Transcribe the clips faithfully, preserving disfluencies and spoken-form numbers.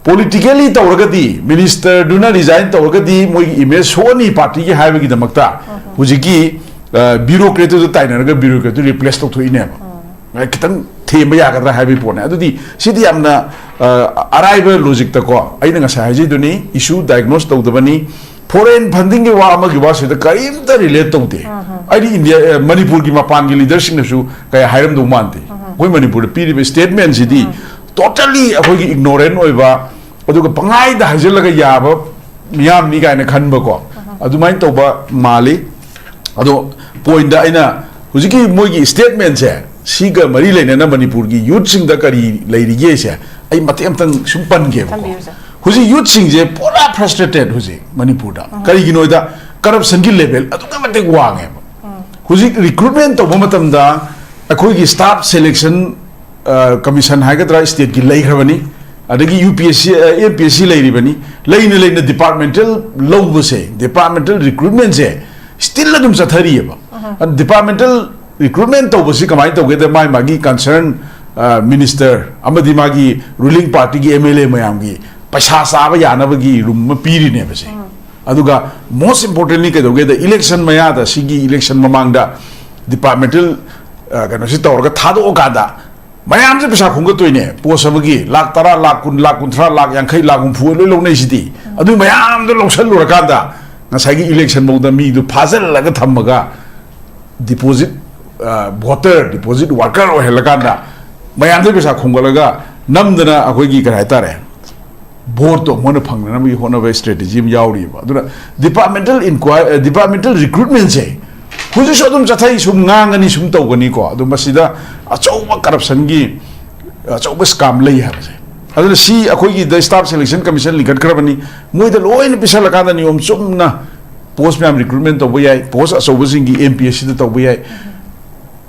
Politically ꯇꯧꯔꯒꯗꯤ, ꯃꯤꯅꯤꯁꯇꯔꯗꯨꯅ resign ꯇꯧꯔꯒꯗꯤ ꯃꯣꯏꯒꯤ ꯏꯃꯦꯖ ꯁꯣꯛꯑꯅꯤ ꯄꯥꯔꯇꯤꯒꯤ ꯍꯥꯏꯕꯒꯤꯗꯃꯛꯇ ꯍꯧꯖꯤꯛꯀꯤ ꯕ꯭ꯌꯨꯔꯣꯀ꯭ꯔꯦꯠꯇꯨꯗ ꯇꯥꯏꯅꯔꯒ ꯕ꯭ꯌꯨꯔꯣꯀ꯭ꯔꯦꯠꯇꯨ ꯔꯤꯄ꯭ꯂꯦꯁ ꯇꯧꯊꯣꯛꯏꯅꯦꯕ꯫ ꯈꯤꯇꯪ ꯊꯦꯝꯕ ꯌꯥꯒꯗ꯭ꯔꯥ ꯍꯥꯏꯕꯒꯤ ꯄꯣꯠꯅꯦ꯫ ꯑꯗꯨꯗꯤ ꯁꯤꯗꯤ ꯌꯥꯝꯅ ꯑ, ꯑꯔꯥꯏꯕ ꯂꯣꯖꯤꯛꯇꯀꯣ, ꯑꯩꯅ ꯉꯁꯥꯏ ꯍꯥꯏꯖꯩꯗꯨꯅꯤ, ꯏꯁꯨ ꯗꯥꯏꯒꯅꯣꯁ ꯇꯧꯗꯕꯅꯤ꯫ ꯐꯣꯔꯦꯟ ꯐꯟꯗꯤꯡꯒꯤ ꯋꯥ ꯑꯃꯒꯤ ꯋꯥꯁꯤꯗ ꯀꯔꯤꯝꯇ ꯔꯤꯂꯦꯠ ꯇꯧꯗꯦ꯫ ꯑꯩꯗꯤ ꯏꯟꯗꯤꯌꯥ, ꯑ, ꯃꯅꯤꯄꯨꯔꯒꯤ ꯃꯄꯥꯟꯒꯤ ꯂꯤꯗꯔꯁꯤꯡꯅꯁꯨ ꯀꯌꯥ ꯍꯥꯏꯔꯝꯗꯧ ꯃꯥꯟꯗꯦ꯫ ꯑꯩꯈꯣꯏ ꯃꯅꯤꯄꯨꯔꯗ ꯄꯤꯔꯤꯕ ꯁ꯭ꯇꯦꯠꯃꯦꯟꯁꯤꯗꯤ ꯇꯣꯇꯦꯜꯂꯤ ꯑꯩꯈꯣꯏꯒꯤ ꯏꯒꯅꯣꯔꯦꯟ ꯑꯣꯏꯕ, ꯑꯗꯨꯒ ꯄꯪꯍꯥꯏꯗ ꯍꯥꯏꯖꯤꯜꯂꯒ ꯌꯥꯕ ꯃꯤꯌꯥꯝꯅꯤ ꯀꯥꯏꯅ ꯈꯟꯕꯀꯣ, ꯑꯗꯨꯃꯥꯏꯅ ꯇꯧꯕ ꯃꯥꯜꯂꯤ꯫ ꯑꯗꯣ ꯄꯣꯏꯟꯗ ꯑꯩꯅ ꯍꯧꯖꯤꯛꯀꯤ ꯃꯣꯏꯒꯤ ꯁ꯭ꯇꯦꯠꯃꯦꯟꯁꯦ, ꯁꯤꯒ ꯃꯔꯤ ꯂꯩꯅꯅ ꯃꯅꯤꯄꯨꯔꯒꯤ ꯌꯨꯠꯁꯤꯡꯗ ꯀꯔꯤ ꯂꯩꯔꯤꯒꯦꯁꯦ ꯑꯩ ꯃꯇꯦꯛ ꯑꯃꯇꯪ ꯁꯨꯝ ꯄꯟꯒꯦꯕꯀꯣ꯫ ꯊꯝꯕꯤꯌꯨ, ꯁꯔ꯫ ꯍꯧꯖꯤꯛ ꯌꯨꯠꯁꯤꯡꯁꯦ ꯄꯨꯔꯥ ꯐ꯭ꯔꯁꯇ꯭ꯔꯦꯇꯦꯠ ꯍꯧꯖꯤꯛ ꯃꯅꯤꯄꯨꯔꯗ꯫ ꯀꯔꯤꯒꯤꯅꯣ ꯍꯥꯏꯗ, ꯀꯔꯞꯁꯟꯒꯤ ꯂꯦꯚꯦꯜ ꯑꯗꯨꯛꯀꯤ ꯃꯇꯤꯛ ꯋꯥꯡꯉꯦꯕ꯫ ꯍꯧꯖꯤꯛ ꯔꯤꯀ꯭ꯔꯨꯠꯃꯦꯟ ꯇꯧꯕ ꯃꯇꯝꯗ ꯑꯩꯈꯣꯏꯒꯤ ꯁ꯭ꯇꯥꯐ ꯁꯦꯂꯦꯛꯁꯟ ꯀꯃꯤꯁꯟ ꯍꯥꯏꯒꯗ꯭ꯔꯥ, ꯁ꯭ꯇꯦꯠꯀꯤ ꯂꯩꯈ꯭ꯔꯕꯅꯤ꯫ ꯑꯗꯒꯤ U P S C, M P S C ꯂꯩꯔꯤꯕꯅꯤ꯫ ꯂꯩꯅ ꯂꯩꯅ ꯗꯤꯄꯥꯔꯠꯃꯦꯟꯇꯦꯜ ꯂꯧꯕꯁꯦ, ꯗꯤꯄꯥꯔꯠꯃꯦꯟꯇꯦꯜ ꯔꯤꯀ꯭ꯔꯨꯠꯃꯦꯟꯁꯦ ꯁ꯭ꯇꯤꯜ ꯑꯗꯨꯝ ꯆꯠꯊꯔꯤꯑꯕ꯫ ꯗꯤꯄꯥꯔꯠꯃꯦꯟꯇꯦꯜ ꯔꯤꯀ꯭ꯔꯨꯠꯃꯦꯟ ꯇꯧꯕꯁꯤ ꯀꯃꯥꯏꯅ ꯇꯧꯒꯦꯗ, ꯃꯥꯒꯤ ꯃꯥꯒꯤ ꯀꯟꯁꯔꯟ ꯃꯤꯅꯤꯁꯇꯔ ꯑꯃꯗꯤ ꯃꯥꯒꯤ ꯔꯨꯂꯤꯡ ꯄꯥꯔꯇꯤꯒꯤ ꯑꯦꯝ ꯑꯦꯜ ꯑꯦ ꯃꯌꯥꯝꯒꯤ ꯄꯩꯁꯥ ꯆꯥꯕ ꯌꯥꯅꯕꯒꯤ ꯔꯨꯝ ꯑꯃ ꯄꯤꯔꯤꯅꯦꯕ ꯁꯦ꯫ ꯑꯗꯨꯒ ꯃꯣꯁ ꯏꯝꯄꯣꯔꯇꯦꯟꯂꯤ ꯀꯩꯗꯧꯒꯦꯗ, ꯏꯂꯦꯛꯁꯟ ꯃꯌꯥꯗ, ꯁꯤꯒꯤ ꯏꯂꯦꯛꯁꯟ ꯃꯃꯥꯡꯗ ꯗꯤꯄꯥꯔꯠꯃꯦꯟꯇꯦꯜ ꯀꯩꯅꯣꯁꯤ ꯇꯧꯔꯒ ꯊꯥꯗꯣꯛꯑꯀꯥꯟꯗ ꯃꯌꯥꯝꯁꯦ ꯄꯩꯁꯥ ꯈꯣꯝꯒꯠꯇꯣꯏꯅꯦ꯫ ꯄꯣꯁ ꯑꯃꯒꯤ ꯂꯥꯛ ꯇꯔꯥ, ꯂꯥꯛ ꯀꯨꯟ, ꯂꯥꯛ ꯀꯨꯟꯊ꯭ꯔꯥ, ꯂꯥꯛ ꯌꯥꯡꯈꯩ, ꯂꯥꯛ ꯍꯨꯝꯐꯨ ꯂꯣꯏ ꯂꯧꯅꯩꯁꯤꯗꯤ꯫ ꯑꯗꯨ ꯃꯌꯥꯝꯗꯣ ꯂꯧꯁꯜꯂꯨꯔꯀꯥꯟꯗ ꯉꯁꯥꯏꯒꯤ ꯏꯂꯦꯛꯁꯟ ꯐꯧꯗ ꯃꯤꯗꯨ ꯐꯥꯖꯤꯜꯂꯒ ꯊꯝꯃꯒ ꯗꯤꯄꯣꯖꯤꯠ ꯚꯣꯇꯔ, ꯗꯤꯄꯣꯖꯤꯠ ꯋꯥꯔꯀꯔ ꯑꯣꯏꯍꯜꯂꯀꯥꯟꯗ ꯃꯌꯥꯝꯗꯒꯤ ꯄꯩꯁꯥ ꯈꯣꯝꯒꯠꯂꯒ ꯅꯝꯗꯅ ꯑꯩꯈꯣꯏꯒꯤ ꯀꯔꯤ ꯍꯥꯏꯇꯥꯔꯦ, ꯚꯣꯠꯇꯣ ꯃꯣꯏꯅ ꯐꯪꯅꯅꯕꯒꯤ ꯍꯣꯠꯅꯕ ꯁ꯭ꯇ꯭ꯔꯦꯇꯦꯖꯤ ꯑꯃ ꯌꯥꯎꯔꯤꯕ꯫ ꯑꯗꯨꯅ ꯗꯤꯄꯥꯔꯠꯃꯦꯟꯇꯦꯜ ꯏꯟꯀ꯭ꯋꯥꯏ ꯗꯤꯄꯥꯔꯠꯃꯦꯟꯇꯦꯜ ꯔꯤꯀ꯭ꯔꯨꯠꯃꯦꯟꯁꯦ ꯍꯧꯖꯤꯛꯁꯨ ꯑꯗꯨꯝ ꯆꯠꯊꯩ, ꯁꯨꯝ ꯉꯥꯡꯒꯅꯤ, ꯁꯨꯝ ꯇꯧꯒꯅꯤꯀꯣ꯫ ꯑꯗꯨ ꯃꯁꯤꯗ ꯑꯆꯧꯕ ꯀꯔꯞꯁꯟꯒꯤ ꯑꯆꯧꯕ ꯁ꯭ꯀꯥꯝ ꯂꯩ ꯍꯥꯏꯕꯁꯦ꯫ ꯑꯗꯨꯅ ꯁꯤ ꯑꯩꯈꯣꯏꯒꯤꯗ ꯁ꯭ꯇꯥꯐ ꯁꯦꯂꯦꯛꯁꯟ ꯀꯃꯤꯁꯟ ꯂꯤꯡꯈꯠꯈ꯭ꯔꯕꯅꯤ, ꯃꯣꯏꯗ ꯂꯣꯏꯅ ꯄꯤꯁꯜꯂꯀꯥꯟꯗ ꯅꯤꯌꯣꯝ ꯆꯨꯝꯅ ꯄꯣꯁ ꯃꯌꯥꯝ ꯔꯤꯀ꯭ꯔꯨꯠꯃꯦꯟ ꯇꯧꯕ ꯌꯥꯏ, ꯄꯣꯁ ꯑꯆꯧꯕꯁꯤꯡꯒꯤ ꯑꯦꯝ ꯄꯤ ꯑꯦꯁ ꯁꯤꯗ ꯇꯧꯕ ꯌꯥꯏ꯫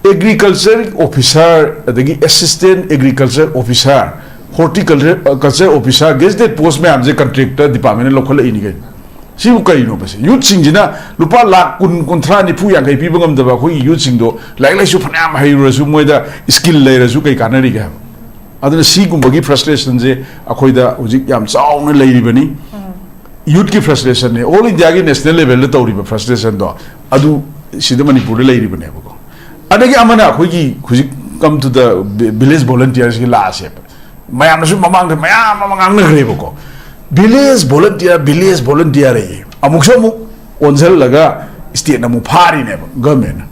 ꯑꯦꯒ꯭ꯔꯤꯀꯜꯆꯔ ꯑꯣꯐꯤꯁꯥꯔ, ꯑꯗꯒꯤ assistant agriculture officer, horticulture, culture officer, gazetted post ꯃꯌꯥꯝꯁꯦ ꯀꯟꯇ꯭ꯔꯦꯛꯇ ꯗꯤꯄꯥꯔꯠꯃꯦꯟꯅ ꯂꯧꯈꯠꯂꯛꯏꯅꯤ ꯀꯩꯅꯣ꯫ ꯁꯤꯕꯨ ꯀꯩꯅꯣꯕ ꯁꯤ? ꯌꯨꯠꯁꯤꯡꯁꯤꯅ ꯂꯨꯄꯥ ꯂꯥꯛ ꯀꯨꯟ, ꯀꯨꯟꯊ꯭ꯔꯥ, ꯅꯤꯐꯨ, ꯌꯥꯡꯈꯩ ꯄꯤꯕ ꯉꯝꯗꯕ ꯑꯩꯈꯣꯏꯒꯤ ꯌꯨꯠꯁꯤꯡꯗꯣ ꯂꯥꯏꯔꯤꯛ ꯂꯥꯏꯁꯨ ꯐꯅꯌꯥꯝ ꯍꯩꯔꯨꯔꯁꯨ, ꯃꯣꯏꯗ ꯁ꯭ꯀꯤꯜ ꯂꯩꯔꯁꯨ ꯀꯩ ꯀꯥꯟꯅꯔꯤꯒꯦ ꯍꯥꯏꯕ? ꯑꯗꯨꯅ ꯁꯤꯒꯨꯝꯕꯒꯤ ꯐ꯭ꯔꯁꯇ꯭ꯔꯦꯁꯟꯁꯦ ꯑꯩꯈꯣꯏꯗ ꯍꯧꯖꯤꯛ ꯌꯥꯝ ꯆꯥꯎꯅ ꯂꯩꯔꯤꯕꯅꯤ꯫ ꯌꯨꯠꯀꯤ ꯐ꯭ꯔꯁꯇ꯭ꯔꯦꯁꯟꯅꯦ, ꯑꯣꯜ ꯏꯟꯗꯤꯌꯥꯒꯤ ꯅꯦꯁꯅꯦꯜ ꯂꯦꯚꯦꯜꯗ ꯇꯧꯔꯤꯕ ꯐ꯭ꯔꯁꯇ꯭ꯔꯦꯁꯟꯗꯣ, ꯑꯗꯨ ꯁꯤꯗ ꯃꯅꯤꯄꯨꯔꯗ ꯂꯩꯔꯤꯕꯅꯦꯕꯀꯣ꯫ ꯑꯗꯒꯤ ꯑꯃꯅ ꯑꯩꯈꯣꯏꯒꯤ ꯍꯧꯖꯤꯛ come to the village volunteersꯀꯤ ꯂꯥꯛꯑꯁꯦꯕ꯫ ꯃꯌꯥꯝꯅꯁꯨ ꯃꯃꯥꯡꯗ ꯃꯌꯥꯝ ꯑꯃ ꯉꯥꯡꯅꯈ꯭ꯔꯦꯕꯀꯣ, ꯚꯤꯂꯦꯖ ꯚꯣꯂꯟꯇꯤꯌꯔ, ꯚꯤꯂꯦꯖ ꯚꯣꯂꯟꯇꯤꯌꯔ ꯑꯌꯦ꯫ ꯑꯃꯨꯛꯁꯨ ꯑꯃꯨꯛ ꯑꯣꯟꯁꯤꯜꯂꯒ ꯁ꯭ꯇꯦꯠꯅ ꯑꯃꯨꯛ ꯐꯥꯔꯤꯅꯦꯕ ꯒꯚꯔꯟꯃꯦꯟꯠꯅ꯫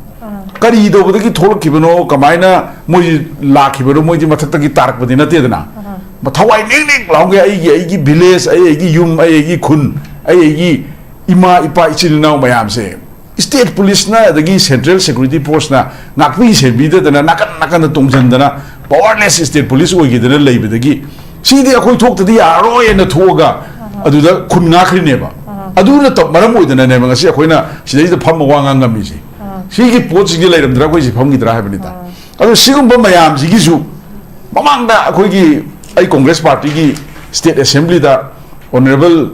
ꯀꯔꯤ ꯇꯧꯕꯗꯒꯤ ꯊꯣꯛꯂꯛꯈꯤꯕꯅꯣ, ꯀꯃꯥꯏꯅ ꯃꯣꯏ ꯂꯥꯛꯈꯤꯕꯅꯣ, ꯃꯣꯏꯗꯤ ꯃꯊꯛꯇꯒꯤ ꯇꯥꯔꯛꯄꯗꯤ ꯅꯠꯇꯦꯗꯅ꯫ ꯊꯋꯥꯏ ꯅꯤꯛ ꯅꯤꯛ ꯂꯥꯎꯒꯩ ꯑꯩꯒꯤ, ꯑꯩꯒꯤ ꯚꯤꯂꯦꯖ, ꯑꯩ ꯑꯩꯒꯤ ꯌꯨꯝ, ꯑꯩ ꯑꯩꯒꯤ ꯈꯨꯟ, ꯑꯩ ꯑꯩꯒꯤ ꯏꯃꯥ ꯏꯄꯥ ꯏꯆꯤꯜ ꯏꯅꯥꯎ ꯃꯌꯥꯝꯁꯦ ꯁ꯭ꯇꯦꯠ ꯄꯨꯂꯤꯁꯅ ꯑꯗꯒꯤ ꯁꯦꯟꯇ꯭ꯔꯦꯜ ꯁꯦꯀ꯭ꯌꯨꯔꯤꯇꯤ ꯐꯣꯔꯁꯅ ꯉꯥꯛꯄꯤ ꯁꯦꯟꯕꯤꯗꯗꯅ ꯅꯥꯀꯟ ꯅꯥꯀꯟꯗ ꯇꯣꯡꯁꯤꯟꯗꯅ ꯄꯋꯥꯔꯂꯦꯁ ꯁ꯭ꯇꯦꯠ ꯄꯨꯂꯤꯁ ꯑꯣꯏꯈꯤꯗꯅ ꯂꯩꯕꯗꯒꯤ ꯁꯤꯗꯤ ꯑꯩꯈꯣꯏ ꯊꯣꯛꯇꯗꯤ ꯌꯥꯔꯔꯣꯏꯅ ꯊꯣꯛꯑꯒ ꯑꯗꯨꯗ ꯈꯨꯟ ꯉꯥꯛꯈ꯭ꯔꯤꯅꯦꯕ꯫ ꯑꯗꯨꯅ ꯇꯧ-, ꯃꯔꯝ ꯑꯣꯏꯗꯅꯅꯦꯕ ꯉꯁꯤ ꯑꯩꯈꯣꯏꯅ ꯁꯤꯗꯩꯁꯤꯗ ꯐꯝꯃ ꯋꯥ ꯉꯥꯡꯉꯝꯃꯤꯁꯦ꯫ ꯁꯤꯒꯤ ꯄꯣꯠꯁꯤꯡꯁꯦ ꯂꯩꯔꯝꯗ꯭ꯔꯥ ꯑꯩꯈꯣꯏ ꯁꯤ ꯐꯝꯈꯤꯗ꯭ꯔꯥ ꯍꯥꯏꯕꯅꯤꯗ꯫ ꯑꯗꯣ ꯁꯤꯒꯨꯝꯕ ꯃꯌꯥꯝꯁꯤꯒꯤꯁꯨ ꯃꯃꯥꯡꯗ ꯑꯩꯈꯣꯏꯒꯤ, ꯑꯩ ꯀꯣꯡꯒ꯭ꯔꯦꯁ ꯄꯥꯔꯇꯤꯒꯤ ꯁ꯭ꯇꯦꯠ ꯑꯦꯁꯦꯝꯕ꯭ꯂꯤꯗ honourable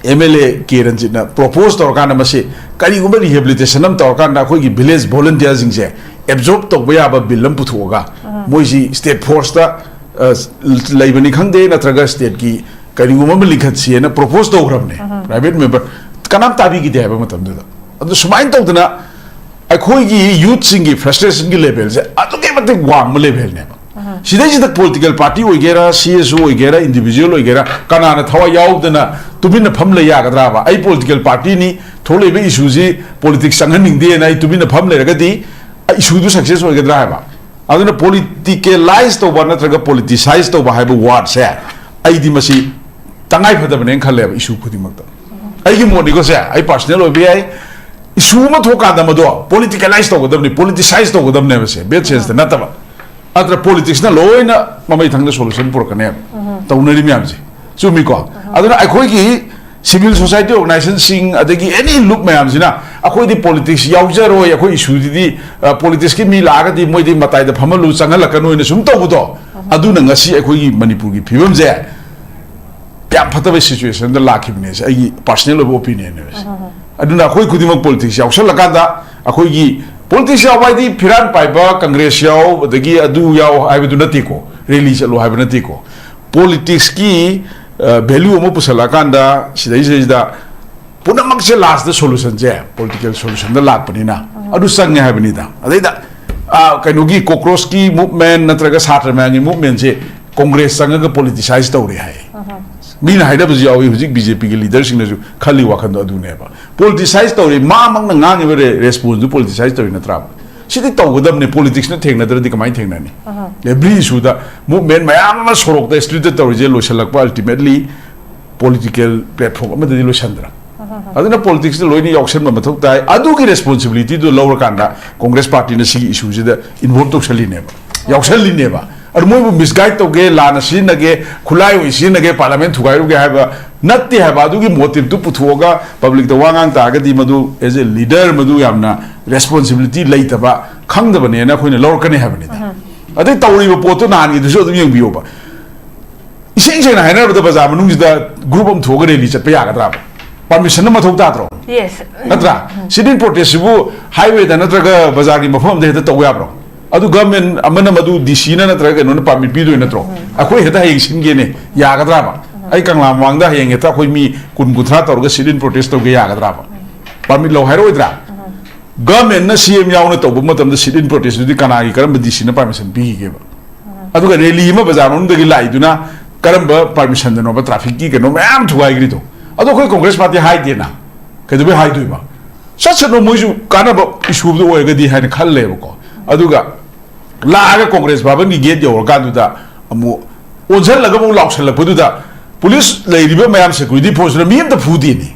M L A K ꯔꯟꯖꯤꯠꯅ ꯄ꯭ꯔꯣꯄꯣꯁ ꯇꯧꯔꯀꯥꯟꯗ ꯃꯁꯤ ꯀꯔꯤꯒꯨꯝꯕ ꯔꯤꯍꯦꯕꯤꯂꯤꯇꯦꯁꯟ ꯑꯃ ꯇꯧꯔꯀꯥꯟꯗ ꯑꯩꯈꯣꯏꯒꯤ ꯚꯤꯂꯦꯖ ꯚꯣꯂꯟꯇꯤꯌꯔꯁꯤꯡꯁꯦ ꯑꯦꯕꯖꯣꯔꯕ ꯇꯧꯕ ꯌꯥꯕ ꯕꯤꯜ ꯑꯃ ꯄꯨꯊꯣꯛꯑꯒ ꯃꯣꯏꯁꯤ ꯁ꯭ꯇꯦꯠ ꯐꯣꯔꯁꯇ, ꯑ, ꯂꯩꯕꯅꯤ ꯈꯪꯗꯦ, ꯅꯠꯇ꯭ꯔꯒ ꯁ꯭ꯇꯦꯠꯀꯤ ꯀꯔꯤꯒꯨꯝꯕ ꯑꯃ ꯂꯤꯡꯈꯠꯁꯤꯅ ꯄ꯭ꯔꯣꯄꯣꯁ ꯇꯧꯈ꯭ꯔꯕꯅꯦ꯫ ꯄ꯭ꯔꯥꯏꯚꯦꯠ ꯃꯦꯝꯕꯔ ꯀꯅꯥꯝ ꯇꯥꯕꯤꯈꯤꯗꯦ ꯍꯥꯏꯕ ꯃꯇꯝꯗꯨꯗ꯫ ꯑꯗꯨ ꯁꯨꯃꯥꯏꯅ ꯇꯧꯗꯅ ꯑꯩꯈꯣꯏꯒꯤ ꯌꯨꯠꯁꯤꯡꯒꯤ ꯐ꯭ꯔꯁꯇ꯭ꯔꯦꯁꯟꯒꯤ ꯂꯦꯚꯦꯜꯁꯦ ꯑꯗꯨꯛꯀꯤ ꯃꯇꯤꯛ ꯋꯥꯡꯕ ꯂꯦꯚꯦꯜꯅꯦꯕ꯫ ꯁꯤꯗꯩꯁꯤꯗ ꯄꯣꯂꯤꯇꯤꯀꯦꯜ ꯄꯥꯔꯇꯤ ꯑꯣꯏꯒꯦꯔꯥ, ꯁꯤ ꯑꯦꯁ ꯑꯣ ꯑꯣꯏꯒꯦꯔꯥ, ꯏꯟꯗꯤꯚꯤꯖꯨꯋꯦꯜ ꯑꯣꯏꯒꯦꯔꯥ, ꯀꯅꯥꯅ ꯊꯋꯥꯏ ꯌꯥꯎꯗꯅ ꯇꯨꯃꯤꯟꯅ ꯐꯝ ꯂꯩ ꯌꯥꯒꯗ꯭ꯔꯥꯕ? ꯑꯩ ꯄꯣꯂꯤꯇꯤꯀꯦꯜ ꯄꯥꯔꯇꯤꯅꯤ, ꯊꯣꯛꯂꯛꯏꯕ ꯏꯁꯨꯁꯤ ꯄꯣꯂꯤꯇꯤꯛꯁ ꯆꯪꯍꯟꯅꯤꯡꯗꯦꯅ ꯑꯩ ꯇꯨꯃꯤꯟꯅ ꯐꯝ ꯂꯩꯔꯒꯗꯤ ꯏꯁꯨꯗꯨ ꯁꯛꯁꯦꯁ ꯑꯣꯏꯒꯗ꯭ꯔꯥ ꯍꯥꯏꯕ? ꯑꯗꯨꯅ ꯄꯣꯂꯤꯇꯤꯀꯦꯂꯥꯏꯁ ꯇꯧꯕ ꯅꯠꯇ꯭ꯔꯒ ꯄꯣꯂꯤꯇꯤꯁꯥꯏꯁ ꯇꯧꯕ ꯍꯥꯏꯕ ꯋꯥꯔꯗꯁꯦ ꯑꯩꯗꯤ ꯃꯁꯤ ꯇꯉꯥꯏ ꯐꯗꯕꯅꯦꯅ ꯈꯜꯂꯦꯕ ꯏꯁꯨ ꯈꯨꯗꯤꯡꯃꯛꯇ꯫ ꯑꯩꯒꯤ ꯃꯣꯠꯅꯤꯀꯣ ꯁꯦ, ꯑꯩ ꯄꯥꯔꯁꯅꯦꯜ ꯑꯣꯏꯕ ꯌꯥꯏ꯫ ꯏꯁꯨ ꯑꯃ ꯊꯣꯛꯀꯥꯟꯗ ꯃꯗꯣ ꯄꯣꯂꯤꯇꯤꯀꯦꯂꯥꯏꯁ ꯇꯧꯒꯗꯕꯅꯤ, ꯄꯣꯂꯤꯇꯤꯁꯥꯏꯁ ꯇꯧꯒꯗꯕꯅꯦꯕ ꯁꯦ, ꯕꯦꯗ ꯁꯦꯟꯁꯇ ꯅꯠꯇꯕ꯫ ꯑꯗꯨꯅ ꯄꯣꯂꯤꯇꯤꯛꯁꯅ ꯂꯣꯏꯅ ꯃꯃꯩ ꯊꯪꯗ ꯁꯣꯂꯨꯁꯟ ꯄꯨꯔꯛꯀꯅꯦꯕ ꯇꯧꯅꯔꯤ ꯃꯌꯥꯝꯁꯦ꯫ ꯆꯨꯝꯃꯤꯀꯣ? ꯑꯗꯨꯅ ꯑꯩꯈꯣꯏꯒꯤ ꯁꯤꯚꯤꯜ ꯁꯣꯁꯥꯏꯇꯤ ꯑꯣꯔꯒꯅꯥꯏꯖꯦꯁꯟꯁꯤꯡ ꯑꯗꯒꯤ ꯑꯦꯅꯤ ꯂꯨꯞ ꯃꯌꯥꯝꯁꯤꯅ ꯑꯩꯈꯣꯏꯗꯤ ꯄꯣꯂꯤꯇꯤꯛꯁ ꯌꯥꯎꯖꯔꯣꯏ, ꯑꯩꯈꯣꯏ ꯏꯁꯨꯁꯤꯗꯤ, ꯑ, ꯄꯣꯂꯤꯇꯤꯛꯁꯀꯤ ꯃꯤ ꯂꯥꯛꯑꯒꯗꯤ ꯃꯣꯏꯗꯤ ꯃꯇꯥꯏꯗ ꯐꯝꯍꯜꯂꯨ, ꯆꯪꯍꯜꯂꯛꯀꯅꯣꯅ ꯁꯨꯝ ꯇꯧꯕꯗꯣ, ꯑꯗꯨꯅ ꯉꯁꯤ ꯑꯩꯈꯣꯏꯒꯤ ꯃꯅꯤꯄꯨꯔꯒꯤ ꯐꯤꯕꯝꯁꯦ ꯌꯥꯝ ꯐꯠꯇꯕ ꯁꯤꯆꯨꯋꯦꯁꯟꯗ ꯂꯥꯛꯈꯤꯕꯅꯦ꯫ ꯑꯩꯒꯤ ꯄꯥꯔꯁꯅꯦꯜ ꯑꯣꯏꯕ ꯑꯣꯄꯤꯅꯤꯌꯟꯅꯦꯕ꯫ ꯑꯗꯨꯅ ꯑꯩꯈꯣꯏ ꯈꯨꯗꯤꯡꯃꯛ ꯄꯣꯂꯤꯇꯤꯛꯁ ꯌꯥꯎꯁꯜꯂꯀꯥꯟꯗ, ꯑꯩꯈꯣꯏꯒꯤ ꯄꯣꯂꯤꯇꯤꯛꯁ ꯌꯥꯎꯕ ꯍꯥꯏꯗꯤ ꯐꯤꯔꯥꯟ ꯄꯥꯏꯕ, ꯀꯪꯒ꯭ꯔꯦꯁ ꯌꯥꯎ, ꯑꯗꯒꯤ ꯑꯗꯨ ꯌꯥꯎ ꯍꯥꯏꯕꯗꯨ ꯅꯠꯇꯦꯀꯣ꯫ ꯔꯦꯂꯤ ꯆꯠꯂꯣ ꯍꯥꯏꯕ ꯅꯠꯇꯦꯀꯣ꯫ ꯄꯣꯂꯤꯇꯤꯛꯁꯀꯤ ꯚꯦꯂ꯭ꯌꯨ ꯑꯃ ꯄꯨꯁꯜꯂꯛꯑꯀꯥꯟꯗ ꯁꯤꯗꯩꯁꯤꯗꯩꯁꯤꯗ ꯄꯨꯝꯅꯃꯛꯁꯦ ꯂꯥꯁꯇ ꯁꯣꯂꯨꯁꯟꯁꯦ ꯄꯣꯂꯤꯇꯤꯀꯦꯜ ꯁꯣꯂꯨꯁꯟꯗ ꯂꯥꯛꯄꯅꯤꯅ, ꯑꯗꯨ ꯆꯪꯉꯦ ꯍꯥꯏꯕꯅꯤꯗ꯫ ꯑꯗꯩꯗ ꯑ, ꯀꯩꯅꯣꯒꯤ ꯀꯣꯀ꯭ꯔꯣꯁꯀꯤ ꯃꯨꯚꯃꯦꯟ ꯅꯠꯇ꯭ꯔꯒ ꯁꯥꯇ꯭ꯔ ꯃꯌꯥꯝꯒꯤ ꯃꯨꯚꯃꯦꯟꯁꯦ ꯀꯣꯡꯒ꯭ꯔꯦꯁ ꯆꯪꯉꯒ ꯄꯣꯂꯤꯇꯤꯁꯥꯏꯁ ꯇꯧꯔꯦ ꯍꯥꯏ꯫ ꯃꯤꯅ ꯍꯥꯏꯅꯕꯁꯨ ꯌꯥꯎꯏ, ꯍꯧꯖꯤꯛ ꯕꯤ ꯖꯦ ꯄꯤꯒꯤ ꯂꯤꯗꯔꯁꯤꯡꯅꯁꯨ ꯈꯜꯂꯤ ꯋꯥꯈꯟꯗꯣ ꯑꯗꯨꯅꯦꯕ꯫ ꯄꯣꯂꯤꯇꯤꯁꯥꯏꯁ ꯇꯧꯔꯦ, ꯃꯥꯃꯛꯅ ꯉꯥꯡꯉꯤꯕ ꯔꯦ-, ꯔꯦꯁꯄꯣꯟꯁꯇꯨ ꯄꯣꯂꯤꯇꯤꯁꯥꯏꯁ ꯇꯧꯔꯤ ꯅꯠꯇ꯭ꯔꯥ? ꯁꯤꯗꯤ ꯇꯧꯒꯗꯕꯅꯦ, ꯄꯣꯂꯤꯇꯤꯛꯁꯅ ꯊꯦꯡꯅꯗ꯭ꯔꯗꯤ ꯀꯃꯥꯏꯅ ꯊꯦꯡꯅꯅꯤ? ꯑꯦꯕ꯭ꯔꯤ ꯏꯁꯨꯗ ꯃꯨꯚꯃꯦꯟ ꯃꯌꯥꯝ ꯑꯃ ꯁꯣꯔꯣꯛꯇ, ꯁ꯭ꯇ꯭ꯔꯤꯠꯇ ꯇꯧꯔꯤꯁꯦ ꯂꯣꯏꯁꯤꯜꯂꯛꯄ ꯑꯜꯇꯤꯃꯦꯠꯂꯤ ꯄꯣꯂꯤꯇꯤꯀꯦꯜ ꯄ꯭ꯂꯦꯠꯐꯣꯔꯝ ꯑꯃꯗꯗꯤ ꯂꯣꯏꯁꯤꯟꯗ꯭ꯔꯥ? ꯑꯗꯨꯅ ꯄꯣꯂꯤꯇꯤꯛꯁꯇ ꯂꯣꯏꯅ ꯌꯥꯎꯁꯟꯕ ꯃꯊꯧ ꯇꯥꯏ꯫ ꯑꯗꯨꯒꯤ ꯔꯦꯁꯄꯣꯟꯁꯤꯕꯤꯂꯤꯇꯤꯗꯨ ꯂꯧꯔꯀꯥꯟꯗ ꯀꯣꯡꯒ꯭ꯔꯦꯁ ꯄꯥꯔꯇꯤꯅ ꯁꯤꯒꯤ ꯏꯁꯨꯁꯤꯗ ꯏꯟꯚꯣꯜꯕ ꯇꯧꯁꯜꯂꯤꯅꯦꯕ, ꯌꯥꯎꯁꯜꯂꯤꯅꯦꯕ꯫ ꯑꯗꯨ ꯃꯣꯏꯕꯨ ꯃꯤꯁꯒꯥꯏꯗ ꯇꯧꯒꯦ, ꯂꯥꯟꯅ ꯁꯤꯖꯤꯟꯅꯒꯦ, ꯈꯨꯠꯂꯥꯏ ꯑꯣꯏꯅ ꯁꯤꯖꯤꯟꯅꯒꯦ, ꯄꯥꯔꯂꯤꯌꯥꯃꯦꯟ ꯊꯨꯒꯥꯏꯔꯨꯒꯦ ꯍꯥꯏꯕ ꯅꯠꯇꯦ ꯍꯥꯏꯕ꯫ ꯑꯗꯨꯒꯤ ꯃꯣꯇꯤꯚꯇꯨ ꯄꯨꯊꯣꯛꯑꯒ ꯄꯕ꯭ꯂꯤꯛꯇ ꯋꯥ ꯉꯥꯡ ꯇꯥꯔꯒꯗꯤ ꯃꯗꯨ ꯑꯦꯖ ꯑꯦ ꯂꯤꯗꯔ ꯃꯗꯨ ꯌꯥꯝꯅ ꯔꯦꯁꯄꯣꯟꯁꯤꯕꯤꯂꯤꯇꯤ ꯂꯩꯇꯕ, ꯈꯪꯗꯕꯅꯦꯅ ꯑꯩꯈꯣꯏꯅ ꯂꯧꯔꯛꯀꯅꯤ ꯍꯥꯏꯕꯅꯤꯗ꯫ ꯑꯗꯩ ꯇꯧꯔꯤꯕ ꯄꯣꯠꯇꯨ ꯅꯍꯥꯟꯒꯤꯗꯨꯁꯨ ꯑꯗꯨꯝ ꯌꯦꯡꯕꯤꯌꯣꯕ꯫ ꯏꯁꯦꯡ ꯁꯦꯡꯅ ꯍꯥꯏꯅꯔꯕꯗ ꯕꯖꯥꯔ ꯃꯅꯨꯡꯁꯤꯗ ꯒ꯭ꯔꯨꯞ ꯑꯃ ꯊꯣꯛꯑꯒ ꯔꯦꯂꯤ ꯆꯠꯄ ꯌꯥꯒꯗ꯭ꯔꯥꯕ? ꯄꯥꯔꯃꯤꯁꯟ ꯑꯃ ꯃꯊꯧ ꯇꯥꯗ꯭ꯔꯣ? ꯌꯦꯁ꯫ ꯅꯠꯇ꯭ꯔꯥ? ꯁꯤꯠ ꯏꯟ ꯄ꯭ꯔꯣꯇꯦꯁꯁꯤꯕꯨ ꯍꯥꯏꯋꯦꯗ ꯅꯠꯇ꯭ꯔꯒ ꯕꯖꯥꯔꯒꯤ ꯃꯐꯝ ꯑꯃꯗ ꯍꯦꯛꯇ ꯇꯧꯕ ꯌꯥꯕ꯭ꯔꯣ? ꯑꯗꯨ ꯒꯚꯔꯟꯃꯦꯟ ꯑꯃꯅ ꯃꯗꯨ ꯗꯤ ꯁꯤꯅ ꯅꯠꯇ꯭ꯔꯒ ꯀꯩꯅꯣꯅ ꯄꯥꯔꯃꯤꯠ ꯄꯤꯗꯣꯏ ꯅꯠꯇ꯭ꯔꯣ? ꯑꯩꯈꯣꯏ ꯍꯦꯛꯇ ꯍꯌꯦꯡ ꯁꯤꯟꯒꯦꯅꯦ, ꯌꯥꯒꯗ꯭ꯔꯥꯕ? ꯑꯩ ꯀꯪꯂꯥ ꯃꯃꯥꯡꯗ ꯍꯌꯦꯡ ꯍꯦꯛꯇ ꯑꯩꯈꯣꯏ ꯃꯤ ꯀꯨꯟ ꯀꯨꯟꯊ꯭ꯔꯥ ꯇꯧꯔꯒ ꯁꯤꯠ ꯏꯟ ꯄ꯭ꯔꯣꯇꯦꯁ ꯇꯧꯒꯦ ꯌꯌꯥꯒꯗ꯭ꯔꯥꯕ? ꯄꯥꯔꯃꯤꯠ ꯂꯧ ꯍꯥꯏꯔꯛꯑꯣꯏꯗ꯭ꯔꯥ? ꯒꯚꯔꯟꯃꯦꯟꯅ ꯁꯤ ꯑꯦꯝ ꯌꯥꯎꯅ ꯇꯧꯕ ꯃꯇꯝꯗ ꯁꯤꯠ ꯏꯟ ꯄ꯭ꯔꯣꯇꯦꯁꯇꯨꯗꯤ ꯀꯅꯥꯒꯤ, ꯀꯔꯝꯕ ꯗꯤ ꯁꯤꯅ ꯄꯥꯔꯃꯤꯁꯟ ꯄꯤꯈꯤꯒꯦꯕ? ꯑꯗꯨꯒ ꯔꯦꯂꯤ ꯑꯃ ꯕꯖꯥꯔ ꯃꯅꯨꯡꯗꯒꯤ ꯂꯥꯛꯏꯗꯨꯅ ꯀꯔꯝꯕ ꯄꯥꯔꯃꯤꯁꯟꯗꯅꯣꯕ ꯇ꯭ꯔꯥꯐꯤꯛꯀꯤ ꯀꯩꯅꯣ ꯃꯌꯥꯝ ꯊꯨꯒꯥꯏꯈ꯭ꯔꯤꯗꯣ? ꯑꯗꯣ ꯑꯩꯈꯣꯏ ꯀꯣꯡꯒ꯭ꯔꯦꯁ ꯄꯥꯔꯇꯤ ꯍꯥꯏꯗꯦꯅ, ꯀꯩꯗꯧꯕꯩ ꯍꯥꯏꯗꯣꯏꯕ? ꯆꯠꯁꯅꯨ, ꯃꯣꯏꯁꯨ ꯀꯥꯟꯅꯕ ꯏꯁꯨꯗꯨ ꯑꯣꯏꯔꯒꯗꯤ ꯍꯥꯏꯅ ꯈꯜꯂꯦꯕꯀꯣ꯫ ꯑꯗꯨꯒ ꯂꯥꯛꯑꯒ ꯀꯣꯡꯒ꯭ꯔꯦꯁ ꯚꯕꯟꯒꯤ ꯒꯦꯠ ꯌꯧꯔꯀꯥꯟꯗꯨꯗ ꯑꯃꯨꯛ ꯑꯣꯟꯁꯤꯜꯂꯒ ꯑꯃꯨꯛ ꯂꯥꯎꯁꯜꯂꯛꯄꯗꯨꯗ ꯄꯨꯂꯤꯁ ꯂꯩꯔꯤꯕ ꯃꯌꯥꯝ, ꯁꯦꯀ꯭ꯌꯨꯔꯤꯇꯤ ꯐꯣꯔꯁꯇꯨꯅ ꯃꯤ ꯑꯝꯇ ꯐꯨꯗꯦꯅꯦ꯫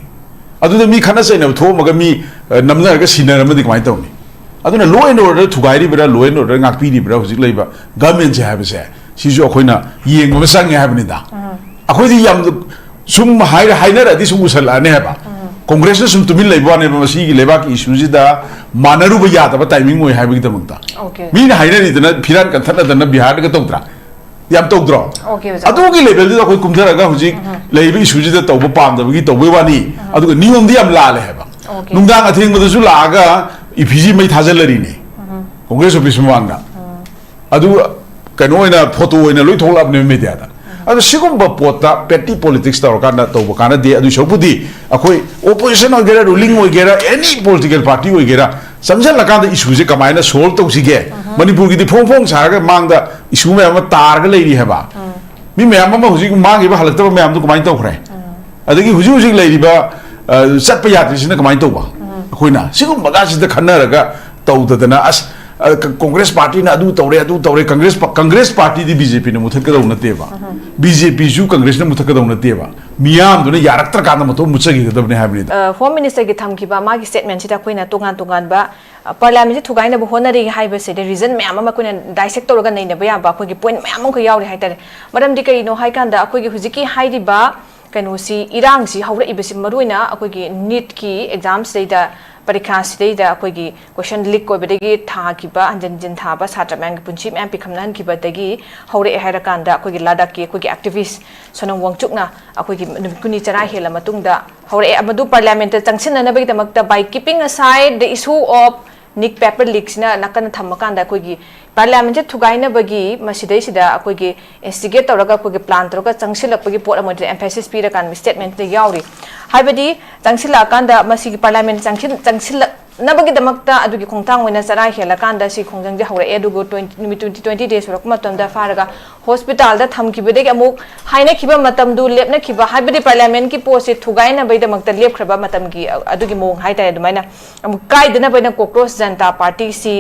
ꯑꯗꯨꯗ ꯃꯤ ꯈꯠꯅ ꯆꯩꯅꯕ ꯊꯣꯛꯑꯝꯃꯒ ꯃꯤ, ꯑ, ꯅꯝꯅꯔꯒ ꯁꯤꯟꯅꯔꯝꯃꯗꯤ ꯀꯃꯥꯏꯅ ꯇꯧꯅꯤ? ꯑꯗꯨꯅ law and order ꯊꯨꯒꯥꯏꯔꯤꯕ꯭ꯔꯥ, law and order ꯉꯥꯛꯄꯤꯔꯤꯕ꯭ꯔꯥ ꯍꯧꯖꯤꯛ ꯂꯩꯕ ꯒꯚꯔꯟꯃꯦꯟꯁꯦ ꯍꯥꯏꯕꯁꯦ ꯁꯤꯁꯨ ꯑꯩꯈꯣꯏꯅ ꯌꯦꯡꯕ ꯑꯃ ꯆꯪꯉꯦ ꯍꯥꯏꯕꯅꯤꯗ꯫ ꯑꯩꯈꯣꯏꯗꯤ ꯌꯥꯝ ꯁꯨꯝ ꯍꯥꯏꯔ-, ꯍꯥꯏꯅꯔꯗꯤ ꯁꯨꯝ ꯎꯁꯜꯂꯛꯑꯅꯤ ꯍꯥꯏꯕ꯫ ꯀꯣꯡꯒ꯭ꯔꯦꯁꯅ ꯁꯨꯝ ꯇꯨꯃꯤꯟ ꯂꯩꯕ ꯋꯥꯅꯦꯕ, ꯃꯁꯤꯒꯤ ꯂꯩꯕꯥꯛꯀꯤ ꯏꯁꯨꯁꯤꯗ ꯃꯥꯟꯅꯔꯨꯕ ꯌꯥꯗꯕ ꯇꯥꯏꯃꯤꯡ ꯑꯣꯏ ꯍꯥꯏꯕꯒꯤꯗꯃꯛꯇ꯫ Okay. ꯃꯤꯅ ꯍꯥꯏꯅꯔꯤꯗꯅ ꯐꯤꯔꯥꯟ ꯀꯟꯊꯠꯅꯗꯅ ꯕꯤꯍꯥꯔꯗꯒ ꯇꯧꯗ꯭ꯔꯥ? ꯌꯥꯝ ꯇꯧꯗ꯭ꯔꯣ? Okay, ꯑꯣꯖꯥ꯫ ꯑꯗꯨꯒꯤ ꯂꯦꯚꯦꯜꯗꯨꯗ ꯑꯩꯈꯣꯏ ꯀꯨꯝꯊꯔꯒ ꯍꯧꯖꯤꯛ ꯂꯩꯔꯤꯕ ꯏꯁꯨꯁꯤꯗ ꯇꯧꯕ ꯄꯥꯝꯗꯕꯒꯤ ꯇꯧꯕꯩ ꯋꯥꯅꯤ꯫ ꯑꯗꯨꯒ ꯅꯤꯌꯣꯝꯗꯤ ꯌꯥꯝ ꯂꯥꯜꯂꯦ ꯍꯥꯏꯕ꯫ Okay. ꯅꯨꯡꯗꯥꯡ ꯑꯊꯦꯡꯕꯗꯁꯨ ꯂꯥꯛꯑꯒ ꯏꯐꯤꯖꯤ ꯃꯩ ꯊꯥꯖꯤꯜꯂꯔꯤꯅꯦ ꯀꯣꯡꯒ꯭ꯔꯦꯁ ꯑꯣꯐꯤꯁ ꯃꯃꯥꯡꯗ꯫ ꯑꯗꯨ ꯀꯩꯅꯣ ꯑꯣꯏꯅ, ꯐꯣꯇꯣ ꯑꯣꯏꯅ ꯂꯣꯏ ꯊꯣꯛꯂꯛꯑꯕꯅꯦꯕ ꯃꯦꯗꯤꯌꯥꯗ꯫ ꯑꯗꯣ ꯁꯤꯒꯨꯝꯕ ꯄꯣꯠꯇ ꯄꯦꯇꯤ ꯄꯣꯂꯤꯇꯤꯛꯁ ꯇꯧꯔꯀꯥꯟꯗ ꯇꯧꯕ ꯀꯥꯟꯅꯗꯦ꯫ ꯑꯗꯨꯏ ꯁꯔꯨꯛꯄꯨꯗꯤ ꯑꯩꯈꯣꯏ ꯑꯣꯄꯣꯖꯤꯁꯟ ꯑꯣꯏꯒꯦꯔꯥ, ꯔꯨꯂꯤꯡ ꯑꯣꯏꯒꯦꯔꯥ, ꯑꯦꯅꯤ ꯄꯣꯂꯤꯇꯤꯀꯦꯜ ꯄꯥꯔꯇꯤ ꯑꯣꯏꯒꯦꯔꯥ, ꯆꯪꯁꯤꯜꯂꯀꯥꯟꯗ ꯏꯁꯨꯁꯦ ꯀꯃꯥꯏꯅ ꯁꯣꯜꯕ ꯇꯧꯁꯤꯒꯦ? ꯃꯅꯤꯄꯨꯔꯒꯤꯗꯤ ꯐꯣꯡ ꯐꯣꯡ ꯁꯥꯔꯒ ꯃꯥꯡꯗ ꯏꯁꯨ ꯃꯌꯥꯝ ꯑꯃ ꯇꯥꯔꯒ ꯂꯩꯔꯤ ꯍꯥꯏꯕ꯫ ꯃꯤ ꯃꯌꯥꯝ ꯑꯃ ꯍꯧꯖꯤꯛ ꯃꯥꯡꯈꯤꯕ, ꯍꯜꯂꯛꯇꯕ ꯃꯌꯥꯝꯗꯨ ꯀꯃꯥꯏꯅ ꯇꯧꯈ꯭ꯔꯦ? ꯑꯗꯒꯤ ꯍꯧꯖꯤꯛ ꯍꯧꯖꯤꯛ ꯂꯩꯔꯤꯕ, ꯑ, ꯆꯠꯄ ꯌꯥꯗ꯭ꯔꯤꯁꯤꯅ ꯀꯃꯥꯏꯅ ꯇꯧꯕ? ꯑꯩꯈꯣꯏꯅ ꯁꯤꯒꯨꯝꯕꯒꯁꯤꯗ ꯈꯟꯅꯔꯒ ꯇꯧꯗꯗꯅ, ꯑꯁ, ꯑ, ꯀ-, ꯀꯣꯡꯒ꯭ꯔꯦꯁ ꯄꯥꯔꯇꯤꯅ ꯑꯗꯨ ꯇꯧꯔꯦ, ꯑꯗꯨ ꯇꯧꯔꯦ, ꯀꯪꯒ꯭ꯔꯦꯁ ꯄ-, ꯀꯪꯒ꯭ꯔꯦꯁ ꯄꯥꯔꯇꯤꯗꯤ ꯕꯤ ꯖꯦ ꯄꯤꯅ ꯃꯨꯊꯠꯀꯗꯧ ꯅꯠꯇꯦꯕ, ꯕꯤ ꯖꯦ ꯄꯤꯁꯨ ꯀꯪꯒ꯭ꯔꯦꯁꯅ ꯃꯨꯊꯠꯀꯗꯧ ꯅꯠꯇꯦꯕ꯫ ꯃꯤꯌꯥꯝꯗꯨꯅ ꯌꯥꯔꯛꯇ꯭ꯔꯀꯥꯟꯗ ꯃꯇꯣꯝ ꯃꯨꯠꯆꯈꯤꯒꯗꯕꯅꯦ ꯍꯥꯏꯕꯅꯤꯗ꯫ ꯑ, ꯍꯣꯝ ꯃꯤꯅꯤꯁꯇꯔꯒꯤ ꯊꯝꯈꯤꯕ ꯃꯥꯒꯤ ꯁ꯭ꯇꯦꯠꯃꯦꯟꯁꯤꯗ ꯑꯩꯈꯣꯏꯅ ꯇꯣꯉꯥꯟ ꯇꯣꯉꯥꯟꯕ, ꯑ, ꯄꯥꯔꯂꯤꯌꯥꯃꯦꯟꯁꯤ ꯊꯨꯒꯥꯏꯅꯕ ꯍꯣꯠꯅꯔꯤ ꯍꯥꯏꯕꯁꯤꯗ ꯔꯤꯖꯟ ꯃꯌꯥꯝ ꯑꯃ ꯑꯩꯈꯣꯏꯅ ꯗꯥꯏꯁꯦꯛ ꯇꯧꯔꯒ ꯅꯩꯅꯕ ꯌꯥꯕ ꯑꯩꯈꯣꯏꯒꯤ ꯄꯣꯏꯟꯠ ꯃꯌꯥꯝ ꯑꯃꯈꯛ ꯌꯥꯎꯔꯤ ꯍꯥꯏꯇꯥꯔꯦ꯫ ꯃꯔꯝꯗꯤ ꯀꯔꯤꯅꯣ ꯍꯥꯏꯀꯥꯟꯗ ꯑꯩꯈꯣꯏꯒꯤ ꯍꯧꯖꯤꯛꯀꯤ ꯍꯥꯏꯔꯤꯕ ꯀꯩꯅꯣꯁꯤ, ꯏꯔꯥꯡꯁꯤ ꯍꯧꯔꯛꯏꯕꯁꯤ ꯃꯔꯨꯑꯣꯏꯅ ꯑꯩꯈꯣꯏꯒꯤ ꯅꯤꯠꯀꯤ ꯑꯦꯛꯖꯥꯝꯁꯤꯗꯩꯗ, ꯄꯔꯤꯈꯥꯁꯤꯗꯩꯗ ꯑꯩꯈꯣꯏꯒꯤ ꯀꯣꯏꯁꯟ ꯂꯤꯛ ꯑꯣꯏꯕꯗꯒꯤ ꯊꯥꯈꯤꯕ, ꯍꯟꯖꯤꯟ ꯍꯟꯖꯤꯟ ꯊꯥꯕ, ꯁꯥꯇ꯭ꯔ ꯃꯌꯥꯝꯒꯤ ꯄꯨꯟꯁꯤ ꯃꯌꯥꯝ ꯄꯤꯈꯝꯅꯍꯟꯈꯤꯕꯗꯒꯤ ꯍꯧꯔꯛꯑꯦ ꯍꯥꯏꯔꯀꯥꯟꯗ ꯑꯩꯈꯣꯏꯒꯤ ꯂꯗꯥꯛꯀꯤ ꯑꯩꯈꯣꯏꯒꯤ ꯑꯦꯛꯇꯤꯚꯤꯁ ꯁꯣꯅꯝ ꯋꯥꯡꯆꯨꯛꯅ ꯑꯩꯈꯣꯏꯒꯤ ꯅꯨꯃꯤꯠ ꯀꯨꯟꯅꯤ ꯆꯔꯥ ꯍꯦꯜꯂ ꯃꯇꯨꯡꯗ ꯍꯧꯔꯛꯑꯦ꯫ ꯃꯗꯨ ꯄꯥꯔꯂꯤꯌꯥꯃꯦꯟꯠꯇ ꯆꯪꯁꯤꯟꯅꯅꯕꯒꯤꯗꯃꯛꯇ, by keeping aside the issue of ꯅꯤꯛ ꯄꯦꯄꯔ ꯂꯤꯛꯁꯤꯅ ꯅꯥꯀꯟꯗ ꯊꯝꯃꯀꯥꯟꯗ ꯑꯩꯈꯣꯏꯒꯤ ꯄꯥꯔꯂꯤꯌꯥꯃꯦꯟꯠꯁꯦ ꯊꯨꯒꯥꯏꯅꯕꯒꯤ ꯃꯁꯤꯗꯩꯁꯤꯗ ꯑꯩꯈꯣꯏꯒꯤ ꯏꯟꯁꯇꯤꯒꯦꯠ ꯇꯧꯔꯒ, ꯑꯩꯈꯣꯏꯒꯤ ꯄ꯭ꯂꯥꯟ ꯇꯧꯔꯒ ꯆꯪꯁꯤꯜꯂꯛꯄꯒꯤ ꯄꯣꯠ ꯑꯃꯗ ꯑꯦꯝꯐꯦꯁꯤꯁ ꯄꯤꯔꯀꯥꯟꯗ ꯁ꯭ꯇꯦꯠꯃꯦꯟꯠꯇ ꯌꯥꯎꯔꯤ꯫ ꯍꯥꯏꯕꯗꯤ ꯆꯪꯁꯤꯜꯂꯛꯑꯀꯥꯟꯗ ꯃꯁꯤꯒꯤ ꯄꯥꯔꯂꯤꯌꯥꯃꯦꯟꯠ ꯆꯪꯁꯤꯟ-, ꯆꯪꯁꯤꯜꯂꯛꯅꯕꯒꯤꯗꯃꯛꯇ ꯑꯗꯨꯒꯤ ꯈꯣꯡꯊꯥꯡ ꯑꯣꯏꯅ ꯆꯔꯥ ꯍꯦꯜꯂꯀꯥꯟꯗ ꯁꯤ ꯈꯣꯡꯖꯪꯁꯦ ꯍꯧꯔꯛꯑꯦ꯫ ꯑꯗꯨꯒ twenty, ꯅꯨꯃꯤꯠ twenty, twenty days ꯁꯨꯔꯛꯄ ꯃꯇꯝꯗ ꯐꯥꯔꯒ ꯍꯣꯁꯄꯤꯇꯥꯜꯗ ꯊꯝꯈꯤꯕꯗꯒꯤ ꯑꯃꯨꯛ ꯍꯥꯏꯅꯈꯤꯕ ꯃꯇꯝꯗꯨ ꯂꯦꯞꯅꯈꯤꯕ, ꯍꯥꯏꯕꯗꯤ ꯄꯥꯔꯂꯤꯌꯥꯃꯦꯟꯠꯀꯤ ꯄꯣꯠꯁꯦ ꯊꯨꯒꯥꯏꯅꯕꯒꯤꯗꯃꯛꯇ ꯂꯦꯞꯈ꯭ꯔꯕ ꯃꯇꯝꯒꯤ, ꯑ, ꯑꯗꯨꯒꯤ ꯃꯑꯣꯡ ꯍꯥꯏꯇꯥꯔꯦ꯫ ꯑꯗꯨꯃꯥꯏꯅ ꯑꯃꯨꯛ ꯀꯥꯏꯗꯅꯕ ꯑꯩꯅ ꯀꯣꯀ꯭ꯔꯣꯁ ꯖꯅꯇꯥ ꯄꯥꯔꯇꯤꯁꯤ,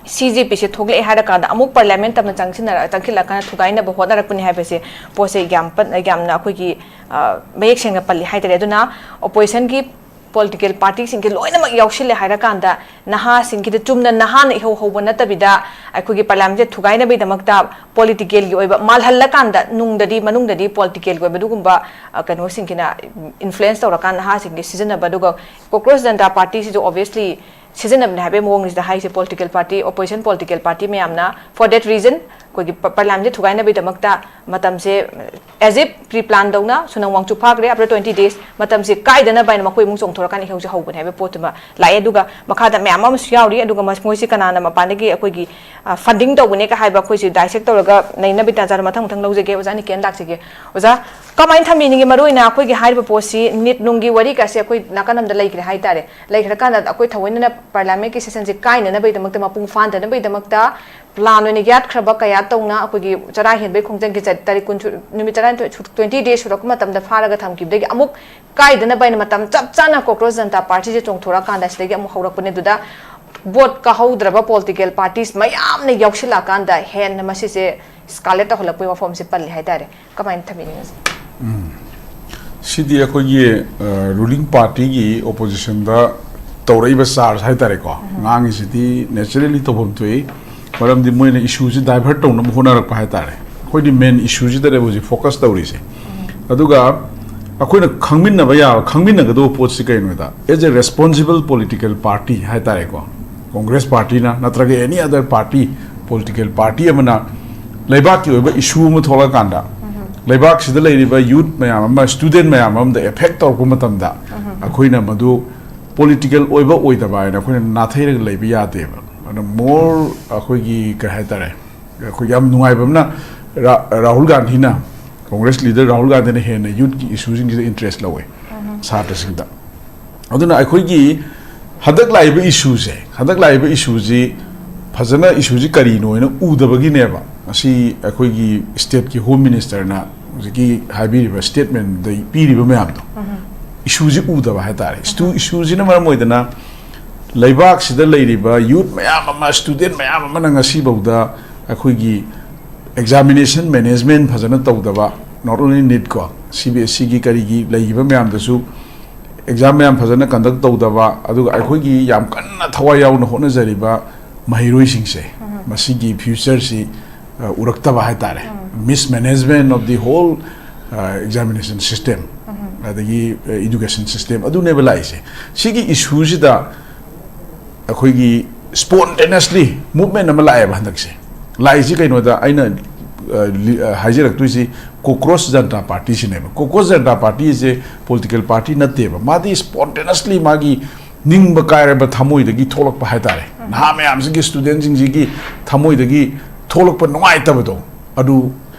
ꯁꯤ ꯖꯦ ꯄꯤꯁꯦ ꯊꯣꯛꯂꯛꯑꯦ ꯍꯥꯏꯔꯀꯥꯟꯗ ꯑꯃꯨꯛ ꯄꯥꯔꯂꯤꯌꯥꯃꯦꯟꯠ ꯇꯝꯅ ꯆꯪꯁꯤꯟꯅꯔ-, ꯆꯪꯁꯤꯜꯂꯛꯑꯀꯥꯟꯗ ꯊꯨꯒꯥꯏꯅꯕ ꯍꯣꯠꯅꯔꯛꯄꯅꯤ ꯍꯥꯏꯕꯁꯦ, ꯄꯣꯠꯁꯦ ꯌꯥꯝ ꯄꯟ-, ꯌꯥꯝꯅ ꯑꯩꯈꯣꯏꯒꯤ, ꯑ, ꯃꯌꯦꯛ ꯁꯦꯡꯅ ꯄꯜꯂꯤ ꯍꯥꯏꯇꯥꯔꯦ꯫ ꯑꯗꯨꯅ ꯑꯣꯄꯣꯖꯤꯁꯟꯒꯤ ꯄꯣꯂꯤꯇꯤꯀꯦꯜ ꯄꯥꯔꯇꯤꯁꯤꯡꯁꯦ ꯂꯣꯏꯅꯃꯛ ꯌꯥꯎꯁꯤꯜꯂꯦ ꯍꯥꯏꯔꯀꯥꯟꯗ, ꯅꯍꯥꯁꯤꯡꯒꯤꯗ ꯆꯨꯝꯅ ꯅꯍꯥꯅ ꯏꯍꯧ ꯍꯧꯕ ꯅꯠꯇꯕꯤꯗ, ꯑꯩꯈꯣꯏꯒꯤ ꯄꯥꯔꯂꯤꯌꯥꯃꯦꯟꯠꯁꯦ ꯊꯨꯒꯥꯏꯅꯕꯒꯤꯗꯃꯛꯇ ꯄꯣꯂꯤꯇꯤꯀꯦꯜꯒꯤ ꯑꯣꯏꯕ, ꯃꯥꯜꯍꯜꯂꯀꯥꯟꯗ, ꯅꯨꯡꯗꯗꯤ, ꯃꯅꯨꯡꯗꯗꯤ ꯄꯣꯂꯤꯇꯤꯀꯦꯜꯒꯤ ꯑꯣꯏꯕ ꯑꯗꯨꯒꯨꯝꯕ, ꯑ, ꯀꯩꯅꯣꯁꯤꯡꯁꯤꯅ ꯏꯟꯐ꯭ꯂꯨꯌꯦꯟꯁ ꯇꯧꯔꯀꯥꯟꯗ ꯅꯍꯥꯁꯤꯡꯒꯤ ꯁꯤꯖꯤꯟꯅꯕ꯫ ꯑꯗꯨꯒ ꯀꯣꯀ꯭ꯔꯣꯁ ꯖꯅꯇꯥ ꯄꯥꯔꯇꯤꯁꯤꯁꯨ ꯑꯣꯕꯤꯌꯁꯂꯤ ꯁꯤꯖꯤꯟꯅꯕꯅꯦ ꯍꯥꯏꯕꯒꯤ ꯃꯑꯣꯡꯁꯤꯗ ꯍꯥꯏꯁꯦ꯫ Political party, opposition political party ꯃꯌꯥꯝꯅ for that reason ꯑꯩꯈꯣꯏꯒꯤ ꯄ- parliamentꯁꯦ ꯊꯨꯒꯥꯏꯅꯕꯒꯤꯗꯃꯛꯇ ꯃꯇꯝꯁꯦ as if pre plan ꯗꯧꯅ ꯁꯨꯅꯪ ꯋꯥꯡꯆꯨꯞ ꯐꯥꯈ꯭ꯔꯦ, after twenty days ꯃꯇꯝꯁꯦ ꯀꯥꯏꯗꯅꯕ ꯍꯥꯏꯅ ꯃꯈꯣꯏ ꯏꯃꯨꯡ ꯆꯣꯡꯊꯣꯔꯀꯥꯟꯗ ꯏꯍꯧꯁꯦ ꯍꯧꯕꯅꯦ ꯍꯥꯏꯕ ꯄꯣꯠꯇꯨꯃ ꯂꯥꯛꯑꯦ꯫ ꯑꯗꯨꯒ ꯃꯈꯥꯗ ꯃꯌꯥꯝ ꯑꯃꯁꯨ ꯌꯥꯎꯔꯤ꯫ ꯑꯗꯨꯒ ꯃꯁ- ꯃꯣꯏꯁꯤ ꯀꯅꯥꯅ ꯃꯄꯥꯟꯗꯒꯤ ꯑꯩꯈꯣꯏꯒꯤ funding ꯇꯧꯕꯅꯦꯒ ꯍꯥꯏꯕ ꯑꯩꯈꯣꯏꯁꯤ dissect ꯇꯧꯔꯒ ꯅꯩꯅꯕꯒꯤ ꯇꯥꯟꯖꯥꯗꯣ ꯃꯊꯪ ꯃꯊꯪ ꯂꯧꯖꯒꯦ꯫ ꯑꯣꯖꯥ ꯅꯤꯀꯦꯟ ꯂꯥꯛꯆꯒꯦ꯫ ꯑꯣꯖꯥ, ꯀꯃꯥꯏꯅ ꯊꯝꯕꯤꯅꯤꯡꯉꯤ? ꯃꯔꯨ ꯑꯣꯏꯅ ꯑꯩꯈꯣꯏꯒꯤ ꯍꯥꯏꯔꯤꯕ ꯄꯣꯠꯁꯤ ꯅꯤꯠ ꯅꯨꯡꯒꯤ ꯋꯥꯔꯤꯒꯁꯦ ꯑꯩꯈꯣꯏ ꯅꯥꯀꯟ ꯑꯃꯗ ꯂꯩꯈ꯭ꯔꯦ ꯍꯥꯏꯇꯥꯔꯦ꯫ ꯂꯩꯈ꯭ꯔꯀꯥꯟꯗ ꯑꯩꯈꯣꯏ ꯊꯑꯣꯏꯅꯅ parliamentꯀꯤ sessionꯁꯦ ꯀꯥꯏꯅꯅꯕꯒꯤꯗꯃꯛꯇ, ꯃꯄꯨꯡ ꯐꯥꯍꯟꯗꯅꯕꯒꯤꯗꯃꯛꯇ plan ꯑꯣꯏꯅ ꯌꯥꯠꯈ꯭ꯔꯕ ꯀꯌꯥ ꯇꯧꯅ ꯑꯩꯈꯣꯏꯒꯤ ꯆꯔꯥ ꯍꯦꯟꯕꯒꯤ ꯈꯣꯡꯖꯪꯒꯤ ꯆꯠ-, ꯇꯥꯔꯤꯛ ꯀꯨꯟ ꯁꯨ-, ꯅꯨꯃꯤꯠ ꯇꯔꯥꯅꯤꯊꯣꯏ ꯁꯨ-, twenty days ꯁꯨꯔꯛꯄ ꯃꯇꯝꯗ ꯐꯥꯔꯒ ꯊꯝꯈꯤꯕꯗꯒꯤ ꯑꯃꯨꯛ ꯀꯥꯏꯗꯅꯕ ꯍꯥꯏꯅ ꯃꯇꯝ ꯆꯞ ꯆꯥꯅ Congress Janata Partyꯁꯦ ꯆꯣꯡꯊꯣꯔꯛꯑꯀꯥꯟꯗ ꯁꯤꯗꯒꯤ ꯑꯃꯨꯛ ꯍꯧꯔꯛꯄꯅꯦ꯫ ꯑꯗꯨꯗ vote ꯀꯥꯍꯧꯗ꯭ꯔꯕ political parties ꯃꯌꯥꯝꯅ ꯌꯥꯎꯁꯤꯜꯂꯛꯑꯀꯥꯟꯗ ꯍꯦꯟꯅ ꯃꯁꯤꯁꯦ escalate ꯇꯧꯍꯜꯂꯛꯄꯒꯤ ꯋꯥꯐꯝꯁꯦ ꯄꯜꯂꯦ ꯍꯥꯏꯇꯥꯔꯦ꯫ ꯀꯃꯥꯏꯅ ꯊꯝꯕꯤꯅꯤꯡꯉꯤ? ꯁꯤꯗꯤ ꯑꯩꯈꯣꯏꯒꯤ ruling partyꯒꯤ oppositionꯗ ꯇꯧꯔꯛꯏꯕ charge ꯍꯥꯏꯇꯥꯔꯦꯀꯣ, ꯉꯥꯡꯉꯤꯁꯤꯗꯤ naturally ꯇꯧꯐꯝ ꯊꯣꯛꯏ꯫ ꯃꯔꯝꯗꯤ ꯃꯣꯏꯅ issueꯁꯤ divert ꯇꯧꯅꯕ ꯍꯣꯠꯅꯔꯛꯄ ꯍꯥꯏꯇꯥꯔꯦ꯫ ꯑꯩꯈꯣꯏꯗꯤ main issueꯁꯤꯗꯅꯦꯕ ꯍꯧꯖꯤꯛ focus ꯇꯧꯔꯤꯁꯦ꯫ ꯑꯗꯨꯒ ꯑꯩꯈꯣꯏꯅ ꯈꯪꯃꯤꯟꯅꯕ ꯌꯥꯕ, ꯈꯪꯃꯤꯟꯅꯒꯗꯧꯕ ꯄꯣꯠꯁꯤ ꯀꯩꯅꯣꯗ, as a responsible political party ꯍꯥꯏꯇꯥꯔꯦꯀꯣ, Congress partyꯅ ꯅꯠꯇ꯭ꯔꯒ any other party, political party ꯑꯃꯅ ꯂꯩꯕꯥꯛꯀꯤ ꯑꯣꯏꯕ issue ꯑꯃ ꯊꯣꯛꯂꯛꯑꯀꯥꯟꯗ, ꯂꯩꯕꯥꯛꯁꯤꯗ ꯂꯩꯔꯤꯕ youth ꯃꯌꯥꯝ ꯑꯃ, student ꯃꯌꯥꯝ ꯑꯃꯗ effect ꯇꯧꯔꯛꯄ ꯃꯇꯝꯗ, ꯑꯩꯈꯣꯏꯅ ꯃꯗꯨ political ꯑꯣꯏꯕ ꯑꯣꯏꯗꯕ ꯍꯥꯏꯅ ꯑꯩꯈꯣꯏꯅ ꯅꯥꯊꯩꯔꯒ ꯂꯩꯕ ꯌꯥꯗꯦꯕ꯫ ꯑꯗꯨꯅ more ꯑꯩꯈꯣꯏꯒꯤ ꯀꯩ ꯍꯥꯏꯇꯥꯔꯦ, ꯑꯩꯈꯣꯏ ꯌꯥꯝ ꯅꯨꯡꯉꯥꯏꯕ ꯑꯃꯅ ꯔꯥ-, ꯔꯥꯍꯨꯜ ꯒꯥꯟꯙꯤꯅ, Congress leader ꯔꯥꯍꯨꯜ ꯒꯥꯟꯙꯤꯅ ꯍꯦꯟꯅ youthꯀꯤ issueꯁꯤꯡꯁꯤꯗ interest ꯂꯧꯋꯦ, ꯁꯥꯇ꯭ꯔꯁꯤꯡꯗ꯫ ꯑꯗꯨꯅ ꯑꯩꯈꯣꯏꯒꯤ ꯍꯟꯗꯛ ꯂꯥꯛꯏꯕ issueꯁꯦ, ꯍꯟꯗꯛ ꯂꯥꯛꯏꯕ issueꯁꯤ ꯐꯖꯅ issueꯁꯤ ꯀꯔꯤꯅꯣ ꯍꯥꯏꯅ ꯎꯗꯕꯒꯤꯅꯦꯕ꯫ ꯉꯁꯤ ꯑꯩꯈꯣꯏꯒꯤ stateꯀꯤ Home Ministerꯅ ꯍꯧꯖꯤꯛꯀꯤ ꯍꯥꯏꯕꯤꯔꯤꯕ statementꯗ ꯄꯤꯔꯤꯕ ꯃꯌꯥꯝꯗꯣ, issueꯁꯤ ꯎꯗꯕ ꯍꯥꯏꯇꯥꯔꯦ꯫ Issue, issueꯁꯤꯅ ꯃꯔꯝ ꯑꯣꯏꯗꯅ ꯂꯩꯕꯥꯛꯁꯤꯗ ꯂꯩꯔꯤꯕ youth ꯃꯌꯥꯝ ꯑꯃ, student ꯃꯌꯥꯝ ꯑꯃꯅ ꯉꯁꯤꯐꯥꯎꯗ ꯑꯩꯈꯣꯏꯒꯤ examination management ꯐꯖꯅ ꯇꯧꯗꯕ, not only NEET ꯀꯣ, CBSEꯒꯤ ꯀꯔꯤꯒꯤ ꯂꯩꯔꯤꯕ ꯃꯌꯥꯝꯗꯁꯨ exam ꯃꯌꯥꯝ ꯐꯖꯅ conduct ꯇꯧꯗꯕ, ꯑꯗꯨꯒ ꯑꯩꯈꯣꯏꯒꯤ ꯌꯥꯝ ꯀꯟꯅ ꯊꯋꯥꯏ ꯌꯥꯎꯅ ꯍꯣꯠꯅꯖꯔꯤꯕ ꯃꯍꯩꯔꯣꯏꯁꯤꯡꯁꯦ, ꯃꯁꯤꯒꯤ futureꯁꯤ, ꯑ, ꯎꯔꯛꯇꯕ ꯍꯥꯏꯇꯥꯔꯦ꯫ Mismanagement of the whole, ꯑ, examination system, ꯑꯗꯒꯤ, ꯑ, education system, ꯑꯗꯨꯅꯦꯕ ꯂꯥꯛꯏꯁꯦ꯫ ꯁꯤꯒꯤ issueꯁꯤꯗ ꯑꯩꯈꯣꯏꯒꯤ spontaneously movement ꯑꯃ ꯂꯥꯛꯑꯦꯕ ꯍꯟꯗꯛꯁꯦ꯫ ꯂꯥꯛꯏꯁꯤ ꯀꯩꯅꯣꯗ ꯑꯩꯅ, ꯑ, ꯂꯤ-, ꯑ, ꯍꯥꯏꯖꯔꯛꯇꯣꯏꯁꯤ ꯀꯣꯀ꯭ꯔꯣꯁ ꯖꯅꯇꯥ ꯄꯥꯔꯇꯤꯁꯤꯅꯦꯕ꯫ ꯀꯣꯀ꯭ꯔꯣꯁ ꯖꯅꯇꯥ ꯄꯥꯔꯇꯤ ꯑꯁꯦ political party ꯅꯠꯇꯦꯕ꯫ ꯃꯥꯗꯤ spontaneously ꯃꯥꯒꯤ ꯅꯤꯡꯕ ꯀꯥꯏꯔꯕ ꯊꯃꯣꯏꯗꯒꯤ ꯊꯣꯛꯂꯛꯄ ꯍꯥꯏꯇꯥꯔꯦ꯫ ꯅꯍꯥ ꯃꯌꯥꯝꯁꯤꯒꯤ, studentꯁꯤꯡꯁꯤꯒꯤ ꯊꯃꯣꯏꯗꯒꯤ ꯊꯣꯛꯂꯛꯄ ꯅꯨꯡꯉꯥꯏꯇꯕꯗꯣ, ꯑꯗꯨ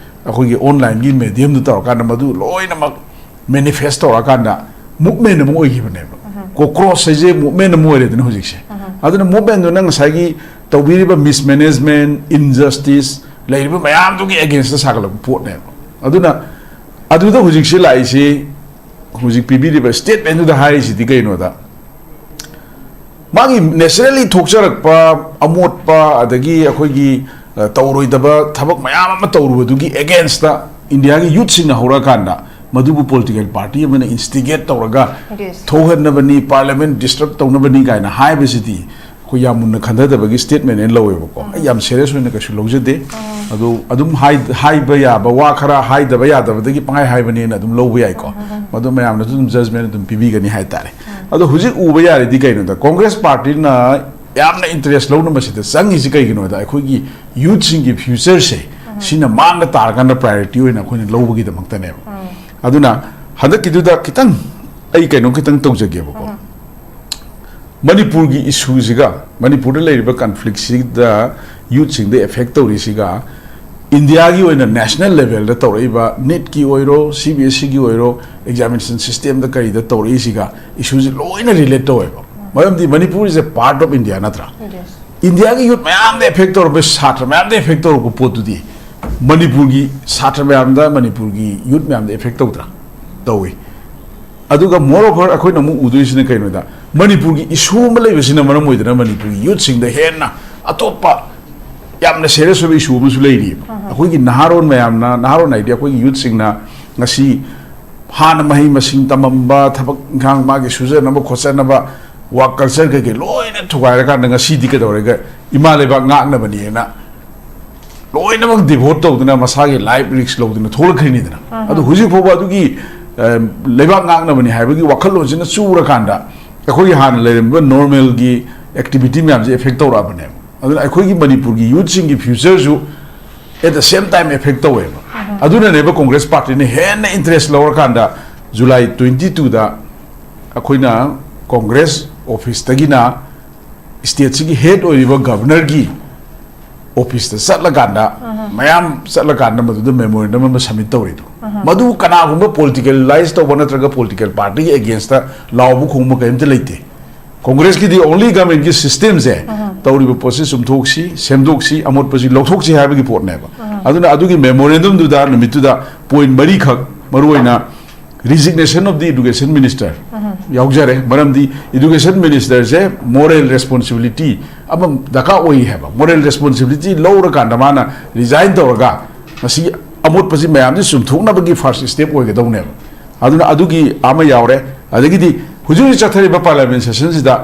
ꯑꯩꯈꯣꯏꯒꯤ onlineꯒꯤ mediumꯗ ꯇꯧꯔꯀꯥꯟꯗ ꯃꯗꯨ ꯂꯣꯏꯅꯃꯛ manifest ꯇꯧꯔꯀꯥꯟꯗ movement ꯑꯃ ꯑꯣꯏꯈꯤꯕꯅꯦꯕ꯫ ꯀꯣꯀ꯭ꯔꯣꯁ ꯍꯥꯏꯁꯦ movement ꯑꯃ ꯑꯣꯏꯔꯦꯗꯅ ꯍꯧꯖꯤꯛꯁꯦ꯫ ꯑꯗꯨꯅ movementꯗꯨꯅ ꯉꯁꯥꯏꯒꯤ ꯇꯧꯕꯤꯔꯤꯕ mismanagement, injustice, ꯂꯩꯔꯤꯕ ꯃꯌꯥꯝꯗꯨꯒꯤ againstꯇ ꯁꯥꯒꯠꯂꯛꯄ ꯄꯣꯠꯅꯦꯕ꯫ ꯑꯗꯨꯅ ꯑꯗꯨꯗ ꯍꯧꯖꯤꯛꯁꯦ ꯂꯥꯛꯏꯁꯤ, ꯍꯧꯖꯤꯛ ꯄꯤꯕꯤꯔꯤꯕ statementꯗꯨꯗ ꯍꯥꯏꯔꯤꯁꯤꯗꯤ ꯀꯩꯅꯣꯗ, ꯃꯥꯒꯤ naturally ꯊꯣꯛꯆꯔꯛꯄ ꯑꯃꯣꯠꯄ, ꯑꯗꯒꯤ ꯑꯩꯈꯣꯏꯒꯤ, ꯑ, ꯇꯧꯔꯣꯏꯗꯕ ꯊꯕꯛ ꯃꯌꯥꯝ ꯑꯃ ꯇꯧꯔꯨꯕꯗꯨꯒꯤ againstꯇ ꯏꯟꯗꯤꯌꯥꯒꯤ youthꯁꯤꯡꯅ ꯍꯧꯔꯛꯑꯀꯥꯟꯗ ꯃꯗꯨꯕꯨ political party ꯑꯃꯅ instigate ꯇꯧꯔꯒ Yes. ꯊꯣꯛꯍꯟꯅꯕꯅꯤ, parliament disturb ꯇꯧꯅꯕꯅꯤ ꯀꯥꯏꯅ ꯍꯥꯏꯕꯁꯤꯗꯤ ꯑꯩꯈꯣꯏ ꯌꯥꯝ ꯃꯨꯟꯅ ꯈꯟꯊꯗꯕꯒꯤ statement ꯑꯣꯏꯅ ꯂꯧꯋꯦꯕꯀꯣ꯫ ꯑꯩ ꯌꯥꯝ serious ꯑꯣꯏꯅ ꯀꯩꯁꯨ ꯂꯧꯖꯗꯦ꯫ ꯑꯗꯣ ꯑꯗꯨꯝ ꯍꯥꯏ-, ꯍꯥꯏꯕ ꯌꯥꯕ ꯋꯥ ꯈꯔ ꯍꯥꯏꯗꯕ ꯌꯥꯗꯕꯗꯒꯤ ꯄꯪꯍꯥꯏ ꯍꯥꯏꯕꯅꯦꯅ ꯑꯗꯨꯝ ꯂꯧꯕ ꯌꯥꯏꯀꯣ꯫ ꯃꯗꯨ ꯃꯌꯥꯝꯅꯁꯨ ꯑꯗꯨꯝ judgement ꯑꯗꯨꯝ ꯄꯤꯕꯤꯒꯅꯤ ꯍꯥꯏꯇꯥꯔꯦ꯫ ꯑꯗꯣ ꯍꯧꯖꯤꯛ ꯎꯕ ꯌꯥꯔꯗꯤ ꯀꯩꯅꯣꯗ, Congress partyꯅ ꯌꯥꯝꯅ interest ꯂꯧꯅ ꯃꯁꯤꯗ ꯆꯪꯉꯤꯁꯤ ꯀꯩꯒꯤꯅꯣꯗ, ꯑꯩꯈꯣꯏꯒꯤ youthꯁꯤꯡꯒꯤ futureꯁꯦ ꯁꯤꯅ ꯃꯥꯡꯗ ꯇꯥꯔꯀꯥꯟꯗ priority ꯑꯣꯏꯅ ꯑꯩꯈꯣꯏꯅ ꯂꯧꯕꯒꯤꯗꯃꯛꯇꯅꯦꯕ꯫ ꯑꯗꯨꯅ ꯍꯟꯗꯛꯀꯤꯗꯨꯗ ꯈꯤꯇꯪ ꯑꯩ ꯀꯩꯅꯣ ꯈꯤꯇꯪ ꯇꯧꯖꯒꯦꯕꯀꯣ꯫ ꯃꯅꯤꯄꯨꯔꯒꯤ issueꯁꯤꯒ, ꯃꯅꯤꯄꯨꯔꯗ ꯂꯩꯔꯤꯕ conflictꯁꯤꯗ youthꯁꯤꯡꯗ effect ꯇꯧꯔꯤꯁꯤꯒ, ꯏꯟꯗꯤꯌꯥꯒꯤ ꯑꯣꯏꯅ national levelꯗ ꯇꯧꯔꯛꯏꯕ NEETꯀꯤ ꯑꯣꯏꯔꯣ, CBSEꯒꯤ ꯑꯣꯏꯔꯣ, examination systemꯗ ꯀꯔꯤꯗ ꯇꯧꯔꯛꯏꯁꯤꯒ, issueꯁꯤ ꯂꯣꯏꯅ relate ꯇꯧꯋꯦꯕ꯫ ꯃꯔꯝꯗꯤ Manipur is a part of India ꯅꯠꯇ꯭ꯔꯥ? Yes. ꯏꯟꯗꯤꯌꯥꯒꯤ youth ꯃꯌꯥꯝꯗ effect ꯇꯧꯔꯛꯄ, ꯁꯥꯇ꯭ꯔ ꯃꯌꯥꯝꯗ effect ꯇꯧꯔꯛꯄ ꯄꯣꯠꯇꯨꯗꯤ ꯃꯅꯤꯄꯨꯔꯒꯤ ꯁꯥꯇ꯭ꯔ ꯃꯌꯥꯝꯗ, ꯃꯅꯤꯄꯨꯔꯒꯤ youth ꯃꯌꯥꯝꯗ effect ꯇꯧꯗ꯭ꯔꯥ? ꯇꯧꯏ꯫ ꯑꯗꯨꯒ moreover ꯑꯩꯈꯣꯏꯅ ꯑꯃꯨꯛ ꯎꯗꯣꯏꯁꯤꯅ ꯀꯩꯅꯣꯗ, ꯃꯅꯤꯄꯨꯔꯒꯤ issue ꯑꯃ ꯂꯩꯕꯁꯤꯅ ꯃꯔꯝ ꯑꯣꯏꯗꯅ ꯃꯅꯤꯄꯨꯔꯒꯤ youthꯁꯤꯡꯗ ꯍꯦꯟꯅ ꯑꯇꯣꯞꯄ ꯌꯥꯝꯅ serious ꯑꯣꯏꯕ issue ꯑꯃꯁꯨ ꯂꯩꯔꯤꯑꯕ꯫ ꯑꯩꯈꯣꯏꯒꯤ ꯅꯍꯥꯔꯣꯟ ꯃꯌꯥꯝꯅ, ꯅꯍꯥꯔꯣꯟ ꯍꯥꯏꯗꯤ ꯑꯩꯈꯣꯏꯒꯤ youthꯁꯤꯡꯅ ꯉꯁꯤ ꯍꯥꯟꯅ ꯃꯍꯩ ꯃꯁꯤꯡ ꯇꯝꯃꯝꯕ, ꯊꯕꯛ ꯏꯪꯈꯥꯡ ꯃꯥꯒꯤ ꯁꯨꯖꯅꯕ ꯈꯣꯠꯆꯅꯕ, work culture ꯀꯩꯀꯩ ꯂꯣꯏꯅ ꯊꯨꯒꯥꯏꯔꯀꯥꯟꯗ ꯉꯁꯤꯗꯤ ꯀꯩꯗꯧꯔꯦꯒ, ꯏꯃꯥ ꯂꯩꯕꯥꯛ ꯉꯥꯛꯅꯕꯅꯦꯅ ꯂꯣꯏꯅꯃꯛ devote ꯇꯧꯗꯅ ꯃꯁꯥꯒꯤ life risk ꯂꯧꯗꯅ ꯊꯣꯛꯂꯛꯈ꯭ꯔꯤꯅꯤꯗꯅ꯫ ꯑꯗꯣ ꯍꯧꯖꯤꯛ ꯐꯥꯎꯕ ꯑꯗꯨꯒꯤ, ꯑ, ꯂꯩꯕꯥꯛ ꯉꯥꯛꯅꯕꯅꯤ ꯍꯥꯏꯕꯒꯤ ꯋꯥꯈꯜꯂꯣꯟꯁꯤꯅ ꯆꯨꯔꯀꯥꯟꯗ ꯑꯩꯈꯣꯏꯒꯤ ꯍꯥꯟꯅ ꯂꯩꯔꯝꯕ normalꯒꯤ ꯑꯦꯛꯇꯤꯚꯤꯇꯤ ꯃꯌꯥꯝꯁꯦ ꯑꯦꯐꯦꯛ ꯇꯧꯔꯛꯑꯕꯅꯦꯕ꯫ ꯑꯗꯨꯅ ꯑꯩꯈꯣꯏꯒꯤ ꯃꯅꯤꯄꯨꯔꯒꯤ ꯌꯨꯠꯁꯤꯡꯒꯤ ꯐ꯭ꯌꯨꯆꯔꯁꯨ at the same time effect ꯇꯧꯋꯦꯕ꯫ ꯑꯗꯨꯅꯅꯦꯕ ꯀꯣꯡꯒ꯭ꯔꯦꯁ ꯄꯥꯔꯇꯤꯅ ꯍꯦꯟꯅ ꯏꯟꯇꯔꯦꯁ ꯂꯧꯔꯀꯥꯟꯗ ꯖꯨꯂꯥꯏ ꯇ꯭ꯋꯦꯟꯇꯤ ꯇꯨꯗ ꯑꯩꯈꯣꯏꯅ ꯀꯣꯡꯒ꯭ꯔꯦꯁ ꯑꯣꯐꯤꯁꯇꯒꯤꯅ ꯁ꯭ꯇꯦꯠꯁꯤꯒꯤ ꯍꯦꯗ ꯑꯣꯏꯔꯤꯕ ꯒꯕꯅꯔꯒꯤ ꯑꯣꯐꯤꯁꯇ ꯆꯠꯂꯀꯥꯟꯗ ꯃꯌꯥꯝ ꯆꯠꯂꯀꯥꯟꯗ ꯃꯗꯨꯗ ꯃꯦꯃꯣꯔꯦꯟꯗꯝ ꯑꯃ ꯁꯕꯃꯤꯠ ꯇꯧꯔꯤꯗꯣ꯫ ꯃꯗꯨ ꯀꯅꯥꯒꯨꯝꯕ ꯄꯣꯂꯤꯇꯤꯀꯦꯂꯥꯏꯁ ꯇꯧꯕ ꯅꯠꯇ꯭ꯔꯒ ꯄꯣꯂꯤꯇꯤꯀꯦꯜ ꯄꯥꯔꯇꯤꯒꯤ ꯑꯦꯒꯦꯟꯁꯇ ꯂꯥꯎꯕ ꯈꯣꯡꯕ ꯀꯔꯤꯝꯇ ꯂꯩꯇꯦ꯫ ꯀꯣꯡꯒ꯭ꯔꯦꯁꯀꯤꯗꯤ ꯑꯣꯟꯂꯤ ꯒꯃꯦꯟꯒꯤ ꯁꯤꯁꯇꯦꯝꯁꯦ ꯇꯧꯔꯤꯕ ꯄꯣꯠꯁꯤ ꯆꯨꯝꯊꯣꯛꯁꯤ, ꯁꯦꯝꯗꯣꯛꯁꯤ, ꯑꯃꯣꯠꯄꯁꯤ ꯂꯧꯊꯣꯛꯁꯤ ꯍꯥꯏꯕꯒꯤ ꯄꯣꯠꯅꯦꯕ꯫ ꯑꯗꯨꯅ ꯑꯗꯨꯒꯤ ꯃꯦꯃꯣꯔꯦꯟꯗꯝꯗꯨꯗ ꯅꯨꯃꯤꯠꯇꯨꯗ ꯄꯣꯏꯟ ꯃꯔꯤꯈꯛ, ꯃꯔꯨꯑꯣꯏꯅ resignation of the education minister ꯌꯥꯎꯖꯔꯦ꯫ ꯃꯔꯝꯗꯤ ꯏꯗꯨꯀꯦꯁꯟ ꯃꯤꯅꯤꯁꯇꯔꯁꯦ ꯃꯣꯔꯦꯜ ꯔꯦꯁꯄꯣꯟꯁꯤꯕꯤꯂꯤꯇꯤ ꯑꯃ ꯗꯔꯀꯥꯔ ꯑꯣꯏ ꯍꯥꯏꯕ꯫ ꯃꯣꯔꯦꯜ ꯔꯦꯁꯄꯣꯟꯁꯤꯕꯤꯂꯤꯇꯤ ꯂꯧꯔꯀꯥꯟꯗ ꯃꯥꯅ ꯔꯤꯖꯥꯏꯟ ꯇꯧꯔꯒ ꯃꯁꯤꯒꯤ ꯑꯃꯣꯠꯄꯁꯤ ꯃꯌꯥꯝꯁꯤ ꯆꯨꯝꯊꯣꯛꯅꯕꯒꯤ ꯐꯥꯔꯁ ꯁ꯭ꯇꯦꯞ ꯑꯣꯏꯒꯗꯧꯅꯦꯕ꯫ ꯑꯗꯨꯅ ꯑꯗꯨꯒꯤ ꯑꯃ ꯌꯥꯎꯔꯦ꯫ ꯑꯗꯒꯤꯗꯤ ꯍꯧꯖꯤꯛ ꯍꯧꯖꯤꯛ ꯆꯠꯊꯔꯤꯕ ꯄꯥꯔꯂꯤꯌꯥꯃꯦꯟ ꯁꯦꯁꯟꯁꯤꯗ